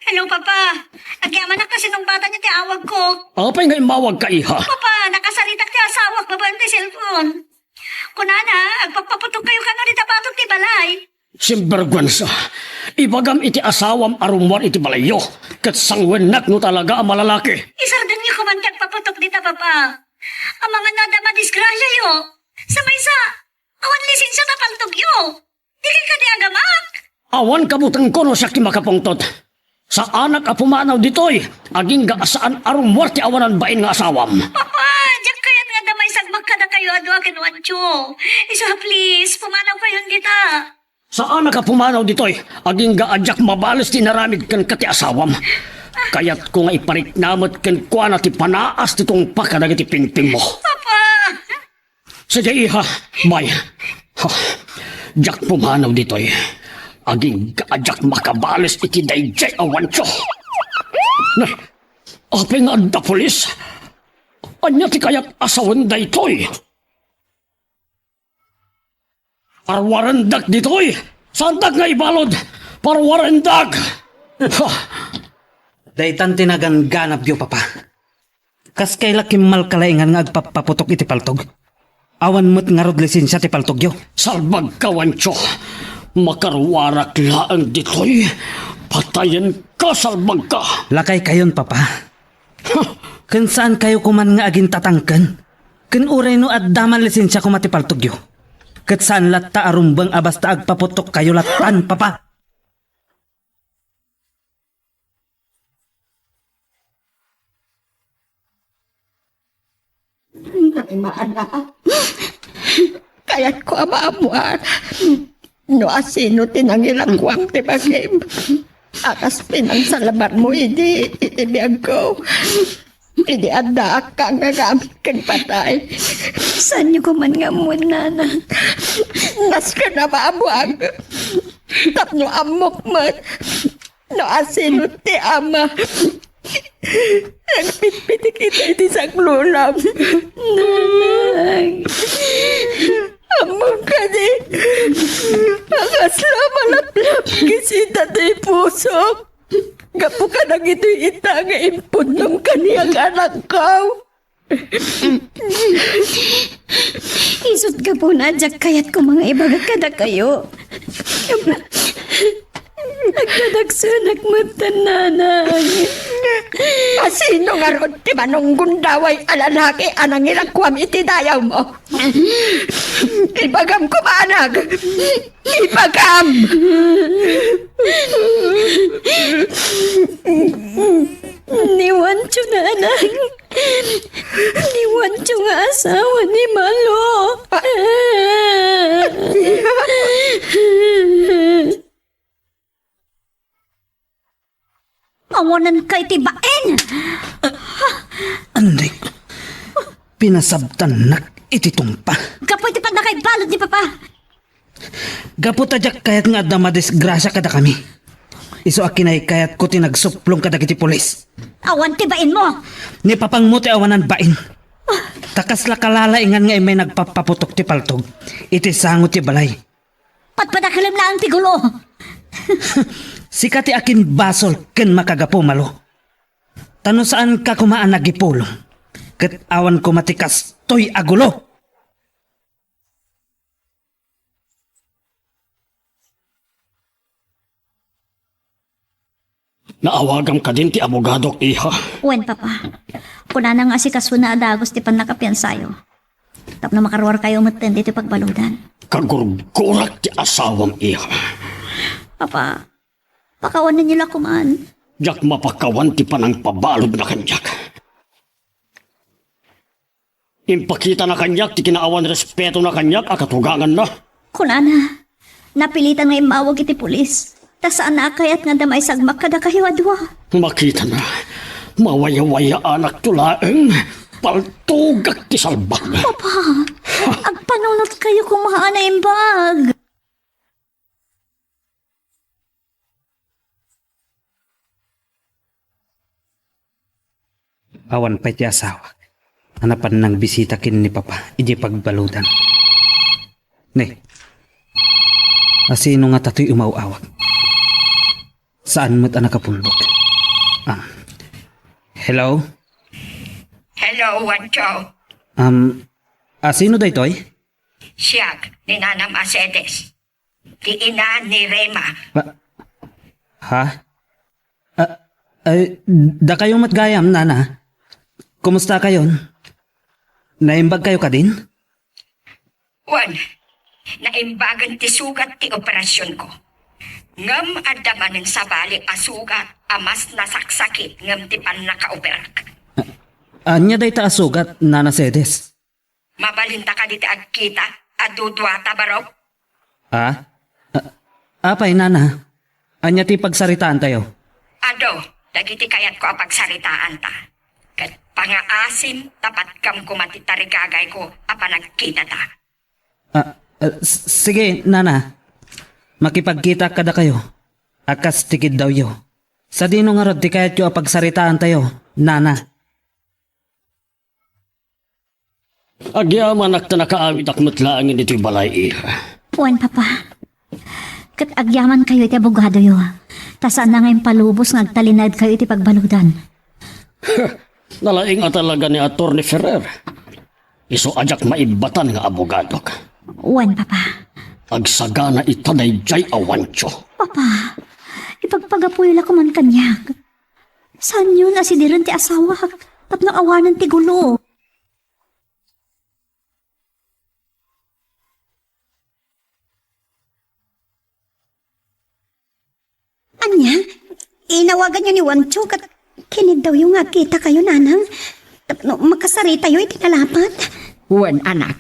Hello, Papa. Agyamanak ta sinungbatanyo ti awagko. Apay nga immawagka, iha? Papa, nakasaritak ti asawak babaen ti cellphone. Kunana, agpapaputokkayo kano dita batok ti balay. Sinberguensa. Ibagam iti asawam a rummuar iti balayyo, ket sanguennak no talaga a malalaki. Isardengyo koman ti agpaputok dita, Papa. Amangan no adda madisgrasiayo. Sa maysa, awan lisensia ta paltogyo. Dikay kadi agamak? Awan kabutengko no siak ti makapungtot. Saanak a pumanaw ditoy, agingga a saan a rummuar ti awanan bain nga asawam. Papa, diak kayat nga adda maysa agmak kadakayo a dua ken Juancho. Isu a, please, pumanawkayon dita. Saanak a pumanaw ditoy, agingga a diak mabales ti inaramid kenka ti asawam. Kayatko nga iparikna met kenkuana ti panaas ti tungpa kadagiti pingpingmo. Papa! Sige, iha, bay. Ha, diak pumanaw ditoy. Agingga a diak makabales iti daydiay a Juancho. Ne, apay nga adda pulis? Ania ti kayat a sawen daytoy? Parwarendak ditoy! Saandak nga ibalud! Parwarendak! Ha! Daytan ti naganganabyo, Papa. Kas kayla kimmalkalaingan nga agpappaputok iti paltog? Awan met ngarud lisensia ti paltogyo. Salbagka, Juancho! Makaruarak laeng ditoy! Patayenka, salbagka! Lakaykayon, Papa. Ken saankayo koman nga agintatangken. Ken uray no adda man lisensia koma ti paltogyo, ket saan latta a rumbeng a basta agpaputokkayo lattan, Papa. Naimana. Kayatko a maammuan no asino ti nangilakuam ti bagim a kas pinangsalabanmo idi iti biagko, idi addaak nga agamit ken patay. Saanyo koman nga ammoen, nana? Nasken a maammuak tapno ammok met no asino ti ama. Nagpitpitik ita iti sanglunam. Nanang. Ammom kadi a kasla malaplapkis ita ti pusok gapu kadagitoy ita nga impudnom kaniak, anakko. Isut' gapuna a diak kayat koma nga ibagak kadakayo. Agdadagsenak metten, nanang. Asino ngarud ti manunggundaway a lalaki a nangilakuam iti dayawmo? Ibagam koma, anak. Ibagam! Ni Juancho, nanang. Ni Juancho nga asawa ni Malo. Awananka iti bain! Andik, pinasabtannak iti tungpa. Gapu iti pannakaibalud ni Papa. Gapu ta diak kayat nga adda madisgrasia kadakami. Isu a kinaykayatko ti nagsuplong kadagiti pulis. Awan ti bainmo! Ni papangmo ti awanan bain. Ta kasla kalalaingan nga immay nagpappaputok ti paltog iti sango ti balay. Padpadakelem laeng ti gulo. Sika ti akin basol ken makagapu, Malo. Ta no saanka koma a nagipulong, ket awan koma ti kastoy a gulo. Naawagam kadin ti abogadok, iha. Wen, Papa. Kunana nga asikasona a dagus ti pannakapiansayo. Tapno makaruarkayo metten ditoy pagbaludan. Kagurgurak ti asawam, iha. Papa, pakawanenyo la koman. Diak mapakawan ti panangpabaludna kaniak. Impakitana kaniak ti kinaawan respetona kaniak a katuganganna. Kunana, napilitan nga immawag iti pulis, ta saanna a kayat nga adda maisagmak kadakayo a dua. Makitana, mawayawayaanak to laeng, paltogak ti salbak. Papa, agpanunotkayo koma a naimbag. Awan pay ti asawak a napan nangbisita ken ni Papa idiay pagbaludan. Ne, asino ngata toy umaw-awag? Saan met a nakapundok? Ah. Hello? Hello, Juancho. Um, asino daytoy? Siak, ni Nanam a Cedes. Ti ina ni Rema. Ah, ha? Ah, ay, dakayo met gayam, nana. Kumusta kayon? Naimbag kayo kadin? Wen, naimbagen ti sugat ti operasionko. Ngem adda manen sabali a sugat a mas nasaksakit ngem ti pannakaoperak. Ah, ania dayta a sugat, Nana Cedes? Mabalinta kadi ti agkita a duduata, barok? Ah? Ah, apay, nana? Ania ti pagsaritaantayo? Adu, dagiti kayatko a pagsaritaanta. Ket pangaasim ta patgam koma ti tarigagayko a panagkitata. Ah, ah, s-, sige, Nana. Makipagkitak kadakayo a kas ti kiddawyo. Sadino ngarud ti kayatyo a pagsaritaantayo, Nana? Agyamanak ta nakaawitak met laeng iti balay, Ira. Wen, Papa. Ket agyamankayo iti abogadoyo. Ta saan nga impalubos nga agtalinaedkayo iti pagbaludan. Nalaing a talaga ni Attorney Ferrer. Isu a diak maibbatan nga abogadok. Wen, Papa. Agsagana ita daydiay a Juancho. Papa, ipagpagapuyo la koman kaniak. Saanyon a sidiren ti asawak tapno awanen ti gulo. Ania? Inawaganyo ni Juancho ket kiniddawyo nga agkitakayo, Nanang, tapno makasaritayo iti nalapat? Wen, anak.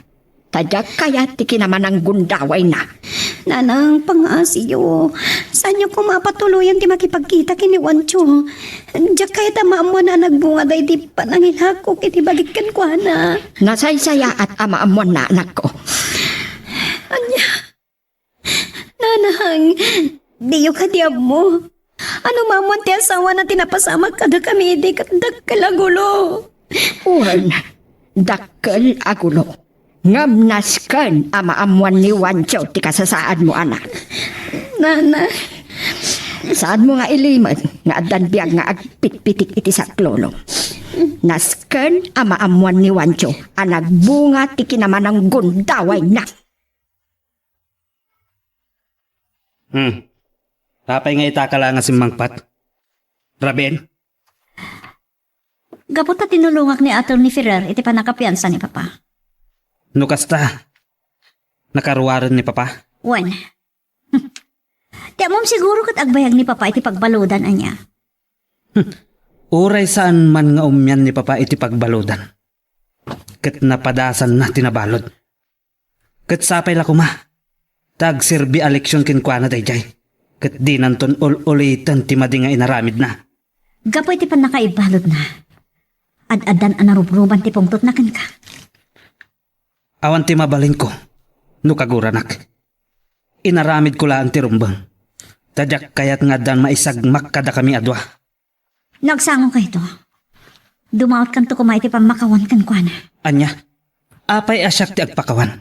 Ta diak kayat ti kinamananggundawayna. Nanang, pangaasiyo. Saanyo koma a patuloyen ti makipagkita ken ni Juancho. Diak kayat a maammoanna a nagbunga daydi panangilakok iti bagik kenkuana. Nasaysayaat a maammoanna, anakko. Ania? Nanang, diyo kadi ammo? Ano maammoan ti asawana ti napasamak kadakami idi ket dakkel a gulo? Wen, dakkel a gulo. Ngem nasken a maammoan ni Juancho ti kasasaadmo, anak. Nana. Saanmo nga ilimed nga addan biag nga agpitpitik iti saklolo. Nasken a maammoan ni Juancho a nagbunga ti kinamananggundawayna. Hmm. Apay nga ita ka la nga simmangpat, Raben? Gapu ta tinulongak ni Attorney Ferrer iti pannakapiansa ni Papa. No kasta, nakaruaren ni Papa? Wen. Ti ammom siguro ket agbayag ni Papa iti pagbaludan, ania? Uray saan man nga umian ni Papa iti pagbaludan, ket napadasanna ti nabalud. Ket sapay la koma ta agserbi a leksion kenkuana daydiay, ket dinanton ul-uliten ti madi nga inaramidna. Gapu iti pannakaibaludna, ad-addan a narubruban ti pungtotna kenka. Awan ti mabalinko no kaguranak. Inaramidko laeng ti rumbeng, ta diak kayat nga addan maisagmak kadakami a dua. No agsangokayto, dumautkanto koma iti pammakawan kenkuana. Ania? Apay a siak ti agpakawan?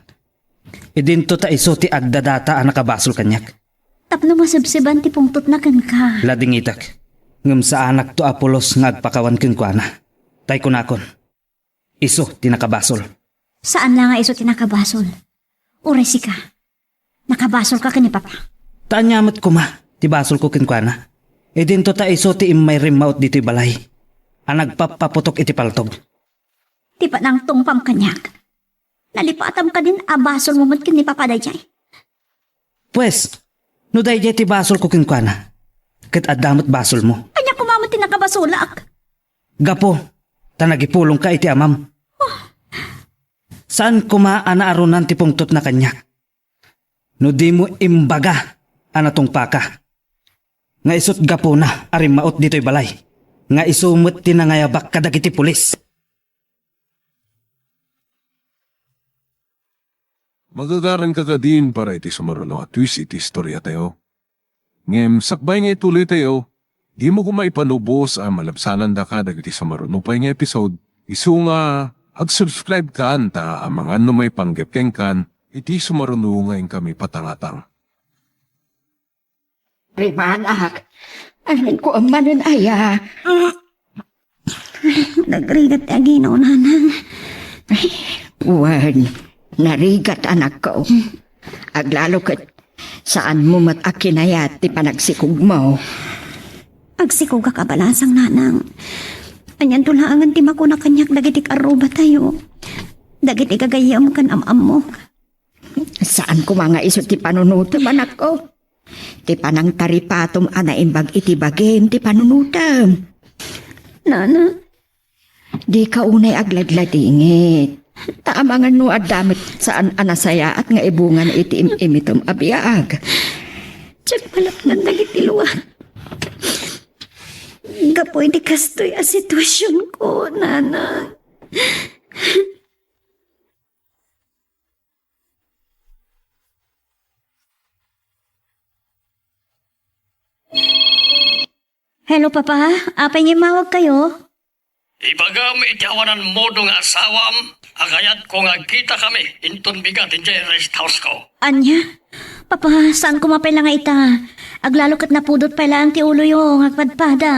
Idinto ta isu ti agdadata a nakabasol kaniak. Tapno masebseban ti pungtotna kenka. Ladingitek, ngem saanakto a pulos nga agpakawan kenkuana. Tay kunakon, isu ti nakabasol. Saan la nga isu ti nakabasol. Uray sika, nakabasolka ken ni Papa. Ta ania met koma ti basolko kenkuana? Idinto ta isu ti immay rimmaut ditoy balay a nagpappaputok iti paltog. Ti panangtungpam kaniak, nalipatam kadin a basolmo met ken ni Papa daydiay. Pues, no daydiay ti basolko kenkuana, ket adda met basolmo. Ania koma met ti nakabasolak? Gapu ta nagipulongka iti amam. Saan koma a naarunan ti pungtotna kaniak no dimo imbaga a natungpaka nga isut' gapuna a rimmaut ditoy balay nga isu met ti nangayabak kadagiti pulis. Magagaranka kadin para iti sumaruno a twist iti istoriatayo. Ngem sakbay nga ituloytayo, dimo koma ipalubos a malabsanandaka dagiti sumaruno pay nga episode, isu nga ag-subscribe kan ta amangan no maipanggep kenkan iti sumaruno nga inkami patangatang. Rimanak, amin ko manen aya. Nagrigat ti aginaw, Nanang. Wen, narigat, anakko. Aglalo ket saanmo met a kinayat ti panagsikogmo. Agsikogak a balasang, Nanang. Anianto laengen ti makuna kaniak dagiti karrubatayo, dagiti gagayyem ken am-ammok. Saan koma nga isu ti panunotem, anakko. Ti panangtaripatom a naimbag iti bagim ti panunotem. Nana. Dika unay agladladingit. Ta amangan no adda met saan a nasayaat nga ibungan iti im-imitem a biag. Diak malapdan dagiti luak. gapu iti kastoy a situasionko, nanang. Hello, Papa. Apay nga immawagkayo? Ibagam iti awanan modo nga asawam a kayatko nga agkitakami inton bigat idiay rest house-ko. Ania? Papa, saan ko mapay la nga ita? Aglalo ket napudot pay laeng ti uloyo nga agpadpada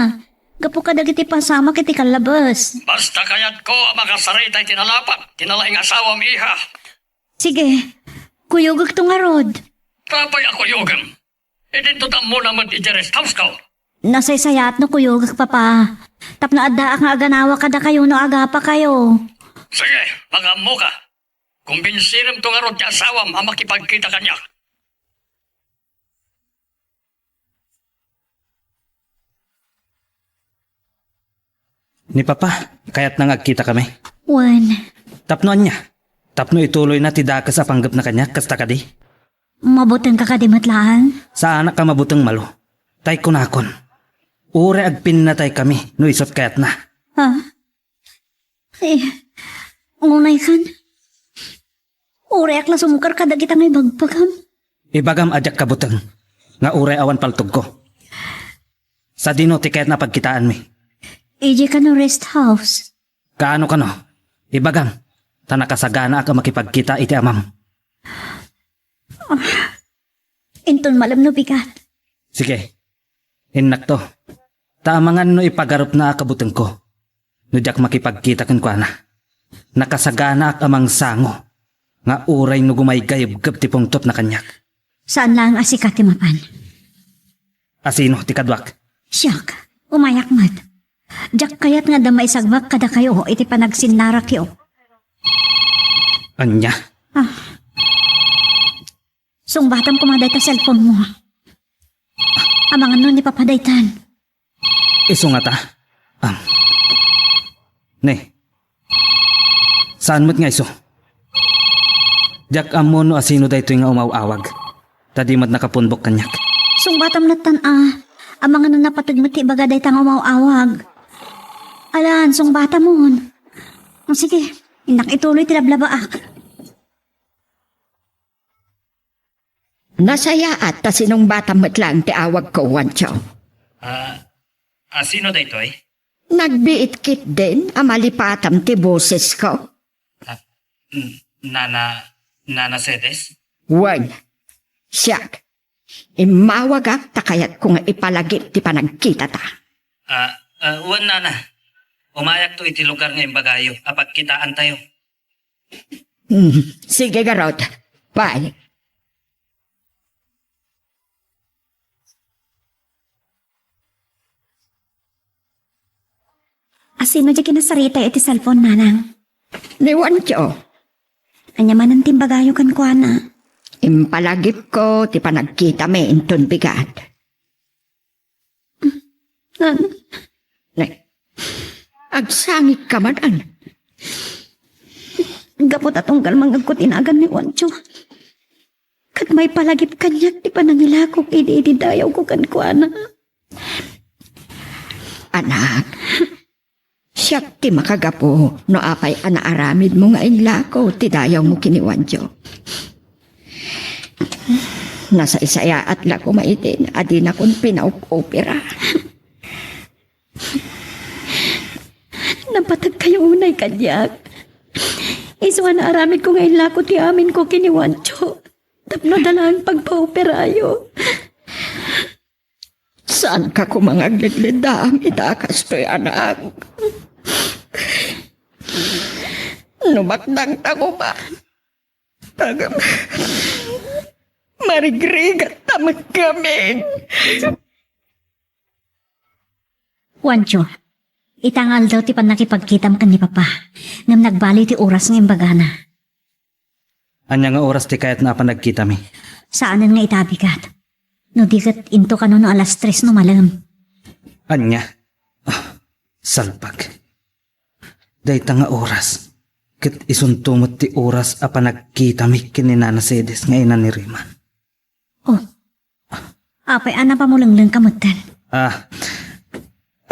gapu kadagiti pasamak iti kallabes. Basta kayatko a makasarita iti nalapat ti nalaing asawam, iha. Sige, kuyogekto ngarud. Apay a kuyogem? Idinto ta ammona met idiay rest house-ko. Nasaysayaat no kuyogek, Papa. Tapno addaak nga aganawa kadakayo no agapakayo. Sige, makaammoka. Kumbinsiremto ngarud ti asawam a makipagkita kaniak. Ni Papa, kayatna nga agkitakami. Wen. Tapno ania? Tapno ituloyna ti dakes a panggepna kaniak, kasta kadi? Mabutengka kadi met laeng? Saanak a mabuteng, Malo. Tay kunakon, uray agpinnataykami no isut' kayatna. Ha? Eh, ngunay kan? Urayek la sumker kadagita nga ibagbagam. Ibagam a diak kabuteng, nga uray awan paltogko. Sadino ti kayatna a pagkitaanmi? Idiay kano rest house. Kaano kano? Ibagam, ta nakasaganaak a makipagkita iti amam. Ah, inton malem no bigat. Sige, innakto. Ta amangan no ipagarupna a kabutengko no diak makipagkita kenkuana. Nakasaganaak a mangsango nga uray no gumaygayebgeb ti pungtotna kaniak. Saan laeng a sika ti mapan. Asino ti kaduak? Siak, umayak met. Diak kayat nga adda maisagbak kadakayo iti panagsinnarakyo. Ania? Ah. Sungbatam koma dayta cellphone-mo. Amangan no ni Papa daytan. Isu ngata? Am. Ne. Saan met nga isu? Diak ammo no asino daytoy nga umaw-awag. Ta di met nakapunbok kaniak. Sungbatam lattan a. Amangan no napateg met ti ibaga dayta nga umaw-awag. Alan, sungbatamon. O, sige, innak ituloy ti lablabaak. Nasayaat ta sinungbatam met laeng ti awagko, Juancho. Ah, asino daytoy? Nagbiit ketdin a malipatam ti bosesko. Ah, n-, Nana, Nana Cedes? Wen, siak. Immawagak ta kayatko nga ipalagip ti panagkitata. Ah, ah, wen, Nana. Umayakto iti lugar nga imbagayo a pagkitaantayo. Hmm, sige, garud. Bye. Asino diay kinasarita iti cellphone, nanang? Ni Juancho. Ania manen ti imbagayo kenkuana? Impalagipko ti panagkitami inton bigat. Nan, ne, agsangit ka man, an? Gapu ta tunggal mangngegko ti nagan ni Juancho, ket maipalagip kaniak ti panangilakok idi, idi dayawko kenkuana. Anak, siak ti makagapu no apay a naaramidmo nga inlako ti dayawmo ken ni Juancho. Nasaysayaat la koma idin a dinakon pinaup-opera. Napateg kayo unay kaniak. Isu a naaramidko nga inlako ti aminko ken ni Juancho tapno adda laeng pagpaoperayo. Saanka koma nga agledleddaam ita a kastoy, anak. No baknangta koma, ngem marigrigatta met ngamin. Juancho, ita nga aldaw ti pannakipagkitam ken ni Papa, ngem nagbali ti oras nga imbagana. Ania nga oras ti kayatna a panagkitami? Saanen nga ita a bigat. No di ket into kano no alas tres no malem. Ania? Ah, salbag. Dayta nga oras, ket isunto met ti oras a panagkitami ken ni Nana Cedes nga ina ni Rima. Oh, apay a napamulenglengka metten? Ah,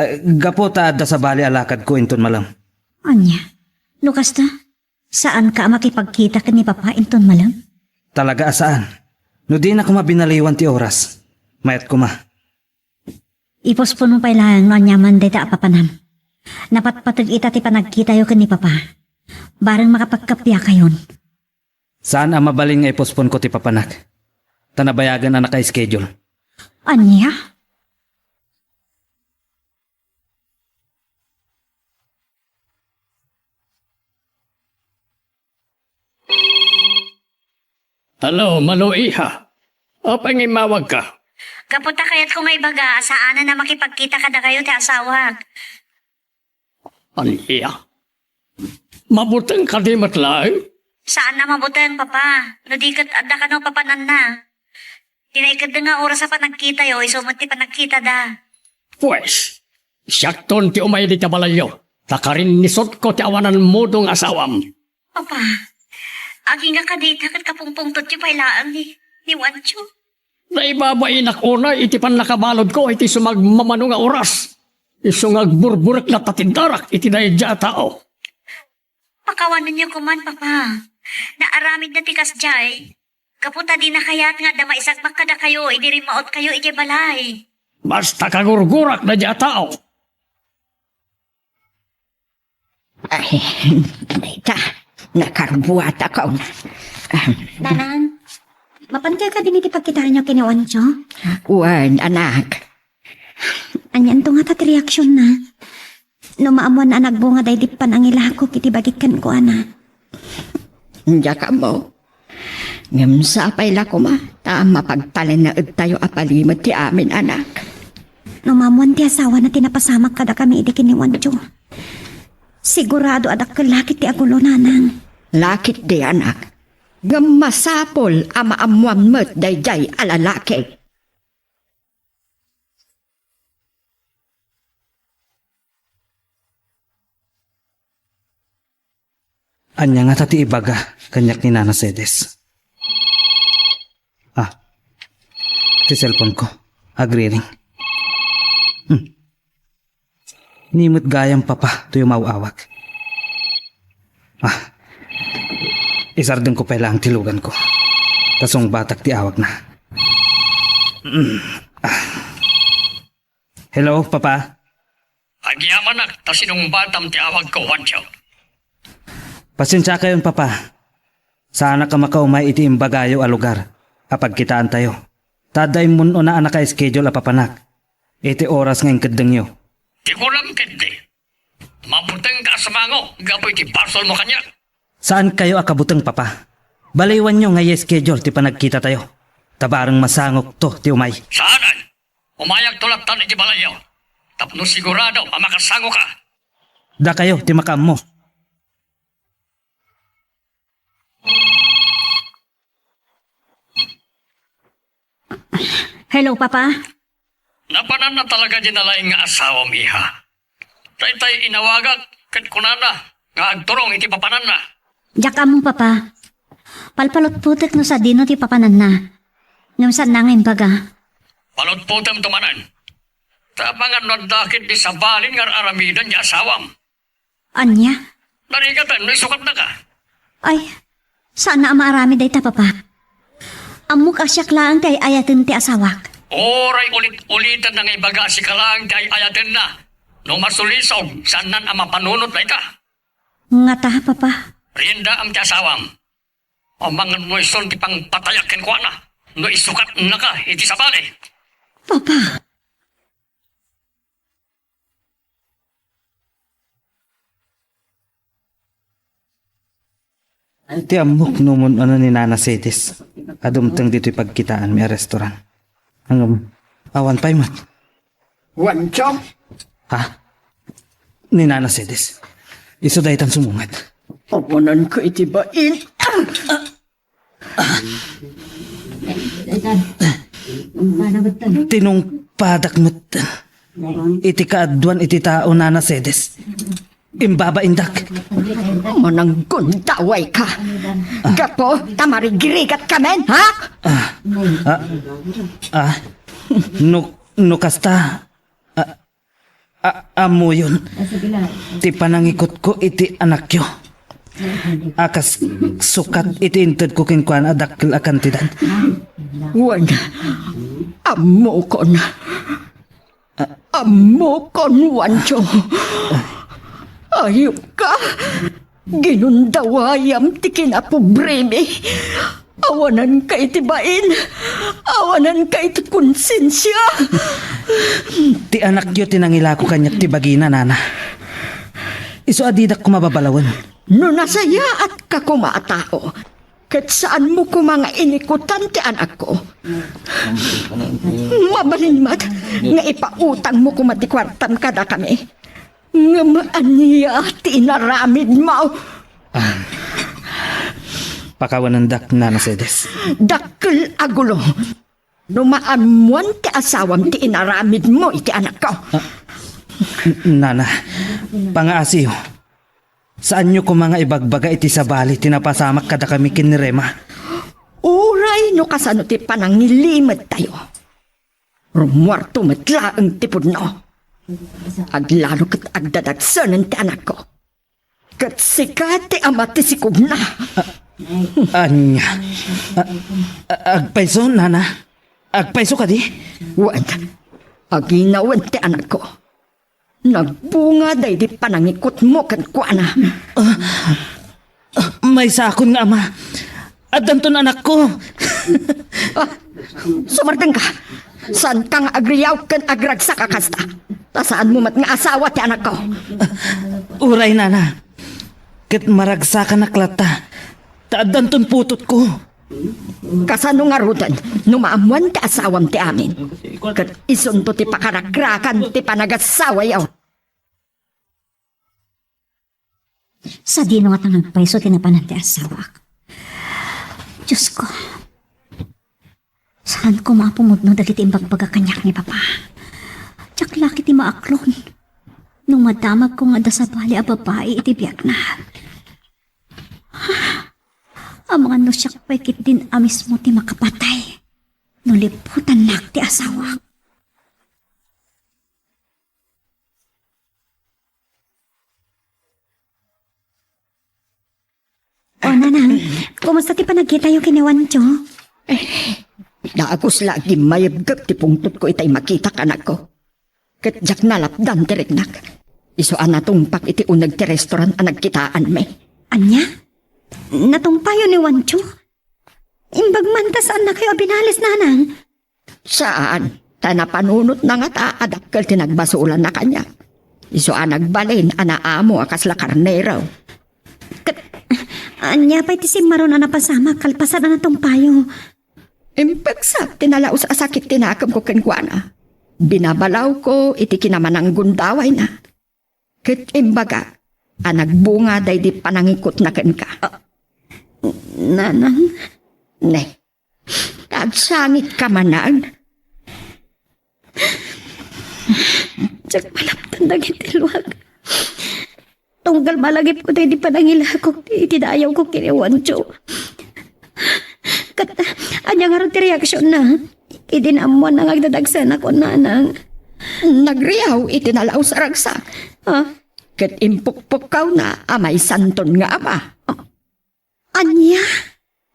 Eh, gapu ta adda sabali a lakadko inton malem. Ania? No kasta, saanka a makipagkita ken ni Papa inton malem? Talaga a saan. No dina koma binaliwan ti oras, mayat koma. Iposponmo pay laeng no aniaman dayta a papanam. Napatpateg ita ti panagkitayo ken ni Papa. Bareng makapagkappiakayon. Saan a mabalin nga iposponko ti papanak. Ta nabayagen a naka-schedule. Ania? Hello, Mano, iha. Apay nga immawagka? Gapu ta kayatko nga ibaga a saanen a makipagkita kadakayo ti asawak. Ania? Mabuteng kadi met laeng? Saan a mabuteng, Papa. No di ket adda kano papananna. Ti naikeddeng nga oras a panagkitayo, isu met ti panagkitada. Pues, siakton ti umay dita balayyo, ta karinnisotko ti awanan mudo nga asawam. Papa, agingga kadi ita ket kapungpungtotyo pay laeng ni, ni Juancho. Naibabainak unay iti pannakabaludko iti sumagmamano nga oras. Isu nga agburburek latta ti darak iti daydiay a tao. Pakawanenyo koman, Papa. Naaramidna ti kasdiay. Gapu ta dina kayat nga adda maisagmak kadakayo idi rimmautkayo idiay balay. Basta kagurgurak daydiay a tao. Ay, dayta, nakarbuatakon. Nanang, mapanka kadin iti pagkitaanyo ken ni Juancho? Wen, anak. Anianto ngata ti reaksionna? No maammoanna a nagbunga daydi panangilakok iti bagik kenkuana. Diak ammo. Ngem sapay la koma ta mapagtalinaedtayo a palimed ti amin, anak. No maammoan ti asawana ti napasamak kadakami idi ken ni Juancho, sigurado a dakkel lakit ti agulo, nanang. Lakit di, anak. Ngem masapul a maammoan met daydiay a lalaki. Ania ngata ti ibaga kaniak ni Nana Cedes? Ah, ti cellphone ko. Agriring. Hmm. Ni met gayam, Papa, toy umaw-awag. Ah, isardengko pay laeng ti luganko. Ta sungbatak ti awagna. Mm. Ah. Hello, Papa. Agyamanak ta sinungbatam ti awagko, Juancho. Pasensiakayon, Papa. Saanak a makaumay iti imbagayo a lugar a pagkitaantayo. Ta adda immun-una a naka-schedule a papanak iti oras nga inkeddengyo. Ti kunam ketdi, mabutengka a sumango gapu iti basolmo kaniak. Saankayo a kabuteng, Papa. Baliwanyo nga i-schedule ti panagkitatayo. Ta bareng masangokto ti umay. Saanen. Umayakto lattan iti balayyo tapno sigurado a makasangoka. Dakayo ti makaammo. Hello, Papa. Napananna talaga di nalaing nga asawam, iha. Daytay inawagak ket kunana nga agturong iti papananna. Diak ammo, Papa. Palpalutpotek no sadino ti papananna. Ngem saanna nga imbaga. Palutpotemto manen. Ta amangan no adda ketdi sabali nga ar-aramiden ti asawam. Ania? Narigaten no isukatnaka. Ay, saanna a maaramid dayta, Papa. Ammok a siak laeng ti ay-ayaten ti asawak. Uray ulit-uliten nga ibaga a sika laeng ti ay-ayatenna. No masulisog, saannan a mapanunot dayta. Ngata, Papa. Riendaam ti asawam. Amangan no isun ti pangpatayak kenkuana. No isukatnaka iti sabali. Papa. Ti ammok no mun-ano ni Nana Cedes a dumteng ditoy pagkitaanmi a restaurant. Ngem, awan pay met. Juancho? Ha? Ni Nana Cedes. Isu daytan sumungad. Awananka iti bain. Tinungpadak met iti kaaduan iti tao, Nana Cedes. Imbabaindak. Mananggundawayka. Gapu ta marigrigatkamin, ha? Ah, ah, ah, no, no kasta, ah, A-, ammoyon ti panangikutko iti anakyo a kas sukat iti intedko kenkuana a dakkel a kantidad. Wen, ammokon. Ammokon, Juancho. Ayupka. Ginundawayam ti kinapobremi. Awananka iti bain. Awananka iti konsensia. Ti anakyo ti nangilako kaniak ti bagina, nana. Isu a didak koma babalawen. No nasayaatka koma a tao, ket saanmo koma nga inikutan ti anakko. Mabalin met nga ipautangmo koma ti kuartam kadakami. Ngem ania ti inaramidmo? Ah, pakawanendak, Nana Cedes. Dakkel a gulo. No maammoan ti asawam ti inaramidmo iti anakko. Ah, n-, Nana, pangaasiyo. Saanyo koma nga ibagbaga iti sabali ti napasamak kadakami ken ni Rema. Uray no kasano ti panangilimettayo. Rummuarto met laeng ti pudno. Aglalo ket agdadagsenen ti anakko. Ket sika ti ama ti sikogna. Ania? A-, a-, agpayso, nana? Agpayso kadi? Wen, aginawen ti anakko. Nagbunga daydi panangikutmo kenkuana. Ah, ah, maysakon nga ama. Addanton anakko. Ah, sumardengka. Saanka nga agriaw ken agragsak a kasta. Ta saanmo met nga asawa ti anakko. Uray, nana. Ket maragsakanak latta. Ta addanton putotko. Kasano ngaruden no maammoan ti asawam ti amin? Ket isunto ti pakarakrakan ti panagasawayo. Sadino ngata nga agpayso ti napanan ti asawak? Diosko, saan koma a pumudno dagiti imbagbaga kaniak ni Papa. Diak la ketdi maaklon no madamagko nga adda sabali a babai iti biagna. Amangan no siak pay ketdin a mismo ti makapatay no liputannak ti asawak. O, nanang, kumusta ti panagkitayo ken ni Juancho? Dagus la agimmayebgep ti pungtotko itay makitak, anakko. Ket diak nalapdan ti riknak. Isu a natungpak iti uneg ti restaurant a nagkitaanmi. Ania? Natungpayo ni Juancho? Imbag man ta saannakayo a binalis, nanang? Saan, ta napanunotna ngata a dakkel ti nagbasolanna kaniak. Isu a nagbalin a naamo a kasla karnero. Ket, ania pay ti simmaron a napasamak kalpasan a natungpayo? Impegsak ti nalaus a sakit ti nakemko kenkuana. Binabalawko iti kinamananggundawayna. Ket imbaga a nagbunga daydi panangikutna kenka. Ah, nanang? Ne. Agsangitka manen? Diak malapdan dagiti luak. Tunggal malagipko daydi panangilakok iti dayawko ken ni Juancho. Ket ania ngarud ti reaksionna idi naammoanna nga agdadagsenak, nanang? Nagriaw iti nalaus a ragsak. Ah? Ket impukpukkawna a maysanton nga ama. Ania?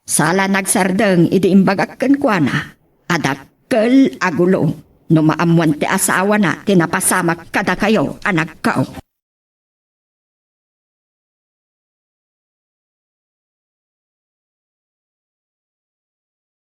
Sala nagsardeng idi imbagak kenkuana a dakkel a gulo no maammoan ti asawana ti napasamak kadakayo a nagkaw.